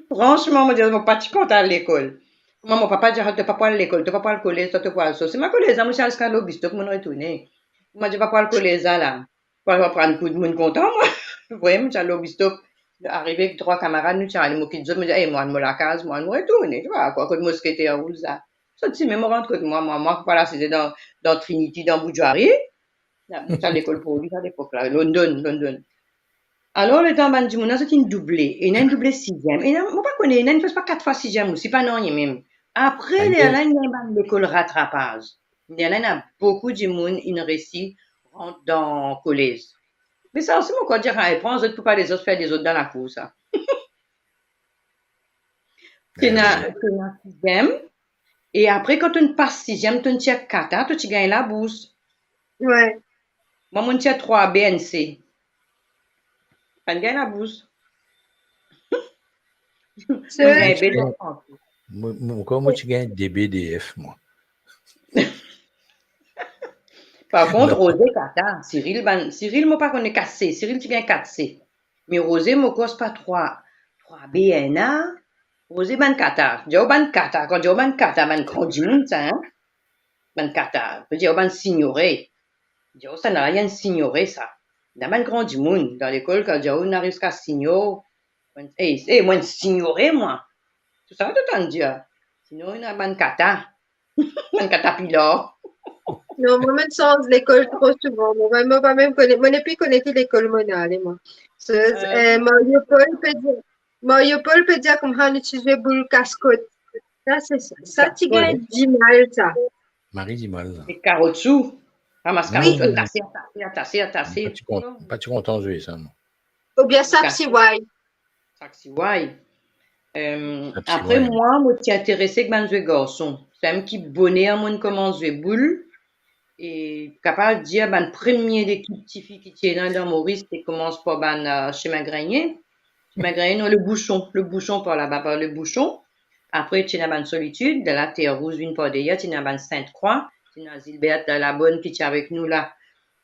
Fransman, mo dir, mo pa ti kontan al lekol. Kouma mo papa dir, "To pa pou al lekol, to pa pou al kolez, to, to pou al so." Se mwa kolez la, mo ti al ziska Lobistop, mo'nn retourne. Mo dir, "Pa pou al kolez la, la. Pou al aprann koud, mo'nn kontan, mwa." Vremem, mo ti al Lobistop. Arive ek trwa kamarad, nou ti ale, mo kit zot, mo dir, "Eh, mo al mo lakaz, mo al mo retourne, to war, kot mosketer rouz la." Sot sime, mo rant kot mwa, mwa, mwa, pou al asize dan, dan Trinity, dan Boudjwari. Sa lekol pou li, sa lepok la, London, London. Alor, letan bann dimoun la, zot inn double, ena inn double siziem, ena, mo pa kone, ena inn fer sipa kat fwa siziem osi, pa nanye mem. Apre, lerla, ena bann lekol ratrapaz. Lerla, ena boukou dimoun inn resi rant dan kolez. Me sa osi, mo krwar dir, ah, pran zot pou pa lezot fer dezord dan lakour, sa. Ena, ena siziem. E apre, kan to'nn pas siziem, to'nn tir kata, to ti gagn labours. Wi. Mwa, mo'nn tir trwa B, enn C. Pa'nn gagn labours. Mo'nn gagn B dan franse. Mo, mo, kan mo ti gagn de B, de F, mwa. Par kont, Roze kata, Cyril, bann, Cyril, mo pa kone kat C, Cyril ti gagn kat C. Me Roze, mo krwar sipa trwa, trwa B ena. Roze bann kata. Dir ou bann kata, kan dir ou bann kata, bann gran dimoun sa, hein? Bann kata, pe dir ou bann sinyore. Dir ou sa, nala enn sinyore sa. Ena bann gran dimoun dan lekol, kan dir ou inn ariv ziska sinyor, eh, eh, mo enn sinyore, mwa. Tou sa to tann dir. Sinon, ena bann kata. Bann katapilar. Non, mwa, mo'nn sanz lekol tro souvan. Mo, mo pa mem kone, mo nepli kone ki lekol mo'nn ale, mwa. So, eh, Mario Paul pe dir, Mario Paul pe dir kouma nou ti zwe boul kaskot. Sa, se sa. Sa ti gagn dimal, sa. Marie Dimal. E karotsou. Ramas karotsou, atase, atase, atase, atase. Pa ti kont-, pa ti kontan zwe sa, non. Oubien sak siway. Sak siway. Em, apre, mwa, mo ti interese ek bann zwe garson. Samem ki boner mo'nn koumans zwe boul. E kapav dir bann premie lekip tifi ki ti ena dan Moris, se koumans par bann, eh, Semin Grenye. Semin Grenye, non, Le Bouchon. Le Bouchon par laba, par Le Bouchon. Apre, ti ena bann Solitid, lerla Ter Rouz vinn par deryer, ti ena bann Sint Krwa, ti ena Zilbert Labonne ki ti avek nou la,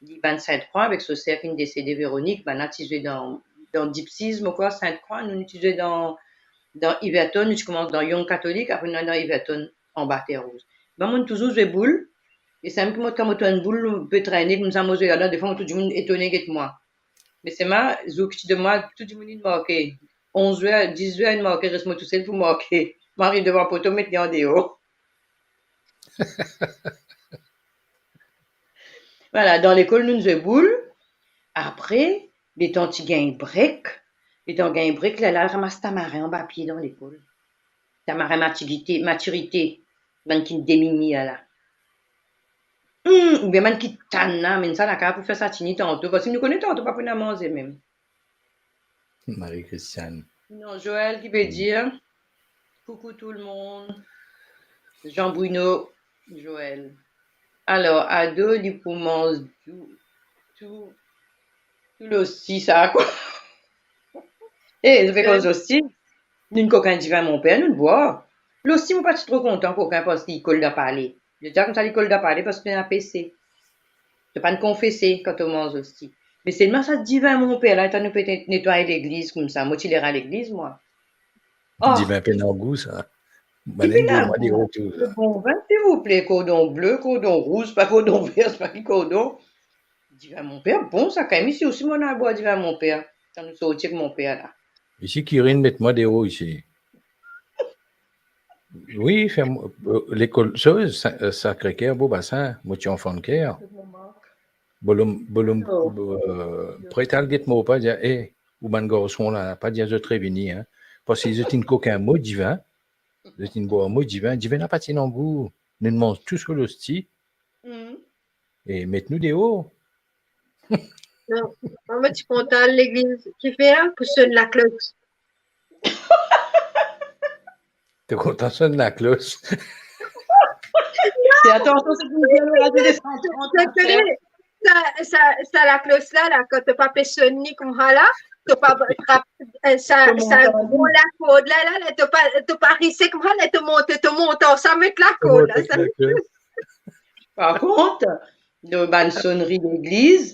li bann Sint Krwa, avek so ser ki finn desede, Véronique, bannla ti zwe dan, dan Gypsies, mo krwar, Sint Krwa, nou, nou ti zwe dan, dan Everton, nou ti koumans dan Young Catholic, apre nou al dan Everton, anba Terre Rouge. Be, mo touzour zwe boul, e samem ki mo, kan mo trouv enn boul pe trene koumsa, mo zwe ladan, defwa mo trouv dimoun etone get mwa. Me selman, zour ki ti donn mwa, tou dimoun inn marke. Onz zwer, dis zwer inn marke, res mo tousel pou marke. Mo ariv devan poto, met li andeor. Vwala, dan lekol, nou zwe boul. Apre, letan ti gagn break, letan gagn break, la, la, ramas tamarin anba pie dan lekol. Tamarin matirite, matirite, bann ki demi-mi la. Hmm, oubien bann ki tann la, amenn sa lakaz pou fer satini tanto, parski nou kone tanto pa pou ena manze mem. Marie-Christiane. Non, Joël ki pe dir, coucou tout le monde. Jean Bruno, Joël. Alor, ado, li pou manz tou, tou, tou losti sa, kwa. E, zot pe koz losti. Nou'nn kokin divin monper, nou'nn bwar. Losti, mo pa ti tro kontan kokin parski li kol dan pale. Zot dir koumsa li kol dan pale parski to ena pese. To pa'nn konfese kan to manz losti. Me selman sa divin monper la, letan nou pe net-, netway legliz koumsa, mo ti le al legliz, mwa. Oh! Divin pena gou, sa. Li pena gou. Bon vin, silvouple, kordon ble, kordon rouz, pa kordon ver, pa ki kordon. Divin monper, bon sa, kan mem isi osi, mo al bwar divin monper, kan nou sorti ek monper la. Isi, Kirin met mwa deor isi. Wi, fer mo-, eh, lekol, so, Sa-, eh, Sacré-Cœur, Beau-Bassin, mo ti anfan de ker. Bolom, bolom, eh, pret al get mo pa dir, "Eh, ou bann garson la, pa dir zot revini, hein." Parski zot inn kokin mo divin, zot inn bwar mo divin, divin la pa ti ena gou, nou'nn manz tou so losti. E met nou deor. Non, mwa, mo ti kontan al legliz. Kifer? Pou sonn laklos. To kontan sonn laklos? Fer atansion, se pou nou dir, nou al desann. Sa, sa, sa laklos la, la, kan to pa pe sonn li koumsa la, to pa trap, eh, sa, sa gro lakord la, la, la, to pa, to pa rise koumsa la, to mont, to mont sa, met lakord la, sa. Par kont, dan bann sonri legliz,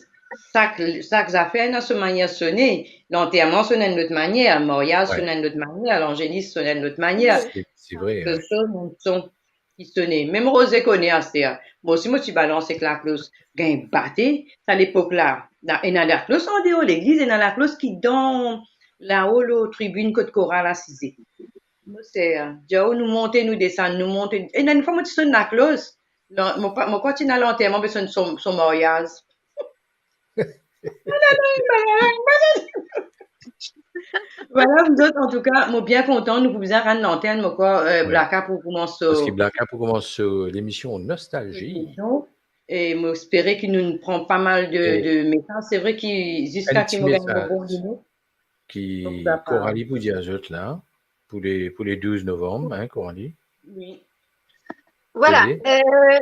sak, sak zafer ena so manier sone. Lanterman sonn enn lot manier, maryaz sonn enn lot manier, lanzelis sonn enn lot manier. Se, se vre, hein. Son, son ki sone. Mem roze kone aster. Mo osi, mo ti balans ek laklos, gagn bate, sa lepok la. Na, ena laklos andeor legliz, ena laklos ki dan, lao lor tribinn kot koral asize. Mo ser, dir ou, nou monte, nou desann, nou monte. Ena enn fwa mo ti sonn laklos. Lan-, mo pa, mo krwar ti ena lanterman, be sonn son, son maryaz. Vwala, zot, antouka, mo bien kontan, nou pou bizin rann lantenn, mo krwar, eh, Blaka pou koumans, parski Blaka pou koumans, eh, lemision Nostalgie. Lemision. E mo espere ki nou pran pa mal de, de mesaz. Se vre ki ziska ki mo gagn bon limit. Ki Coralie pou dir zot la, pou le, pou le douz novanm, hein, Coralie? Wi. Vwala, eh,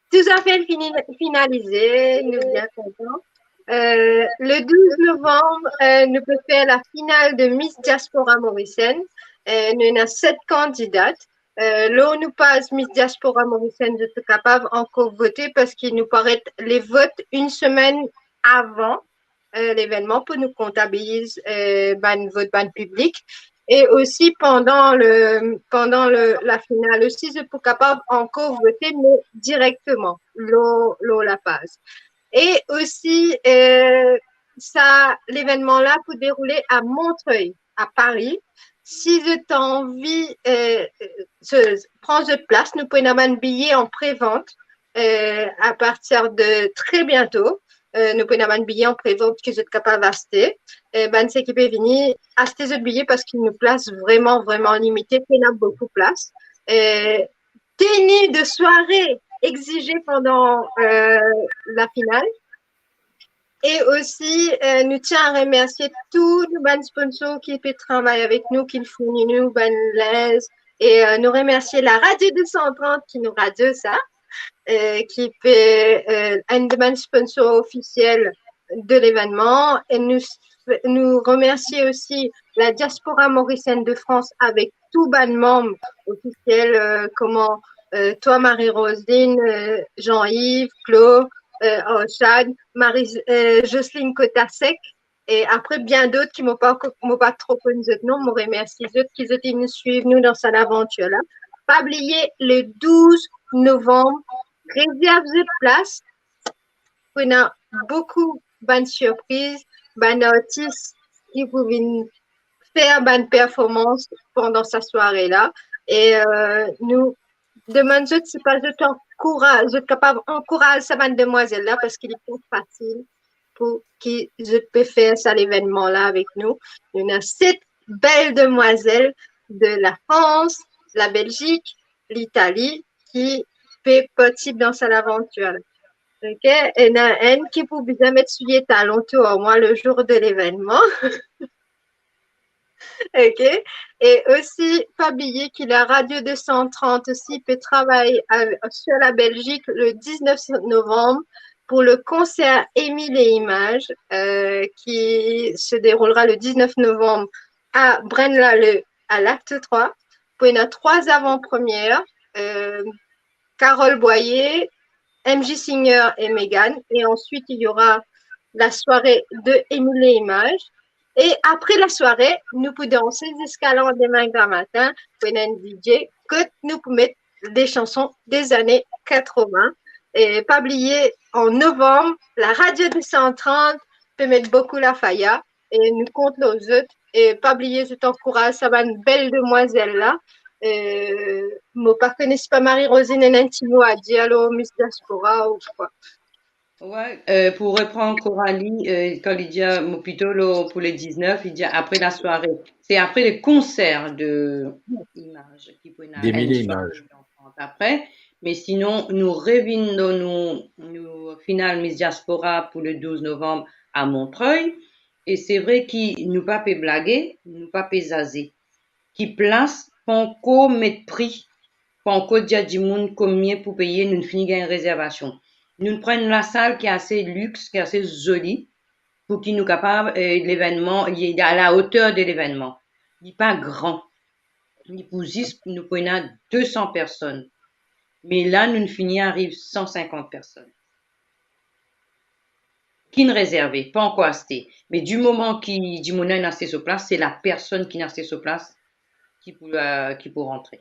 tou zafer fini, finalize, nou bien kontan. Eh, le douz novanm, eh, nou pe fer la final de Miss Diaspora Mauricienne. Eh, nou ena set kandidat. Eh, lor nou paz Miss Diaspora Mauricienne, zot kapav ankor vote parski nou pou aret le vot enn semenn avan, eh, levennman pou nou kontabiliz, eh, bann vot bann piblik. E osi pandan le, pandan le, la final osi, zot pou kapav ankor vote, me direkteman lor, lor lapaz. E osi, eh, sa levennman la pou deroule a Montreuil, a Paris. Si zot anvi, eh, se, pran zot plas, nou pou ena bann biye an prevant, eh, a partir de tre biento. Eh, nou pou ena bann biye an prevant ki zot kapav aste. Eh, bann seki pe vini, aste zot biye parski nou plas vreman, vreman limite, pena boukou plas. Eh, tenue de soirée exigée pendant, eh, la finale. E osi, eh, nou tien a remersie tou nou bann sponsor ki pe travay avek nou, ki fourni nou bann linz. E, eh, nou remersie la Radio deux cent trente ki nou radio sa, eh, ki pe, eh, enn de bann sponsor ofisiel de levennman. E nou, nou remersie osi la Diaspora Mauricienne de France avek tou bann manm ofisiel, eh, kouma, eh, twa Marie-Roseline, eh, Jean-Yves, Claude, eh, Arshad, Marie, eh, Jocelyne Kotasek, E apre, bien dot ki mo pa, mo pa tro konn zot non, mo remersi zot ki zot inn swiv nou dan sa lavantir la. Pa bliye, le douz novanm, rezerv zot plas. Pou ena boukou bann sirpriz, bann artis ki pou vinn fer bann performans pandan sa sware la. E, euh, nou demann zot si pa zot ankouraz, zot kapav ankouraz sa bann demwazel la, parski li pa fasil pou ki zot pe fer sa levennman la avek nou. Nou ena set bel demwazel de Lafrans, Labelzik, Litali, ki pe partisip dan sa lavantir la. Ok, ena enn ki pou bizin met soulie talon tou ar mwa le zour de levennman. Ok, e osi, pa bliye ki la Radio deux cent trente osi pe travay a-, sur la Belgique le dix-neuf novembre pour le concert Émile et Images, euh, qui se déroulera le dix-neuf novembre à Braine-l'Alleud, à l'Acte trois, pou ena trwa avan-première, euh, Carole Boyer, M J Singer et Meghan, et ensuite il y aura la soirée de Émile et Images. E apre lasware, nou pou danse ziska landemin gramatin, pou ena enn D J, kot nou pou met de chanson de zane quatre-vingts. E pa bliye, an novanm, la Radio deux cent trente pe met boukou lafaya, e nou kont lor zot. E pa bliye, zot ankouraz sa bann bel demwazel la. E mo pa kone si pa Marie-Rosine ena enn ti mo a dir lor Miss Diaspora ou kwa. Ouais, euh, pou repran Coralie, euh, kan li dir, mo plito lo, pou le diznef, li dir apre lasware. Se apre le konser de Image ki pou ena D'Émile et Images. Apre. Me sinon, nou revinn dan nou, nou final Miss Diaspora pou le douz novanm a Montreuil. E se vre ki nou pa pe blage, nou pa pe zaze. Ki plas pa ankor met pri, pa ankor dir dimoun komie pou peye, nou fini gagn rezervasion. Nou pran enn lasal ki ase lix, ki ase zoli, pou ki nou kapav, eh, levennman, li a la oter de levennman. Li pa gran. Li pou zis, nou pou ena de san personn. Me la, nou fini ariv san sinkant personn. Ki'nn rezerve, pa ankor aste. Me di moman ki dimoun la inn aste so plas, se lapersonn ki'nn aste so plas ki pou, euh, ki pou rantre.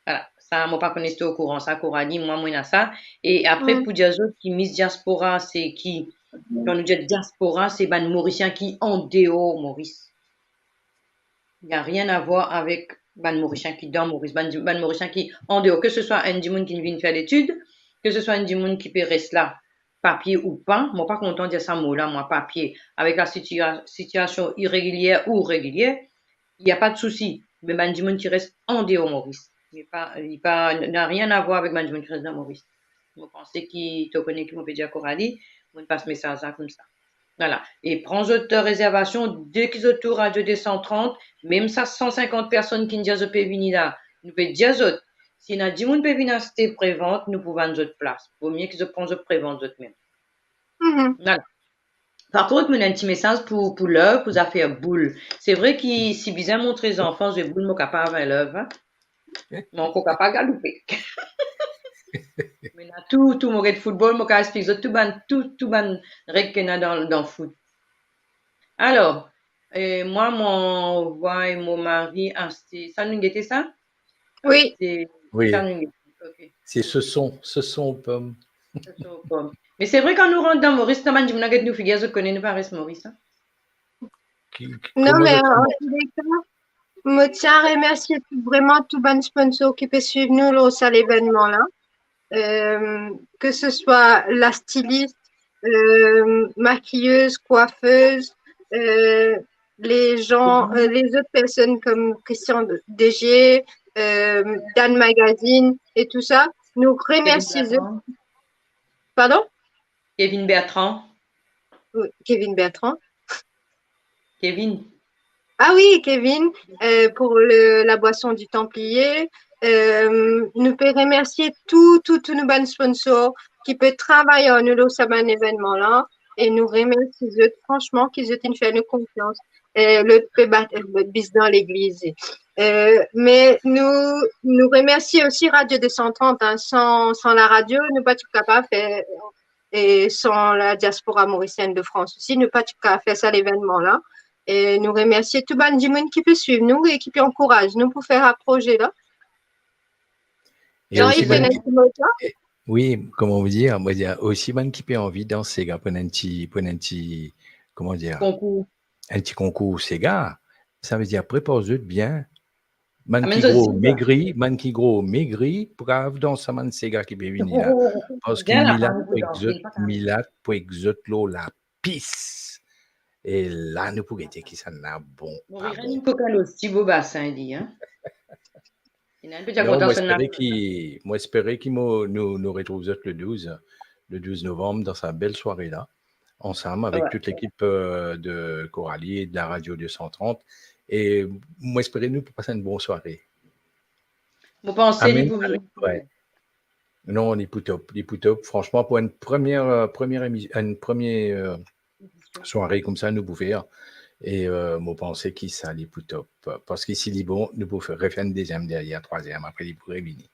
Vwala, sa, mo pa kone si to okouran sa, Coralie, mwa, mo ena sa. E apre, pou dir zot ki Miss Diaspora, se ki, kan nou dir diaspora, se bann Morisien ki andeor Moris. Li na rien a vwar avek bann Morisien ki dan Moris, bann, bann Morisien ki andeor, ke se swa enn dimoun ki vinn fer letid, ke se swa enn dimoun ki pe res la, papie ou pa, mo pa kontan dir sa mo la, mwa, papie, avek la sitia-, sitiasion iregilier ou regilier, li na pa de sousi. Me bann dimoun ki res andeor Moris, li pa, li pa, na rien a vwar avek bann dimoun ki res dan Moris. Mo panse ki to kone ki mo pe dir, Coralie, mo'nn pas mesaz la koumsa. Vwala. E pran zot rezervasion, de ki zot tour Radio deux cent trente, mem sa san sinkant personn ki'nn dir zot pe vini la, nou pe dir zot, si ena dimoun pe vinn aste prevant, nou pou vann zot plas. Vomie ki zot pran zot prevant zot mem. Mhm. Vwala. Par kont, mo ena enn ti mesaz pou, pou Love, pou zafer boul. Se vre ki si bizin montre zanfan zwe boul, mo kapav, hein, Love, hein? Mo ankor kapav galoupe. Me la, tou, tou mo get football, mo kapav explik zot tou bann, tou, tou bann reg ki ena dan, dan foot. Alor, eh, mwa, mo anvway mo mari aste, sa nou gete sa? Wi. Aste, wi. Sa nou gete. Ok. Se seson, seson aux pommes. Seson aux pommes. Me se vre, kan nou rant dan Moris, kan bann dimoun la get nou figir, zot kone nou pa res Moris, hein? Ki, ki, non, kouma me zot an tou le ka, mo ti a remersie tou, vreman tou bann sponsor ki pe swiv nou lor sa levennman la. Euh, ke se swa la stilist, euh, makiyez, kwafez, euh, les gens, euh, les autres personnes comme Christian D G, euh, Dan Magazine et tout ça. Nou remersi zot. Kevin Bertrand. Pardon? Kevin Bertrand. Wi, Kevin Bertrand. Kevin. Ah wi, Kevin, euh, pour le, la boisson du Templier. Euh, nou pe remersie tou, tou, tou nou bann sponsor ki pe travay ar nou lor sa bann evennman la. E nou remersi zot, fransman, ki zot inn fer nou konfians. Euh, lot pe bat, euh, bis dan legliz. Euh, me nou, nou remersi osi Radio deux cent trente, hein. San, san la radio, nou pa ti kapav fer, e san la diaspora morisienn de Frans osi, nou pa ti kapav fer sa levennman la. E nou remersie tou bann dimoun ki pe swiv nou e ki pe ankouraz nou pou fer sa proze la. E Jean, osi li bann finn ki, enn ti mo sa? E, wi, kouma ou dir, mo dir, osi bann ki pe anvi dans sega, pran enn ti, pran enn ti, kouma dir, konkour, enn ti konkour sega, savedir prepar zot bien. Bann ki gro, megri, bann ki gro, megri, pou kapav dans sa bann sega ki pe vini la. Parski milat pou ek zot, milat pou ek zot lor lapis. E la, nou pou gete kisannla bon. Mo pa bon. Kokin osi bo basin, li, hein? Non, mo espere ki, mo espere ki mo, nou, nou retrouv zot le douz, le douz novanm dan sa bel sware la, ansam avek tout lekip, euh, de Coralie, de la radio de san trant. E mo espere nou pou pas enn bon sware. Mo panse li pou vini. Non, li pou top, li pou top. Fransman, pou enn premie, euh, premie emi-, enn premie, euh, sware koumsa nou pou fer. E, euh, mo panse ki sa li pou top. Parski si li bon, nou pou fer, refer enn deziem deryer, trwaziem, apre li pou revini.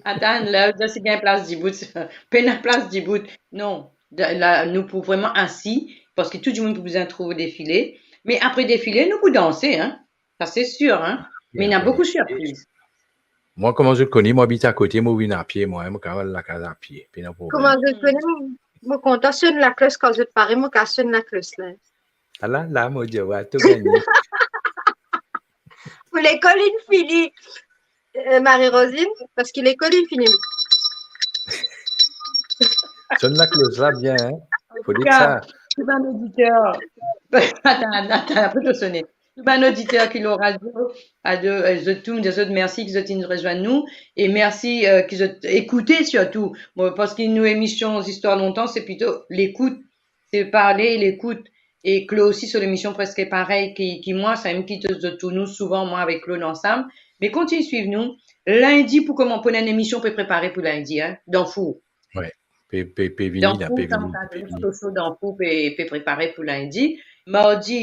Atann, la, la, si gagn plas dibout, pena plas dibout. Non, la, nou pou vreman asi, parski tou dimoun pou bizin trouv defile. Me apre defile, nou pou danse, hein. Sa, se sir, hein. Me ena boukou sirpriz. Mwa, kouma zot kone, mo abit akote, mo vinn apie, mwa, mo kapav al lakaz apie, pena problem. Kouma zot kone, mo kontan sonn laklos kan zot pare, mo kapav sonn laklos la. Ala la, mo dir, wa, to gagne. Pou lekol inn fini, euh, Marie-Rosine, parski lekol inn fini. Sonn laklos la bien, hein. Fode sa. Antouka, tou bann oditer, atann, atann, apre to sone. Tou bann oditer ki lor radio, a de, euh, zot tou, mo dir zot mersi ki zot inn rezwenn nou, e mersi, euh, ki zot ekoute sirtou. Bon, parski nou emision Zistwar Lontan, se plito lekout, se parle e lekout. E Clo osi, so lemision preske parey ki, ki mwa, samem ki to, zot tourn nou souvan, mwa avek Clo nou ansam. Me kontign swiv nou. Lindi pou kouma, pou enn emision pe prepare pou lindi, hein, dan four. Wi, pe, pe, pe vini la, pe vini, pe vini. Soso dan four pe, pe prepare pou lindi. Mardi,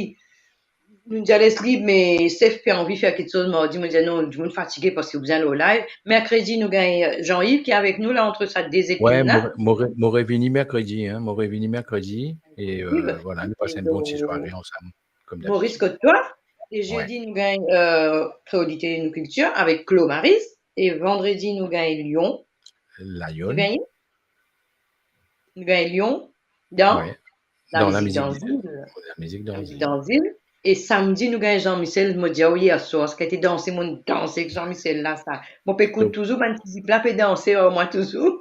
nou dir les lib, me sef pe anvi fer kiksoz mardi, mo dir non, dimoun fatige parski ou bizin lor live. Merkredi, nou gagn Jean-Yves ki avek nou la, ant sa de zekrinn la. Wi, mo, mo re-, mo revini merkredi, hein, mo revini merkredi, e, euh, vwala, nou pas enn bon ti sware ansam, kouma dabitid. Maurice kot twa, e zedi, nou gagn, euh, Kreolite Nou Kiltir avek Clo Maris, e vandredi, nou gagn Lyon. Lyon. Nou gagn Nou gagn Lyon dan, wi, dan lamizik dan zil. Lamizik dan zil. E samdi, nou gagn Jean-Michel, mo dir ou yer swar, sa ki ti danse, mo danse ek Jean-Michel la, sa. Mo pe ekout touzour, bann ti zip la pe danse ar mwa touzour.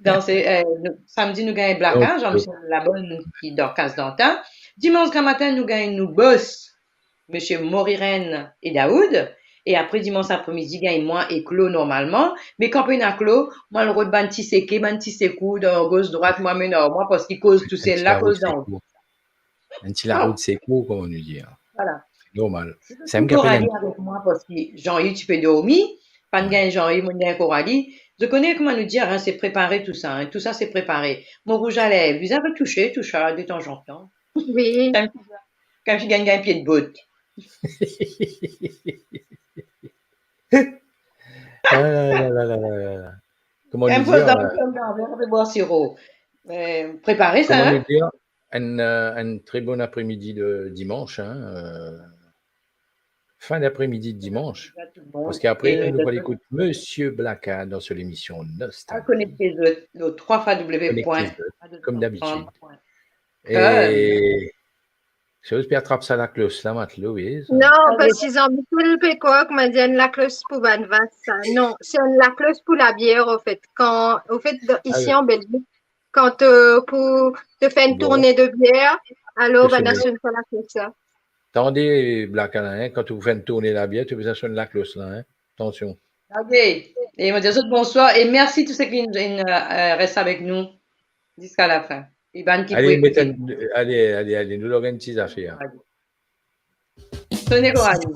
Danse, euh, nou, samdi, nou gagn Blaka, Jean-Michel Labonne, ki dan Kas Dantan. Dimans gramatin, nou gagn nou bos, Misie Moriren e Daoud, e apre dimans apremidi, gagn mwa e Clo normalman, me kan pena Clo, mwa al rod bann ti seke, bann ti sekour dan gos, drwat, mwa amenn ar mwa, parski koz tousel la, koz dan. Enn ti larout sekour, kouma nou dir. Vwala. Normal. Samem ki apel Coralie avek mwa, parski Jean-Yves ti pe dormi, pa'nn gagn Jean-Yves, mo'nn gagn Coralie. Zot kone kouma nou dir, hein, se prepare tousa, hein, tousa se prepare. Mo rouj a lev, bizin retouse, tousa, detanzantan. Wi. Kan fi gagn, gagn pie de bot. Ah la la la la la la. Kouma nou dir, euh, enn poz dan, euh, dan, dan, dan, dan, dan, siro. Euh, prepare sa, hein? Kouma nou dir, enn, euh, enn tre bon apremidi de dimans, hein, euh, fin d'apremidi de dimans. Bonn apremidi a tout le mond. Parski apre, e nou pou al ekout Misie Blaka dan so lemision Nostalgie. Al konekte zot lor trois fois W point radio de Santran point com. Konekte zot, kouma dabitid. E, si ou pe atrap sa laklos la, matlo, wi, sa. Non, parski Jean-Michel pe krwar kouma dir enn laklos pou bann vas, sa. Non, se enn laklos pou labier, anfet. Kan, anfet, dan, isi an Belzik, kan, euh, pou to fer enn tourne de bier, alor, bann la sonn sa laklos la. Tande, Blaka la, hein, kan to pou fer enn tourne labier, to bizin sonn laklos la, hein. Atansion. Ok. E mo dir zot bonswar e mersi tou seki inn, inn, euh, res avek nou ziska lafin. E bann ki pou ekoute. Ale, ale, ale, nou lor enn ti zafer. Sone Coralie.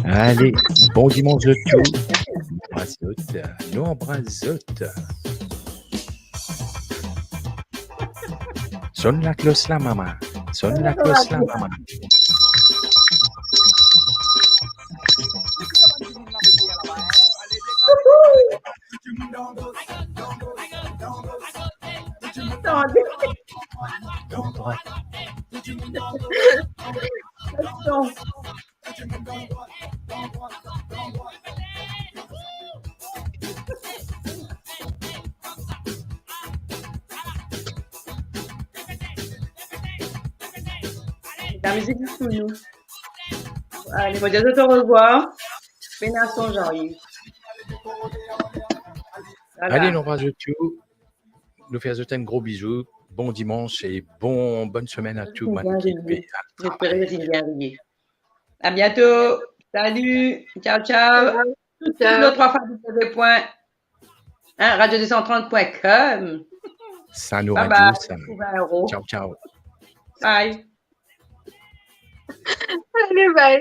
Ale, bon dimans zot tou. Nou anbras zot, nou anbras zot. Sonn laklos la, mama. Sonn laklos la, mama. Tande. Lamizik pou nou. Ale, mo dir zot orevwar. Pena sonz ariv. Vwala. Ale, nou anvway zot tou. Nou fer zot enn gro bizou. Bon dimans e bon, bonn semenn a tou bann ekip e al travay. Zot inn bien riye. A biento. Salut. Ciao, ciao. Ciao. Sur le trois fois W point, hein, radio deux cent trente point com. Sa nou radio, sa nou. Bye bye. Pou vin euro. Ciao, ciao. Bye. Ale, bye.